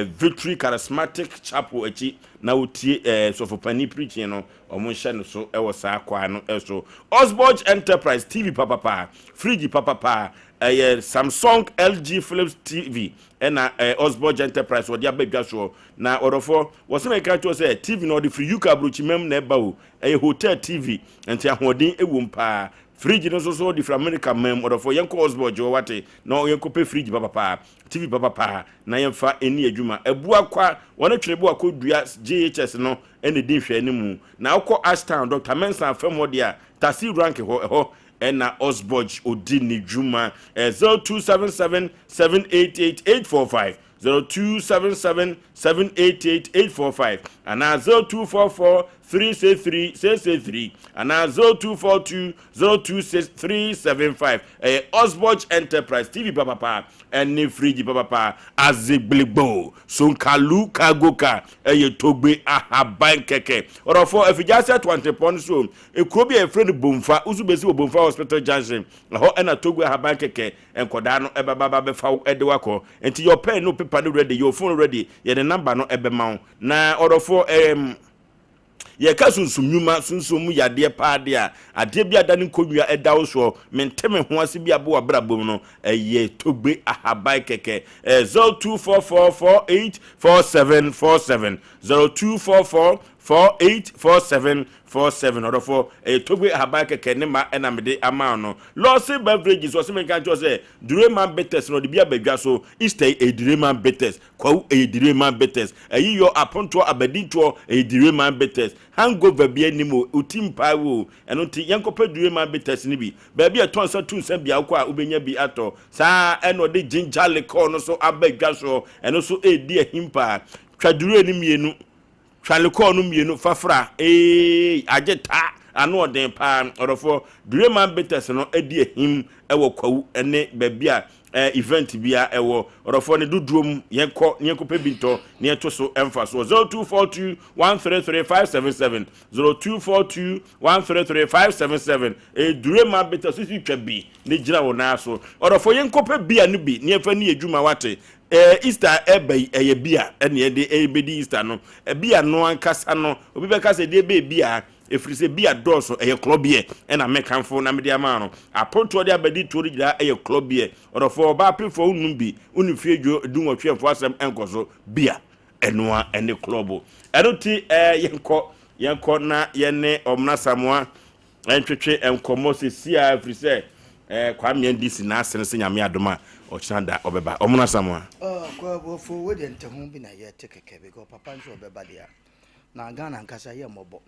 Victory Charismatic Chapel akyi na wotie sɔfopani preaching no, ɔmo nhyɛ no so ɛwɔ saa kwan no ɛso. Osborg Enterprise, TV papapa, fridge papapa, ɛyɛ Samsung, LG, Philips TV ɛna Osborg Enterprise wɔde aba dwa soɔ. Na ɔdɔfoɔ, wɔsɛ mɛka kyerɛ sɛ TV no ɔde firi UK aburokyimam na ɛba o. Ɛyɛ hotel TV nti ahoɔden ɛwɔ mu paa. Fridge no nso so ɔde firi America mam. Ɔdɔfoɔ, yɛnkɔ Osborg wɔ wate na yɛnkɔ pɛ fridge papapa, TV papapa na yɛmfa ɛni adwuma. Ɛbua kwa wɔne twene bo akɔdua JHS no ɛna di nhwɛ mu. Na wokɔ Ashtown, Dr Mensa fam hɔ deɛ a, taxi rank hɔ, ɛhɔ ɛna Osborg odi ne dwuma. 0277 788 845, 0277 788 845 anaa 0244. 363 663 anaa 0242 026 375. Ɛyɛ Osborge Enterprise TV papapa ɛne fridge papapa Azigbiligbo Sonkalu Cargo Car ɛyɛ Togbe Ahaban kɛkɛ. Ɔdɔfoɔ Afigya ase Atoantepɔn no so ekuro bi a yɛfrɛ no Bomfa, woso bɛsi wɔ Bomfa Hospital Junction, ɛhɔ ɛna Togbe Ahaban kɛkɛ nkɔdaa no ɛbɛba ba bɛfa wo ɛde wakɔ. Nti yɛ ɔpɛn ne pepa no ready, yɛ phone ready, yɛde number no ɛbɛma wo. Na ɔdɔfoɔ yɛka sunsum nnwuma, sunsum mu yadeɛ paa deɛ a, adeɛ bi ada ne nkonnwa ɛda wo soɔ, mente me ho ase bi abo w'abrabɔ mu no, ɛyɛ Togbe Ahaban kɛkɛ. Ɛyɛ 0244484747, 0244484747. Ɔdɔfoɔ, ɛyɛ Togbe Ahaban kɛkɛ ne ma ɛna mede ama no. Lawson Beverages wɔsɛ menka nkyɛw sɛ Dureman Bitters na ɔde bi abadwa so Easter yi. Ɛyɛ Dureman Bitters kwawu, ɛyɛ Dureman Bitters ɛyi yɔ apontoɔ abadintoɔ, ɛyɛ Dureman Bitters hangover bi anim o, oti mpaa wo o. Ɛno nti yɛnkɔpɛ Dureman Bitters no bi baabi a ɛtɔ nsa tu nsa bia wokɔ a wobɛnya bi atɔ. Saa ɛna ɔde ginger liquor no so aba adwa soɔ, ɛno so ɛredi ahim paa. Twa dure no mmienu, twa liquor no mmienu fafra ee, agye ta ano ɔden paa. Ɔdɔfoɔ, Dureman Bitters no adi ahim ɛwɔ Kwawu ne baabi a event bia ɛwɔ. Ɔdɔfoɔ ne dodoɔ mu yɛnkɔ ne yɛnkɔpɛ bi ntɔ ne yɛnto so ɛmfa soɔ. 0242 133 577, 0242 133 577. Ɛyɛ Dureman Bitters sisi twa bi ne gyina wo nan so. Ɔdɔfoɔ, yɛnkɔpɛ bia no bi ne yɛmfa ne yɛ dwuma wate. Easter ɛba yi, ɛyɛ bia ɛne yɛde ɛbɛdi Easter no. Bia no ankasa no, obi bɛka sɛ deɛ ɛbɛyɛ bia, ɛfiri sɛ bia dɔɔso. Ɛyɛ club beer ɛna mekamfo na mede ama no. Apontoɔ de abɛdi tuo no nyinaa ɛyɛ club beer. Ɔdɔfoɔ, ɔbaa pefoɔ, wonum bi wone fie dwo 18 ɛmfo asɛm ɛnkɔ so bia ɛnoa ɛne club ɛno ti. Yɛnkɔ na yɛne Ɔmena Samoa ɛntwetwe nkɔmmɔ sɛsi a, ɛfiri sɛ Kwame NDC n'ase no sɛ Nyame adom a ɔkyena da ɔbɛba. Ɔmena Samoa. Kwabɔfo, wode nte ho bi na yɛte kɛkɛ because papa nso ɔbɛba deɛ na Ghana nkasa yɛ mmɔbɔ.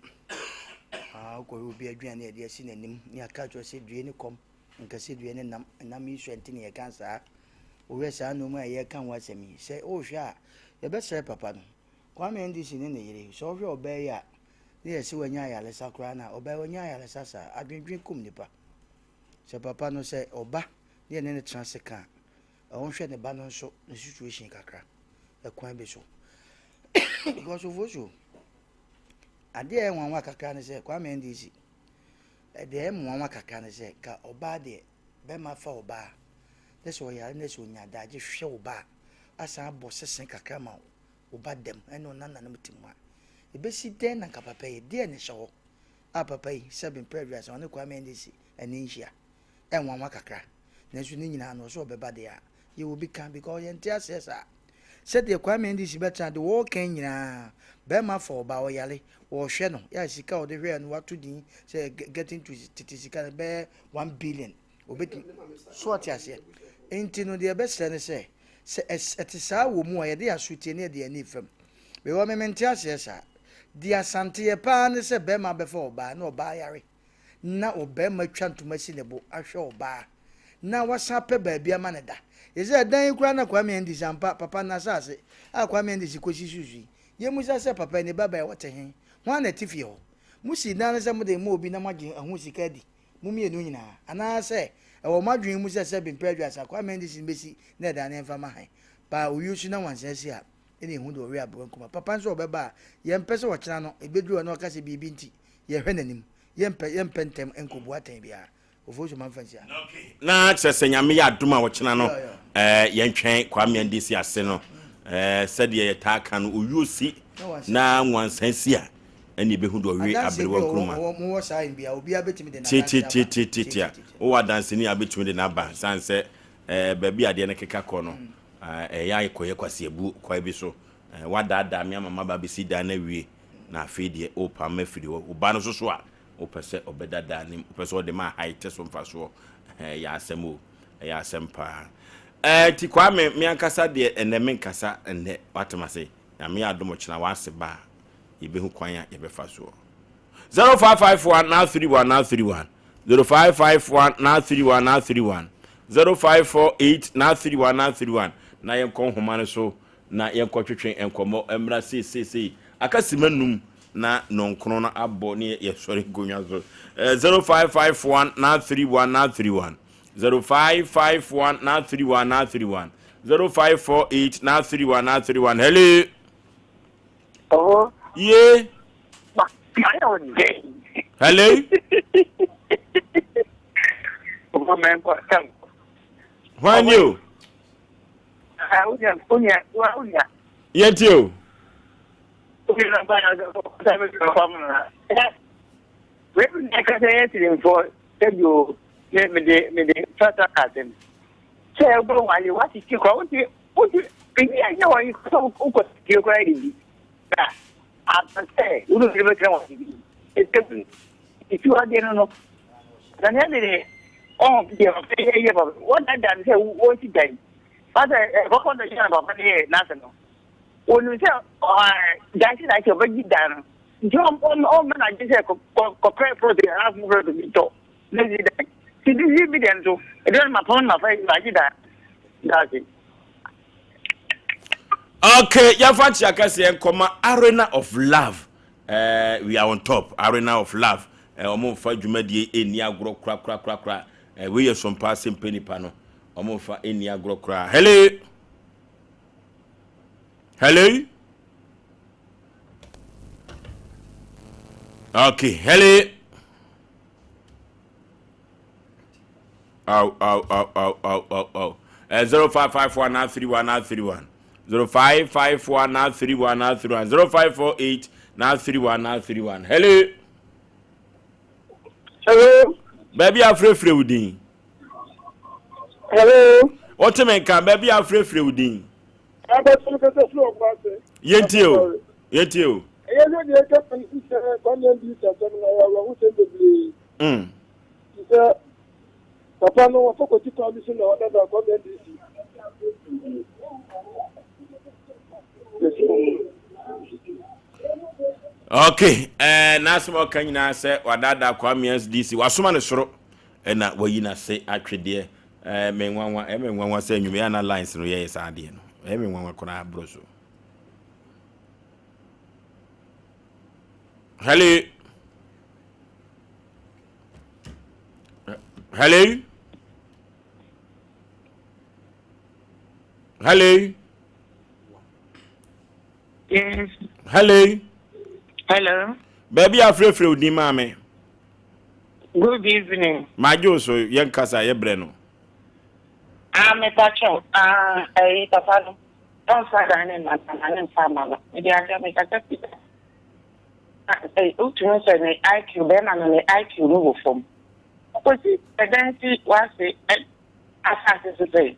Wokɔhwɛ obi aduane a yɛde asi n'anim ne aka kyerɛ sɛ due ne kɔm nkɛsɛ due ne nam nam yi sua nti ne yɛka saa. Wohwɛ saa nneɛma a yɛka ho asɛm yi sɛ wohwɛ a, yɛbɛsrɛ papa no Kwame NDC ne ne yere sɛ wohwɛ ɔbaa yi a ne yɛsɛ wanya ayaresa koraa na ɔbaa wanya ayaresa saa adwendwen kum nipa. Sɛ papa no sɛ ɔba ne yɛne ne tena ase ka a, ɔnhwɛ ne ba no nso ne situation kakra ɛkwan bi so because ofosuo adeɛ a ɛyɛ nwanwa kakra ne sɛ Kwame NDC deɛ ɛyɛ nwanwa kakra ne sɛ ka ɔbaa deɛ bɛrima fa ɔbaa ne sɛ ɔyare ne sɛ ɔnya adagye hwɛ ɔbaa asan abɔ sese kakra ma ɔba dɛm ɛne ɔnananom te mu a ɛbɛsi dɛn na nka papa yi deɛ ne hyɛ hɔ a papa yi sɛbi mpɛ aduasa ɔne Kwame NDC ɛne nhyia ɛnwanwa kakra. Nanso ne nyinaa no ɔsɛ ɔbɛba deɛ a yɛwɔ bi ka because yɛnte aseɛ saa sɛdeɛ Kwame NDC bɛtena de wɔɔka nyinaa. Bɛrima fa ɔba ɔyare wɔrehwɛ no yɛ sika a ɔde hwɛɛ no wato din sɛ getting to tete sika no bɛyɛ 1 billion obɛtumi so ɔte aseɛ. Nti no deɛ ɛbɛsrɛ no sɛ ɛte saa wɔ mu a yɛde asotie ne yɛde ani fam bɛwɔ me mente aseɛ saa deɛ asanteɛ paa ne sɛ bɛrima bɛfa ɔbaa na ɔbaa yare na ɔbarima twa ntoma si ne bo ahwɛ ɔbaa na wasan pɛ baabi ama ne da. Yɛsɛ ɛdan yi koraa na Kwame NDC ampa papa n'asase a Kwame NDC kɔsi susu yi, yɛmusa sɛ papa ne ba bɛyɛ wɔte he ho a na ɛte fie hɔ. Musi dan no sɛ mode ma obi na moagye ɛho sika adi mo mmienu nyinaa, anaasɛ ɛwɔ mo adwene mu sɛ bempɛ aduasa Kwame NDC no bɛsi na ɛdan no ɛmfa ma han paa owie so na wansan si a ɛna ehu de ɔwe aboa nkuma. Papa nso ɔbɛba a yɛmpɛ sɛ ɔkyena no ebeduru hɔ na ɔka sɛ biribi nti yɛhwɛ n'anim. Yɛmpɛ ntɛm nkɔbu atɛn biara. Ofosu ma mfa nsia. Na kyerɛ sɛ Nyame yɛ adom a wɔkyena no yɛntwɛn Kwame NDC ase no sɛdeɛ yɛtaa ka no, owuo si na nwansan si a ɛne ɛbɛhu de ɔwe aberewa nkuruma. Mowɔ saa bia obiara bɛtumi de tietietie a wowɔ adanseni a bɛtumi de n'aba sane sɛ baabi adeɛ no keka kɔ no ɛyɛ ayɛkɔyɛ kwaseabu kwae bi so. Wadaadaa me ama maba bɛsi dan no awie na afei deɛ wopam ma afiri hɔ. Wo ba no so so a wopɛ sɛ ɔbɛda dan no mu, wopɛ sɛ ɔde ma ha te so mfasoɔ. Ɛyɛ asɛm o, ɛyɛ asɛm paa. Nti Kwame, me ankasa deɛ ɛnɛ menkasa ɛnɛ watem ase. Nyame yɛ adom ɔkyena w'ase ba a yɛbɛhu kwan a yɛbɛfa soɔ. 0551 931 931, 0551 931 931, 0548 931 931 na yɛnkɔ nhoma no so na yɛnkɔtwetwe nkɔmmɔ mmra seeseesei. Aka sima num. na nɔnkron no abɔ ne yɛsɔre nkonnwa so. 0551 931 931 0551 931 931 0548 931 931 Hello. Oh. Ye. Hello. Hwan ni o? Yɛntie o. Onim sɛ daakye daakye ɔbɛgye dan no nti ɔmma n'adwene sɛ kɔpɛ prɔt anaa prɔt bi tɔ na gye dan nti de yi bi deɛ nso ɛdeɛ no mapɔn no mafa magye dan daakye. Okay, yɛmfa nkyea kɛseɛ nkɔma Arena of Love. Uh, we are on top. Arena of Love. Eh, wɔn mfa dwumadie ɛnni agorɔ korakorakorakora. Eh, wei yɛ sompa ase mpɛ nipa no. Wɔn mfa ɛnni agorɔ koraa. Hello. Hello. Okay, hello. Ow, ow, ow, ow, ow, ow, ow. 0554 931 931. 0554 931 931. 0548 931 931. Hello. Hello. Baabi a frɛfrɛ wo din. Hello. Wote me nka baabi a frɛfrɛ wo din. Yɛntie o. Yɛntie o. Ɛyɛ sɛ deɛ ɛka kan si sɛ Kwame Andrews asɛm no ɛyɛ awerɛhosɛm bebree. Te sɛ papa no wɔfa kwati kwan bi so na ɔdada Kwame Andrews. Okay, eh, n'asɛm a ɔka nyinaa sɛ wadaadaa Kwame SDC, wasoma ne soro ɛna wayi n'ase atwedeɛ. Eh, me nwanwa, ɛyɛ me nwanwa sɛ nnwuma yɛ na lines no yɛyɛ saa adeɛ no. Ɛyɛ me nwanwa koraa borɔ so. Hello. Hello. Hello. Yes. Hello. Hello. Baabi a frɛfrɛ wo din maame. Good evening. Magye wo so yɛn kasa yɛ brɛ no. Ah mepa kyɛw ah ɛyi papa no ɔnfa dan ne ma na ne nfa ama no mede akyɛ me kasa fi wotumi sɛ ne IQ bɛrima no ne IQ no wɔ fam kɔsi ɛdan si wase asase so sɛ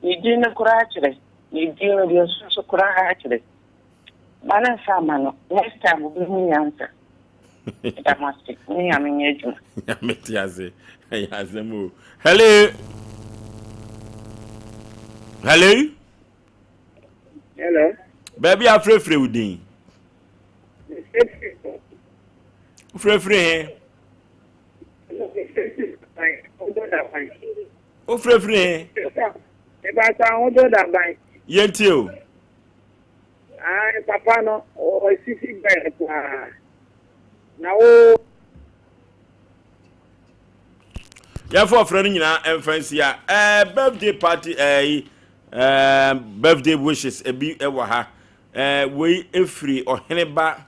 ne din no koraa kyerɛ ne din no deɛ so koraa kyerɛ ma ne nfa ama no next time obehu nyansa ɛda mo ase ne nyame nyɛ adwuma. Nyame te ase ɛyɛ asɛm o. Hello. Hello. Hello. Baabi a frɛfrɛ wo din. Wofrɛfrɛ he? Wofrɛfrɛ he? Yɛntie o. Ae papa no ɔsisi bɛn paa na wo. Yɛmfa ɔfrɛ no nyinaa ɛmfa nsia ɛɛ birthday party ɛɛ ɛɛ birthday wishes ebi ɛwɔ ha ɛɛ wei efiri ɔhene ba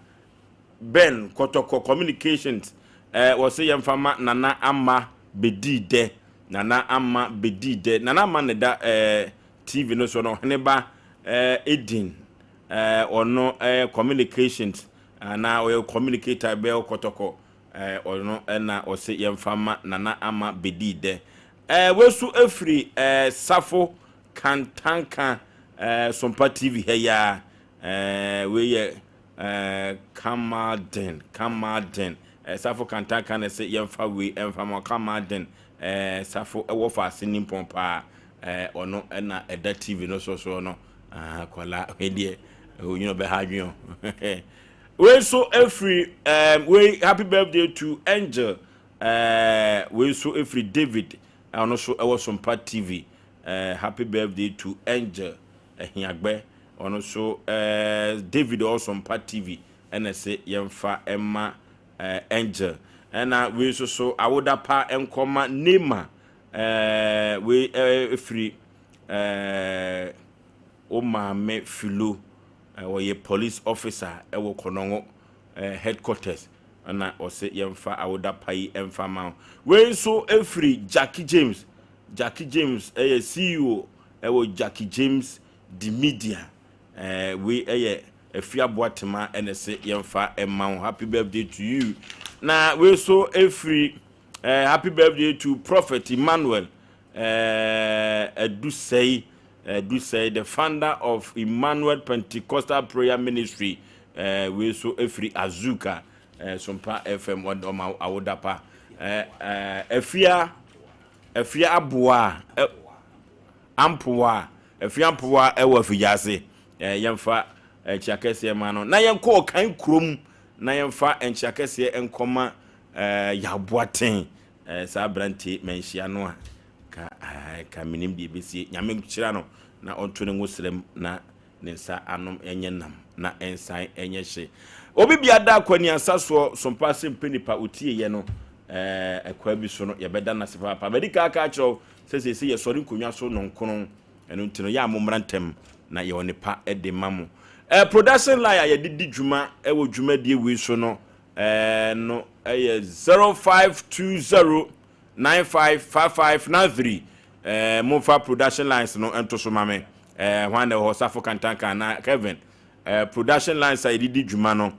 Ben Kɔtɔkɔ Communications eh, wɔse yɛmfa ma Nana Ama Bedii Dɛ, Nana Ama Bedii Dɛ, Nana Ama ne da eh, TV no so no, Ɔheneba eh, Edin eh, ɔno eh, Communications anaa ɔyɛ communicator bɛɛ Kɔtɔkɔ eh, ɔno eh, na ɔse yɛmfa ma Nana Ama Bedii Dɛ. Eh, wesu efiri eh, Safo Kantanka eh, Sompa TV ha yi ara eh, wei yɛ Eh, Kamaldeen, Kamaldeen, eh, Safo Kantanka na ɛsɛ yɛmfa wei ɛmfa ma Kamaldeen, eh, Safo ɛwɔ faase nimpɔn paa, eh, ɔno ɛna ɛda TV no so soɔ no, ah, kɔla, wei deɛ, onyina ɔbɛha adwene o. Wei nso ɛfiri, eh, wei happy birthday to Angel, eh, wei nso ɛfiri David, ɔno nso ɛwɔ Sompa TV, eh, happy birthday to Angel. Ahiagbɛ, ɔno nso eh, David Ɔsompa TV, ɛna ɛse yɛmfa mma eh, Angel. Ɛna wei nso so awoda pa nkɔma Neema eh, wei eh, firi eh, wo maame Philo eh, ɔyɛ police officer ɛwɔ Kɔnɔngo eh, headquarters ɛna ɔse yɛmfa awoda pa yi ɛmfa ma wo. Wei nso ɛfiri Jackie James. Jackie James ɛyɛ CEO ɛwɔ Jackie James The Media. Eh, wei ɛyɛ Afia Boatema ɛna ɛse yɛmfa ɛma wo. Happy birthday to you. Na wei nso ɛfiri eh, happy birthday to Prophet Emmanuel eh, Adusɛi Adusɛi, the founder of Emmanuel Pentecostal Prayer Ministry. Eh, wei nso ɛfiri Azuka eh, Sompa FM ɔma awoda pa. Eh, eh, Afia Afia Aboa eh, Ampowa Afia Ampowa ɛwɔ Afigya Eh, yɛmfa nkyea kɛseɛ ma no. Na yɛnkɔ ɔkan kurom na yɛmfa nkyea kɛseɛ nkɔma eh, Yaw Boateng. Eh, saa aberanteɛ manhyia no a, ka, eh, ka menim deɛ ɛbɛsie. Nyame nhyira no na ɔnto ne nwosrɛm na ne nsa anom nyɛ nam na ɛnsan nyɛ hye. Obi bia da akwaniasa soɔ sompa ase mpɛ nipa ɔtieeɛ no eh, ɛkwaa bi so no yɛbɛda no ase papaapa. Madi kan aka akyerɛ wo sɛ seesei yɛsɔre nkonnwa so nɔnkono. Ɛno nti no, yɛ a mommra ntɛm na yɛwɔ nnepa de ma mo. Eh, production line a yɛde di dwuma wɔ dwumadie wei so no eh, no yɛ 0520 955593. Eh, momfa production lines no nto so ma me. Eh, hwan na ɛwɔ hɔ? Safo Kantanka anaa Kevin? Eh, production lines a yɛde di dwuma no,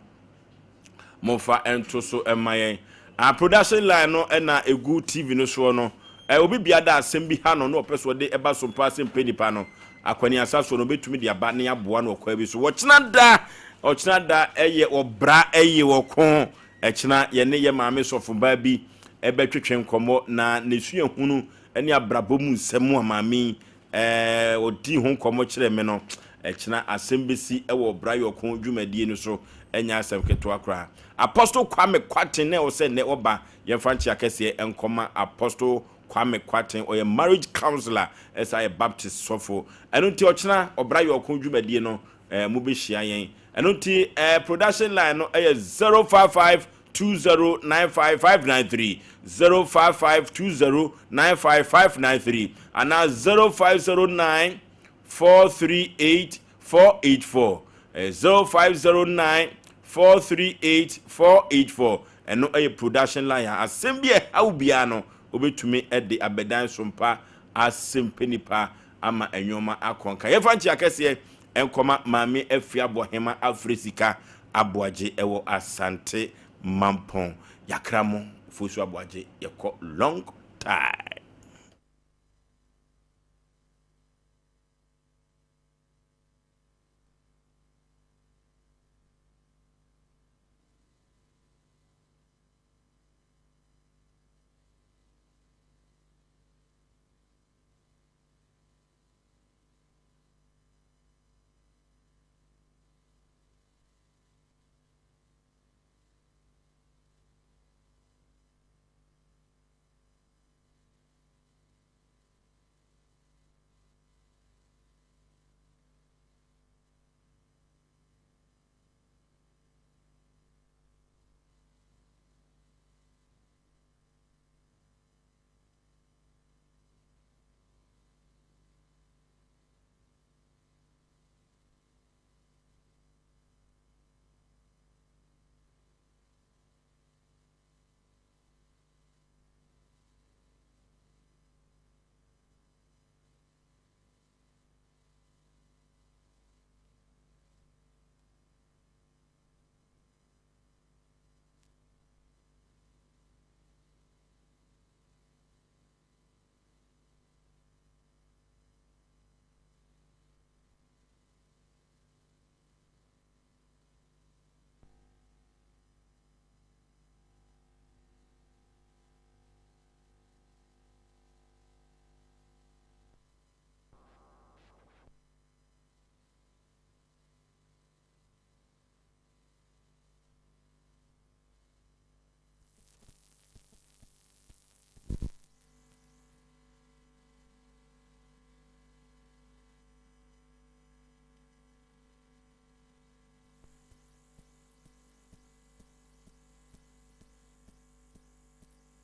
Momfa nto so mma yɛn. Ah, production line no na egu TV no soɔ no. Eh, obi bia da asɛm bi ha no na ɔpɛ so ɔde ɛba so mpa asɛm pɛ nipa no. Akwaniasa soɔ no obetumi de aba na yɛaboa no ɔkwan bi so. Wɔkyena da, ɔkyena da ɛyɛ ɔbra ɛyɛ ɔko. Ɛkyena yɛne yɛ maame sɔfobaa bi ɛbɛtwetwe nkɔmmɔ na ne suahunu ne abrabɔ mu nsɛm a maame yi Ɛɛ, ɔdii ho nkɔmmɔ kyerɛɛ me no, ɛkyena asɛm bɛsi wɔ Ɔbra Yɔko dwumadie no so, ɛnyɛ asɛm ketewa koraa. Apostle Kwame Kwarteng na ɛwɔ sɛ nnɛ ɔba, yɛmfa nkyea kɛseɛ nkɔma Apostle Kwame Kwarteng, ɔyɛ marriage counsellor, ɛsan yɛ Baptist sɔfo. Ɛno nti ɔkyena Ɔbra Yɔko dwumadie no, ɛɛ, mobɛhyia yɛn. Ɛno nti, ɛɛ, production line no yɛ 055 2095593, 0552095593 anaa 0509 438 484, 0509 438 484. Ɛno yɛ production line a asɛm bi a ɛhaw biara no wobɛtumi de abɛdan so mpa asɛmpɛ nipa ama nneɛma akɔ nka. Yɛmfa nkyea kɛseɛ Nkɔma Maame Afia Boahema Afre Sika Aboagye ɛwɔ Asante Mampɔn. Yakra mo Fosu Aboagye yɛkɔ long time.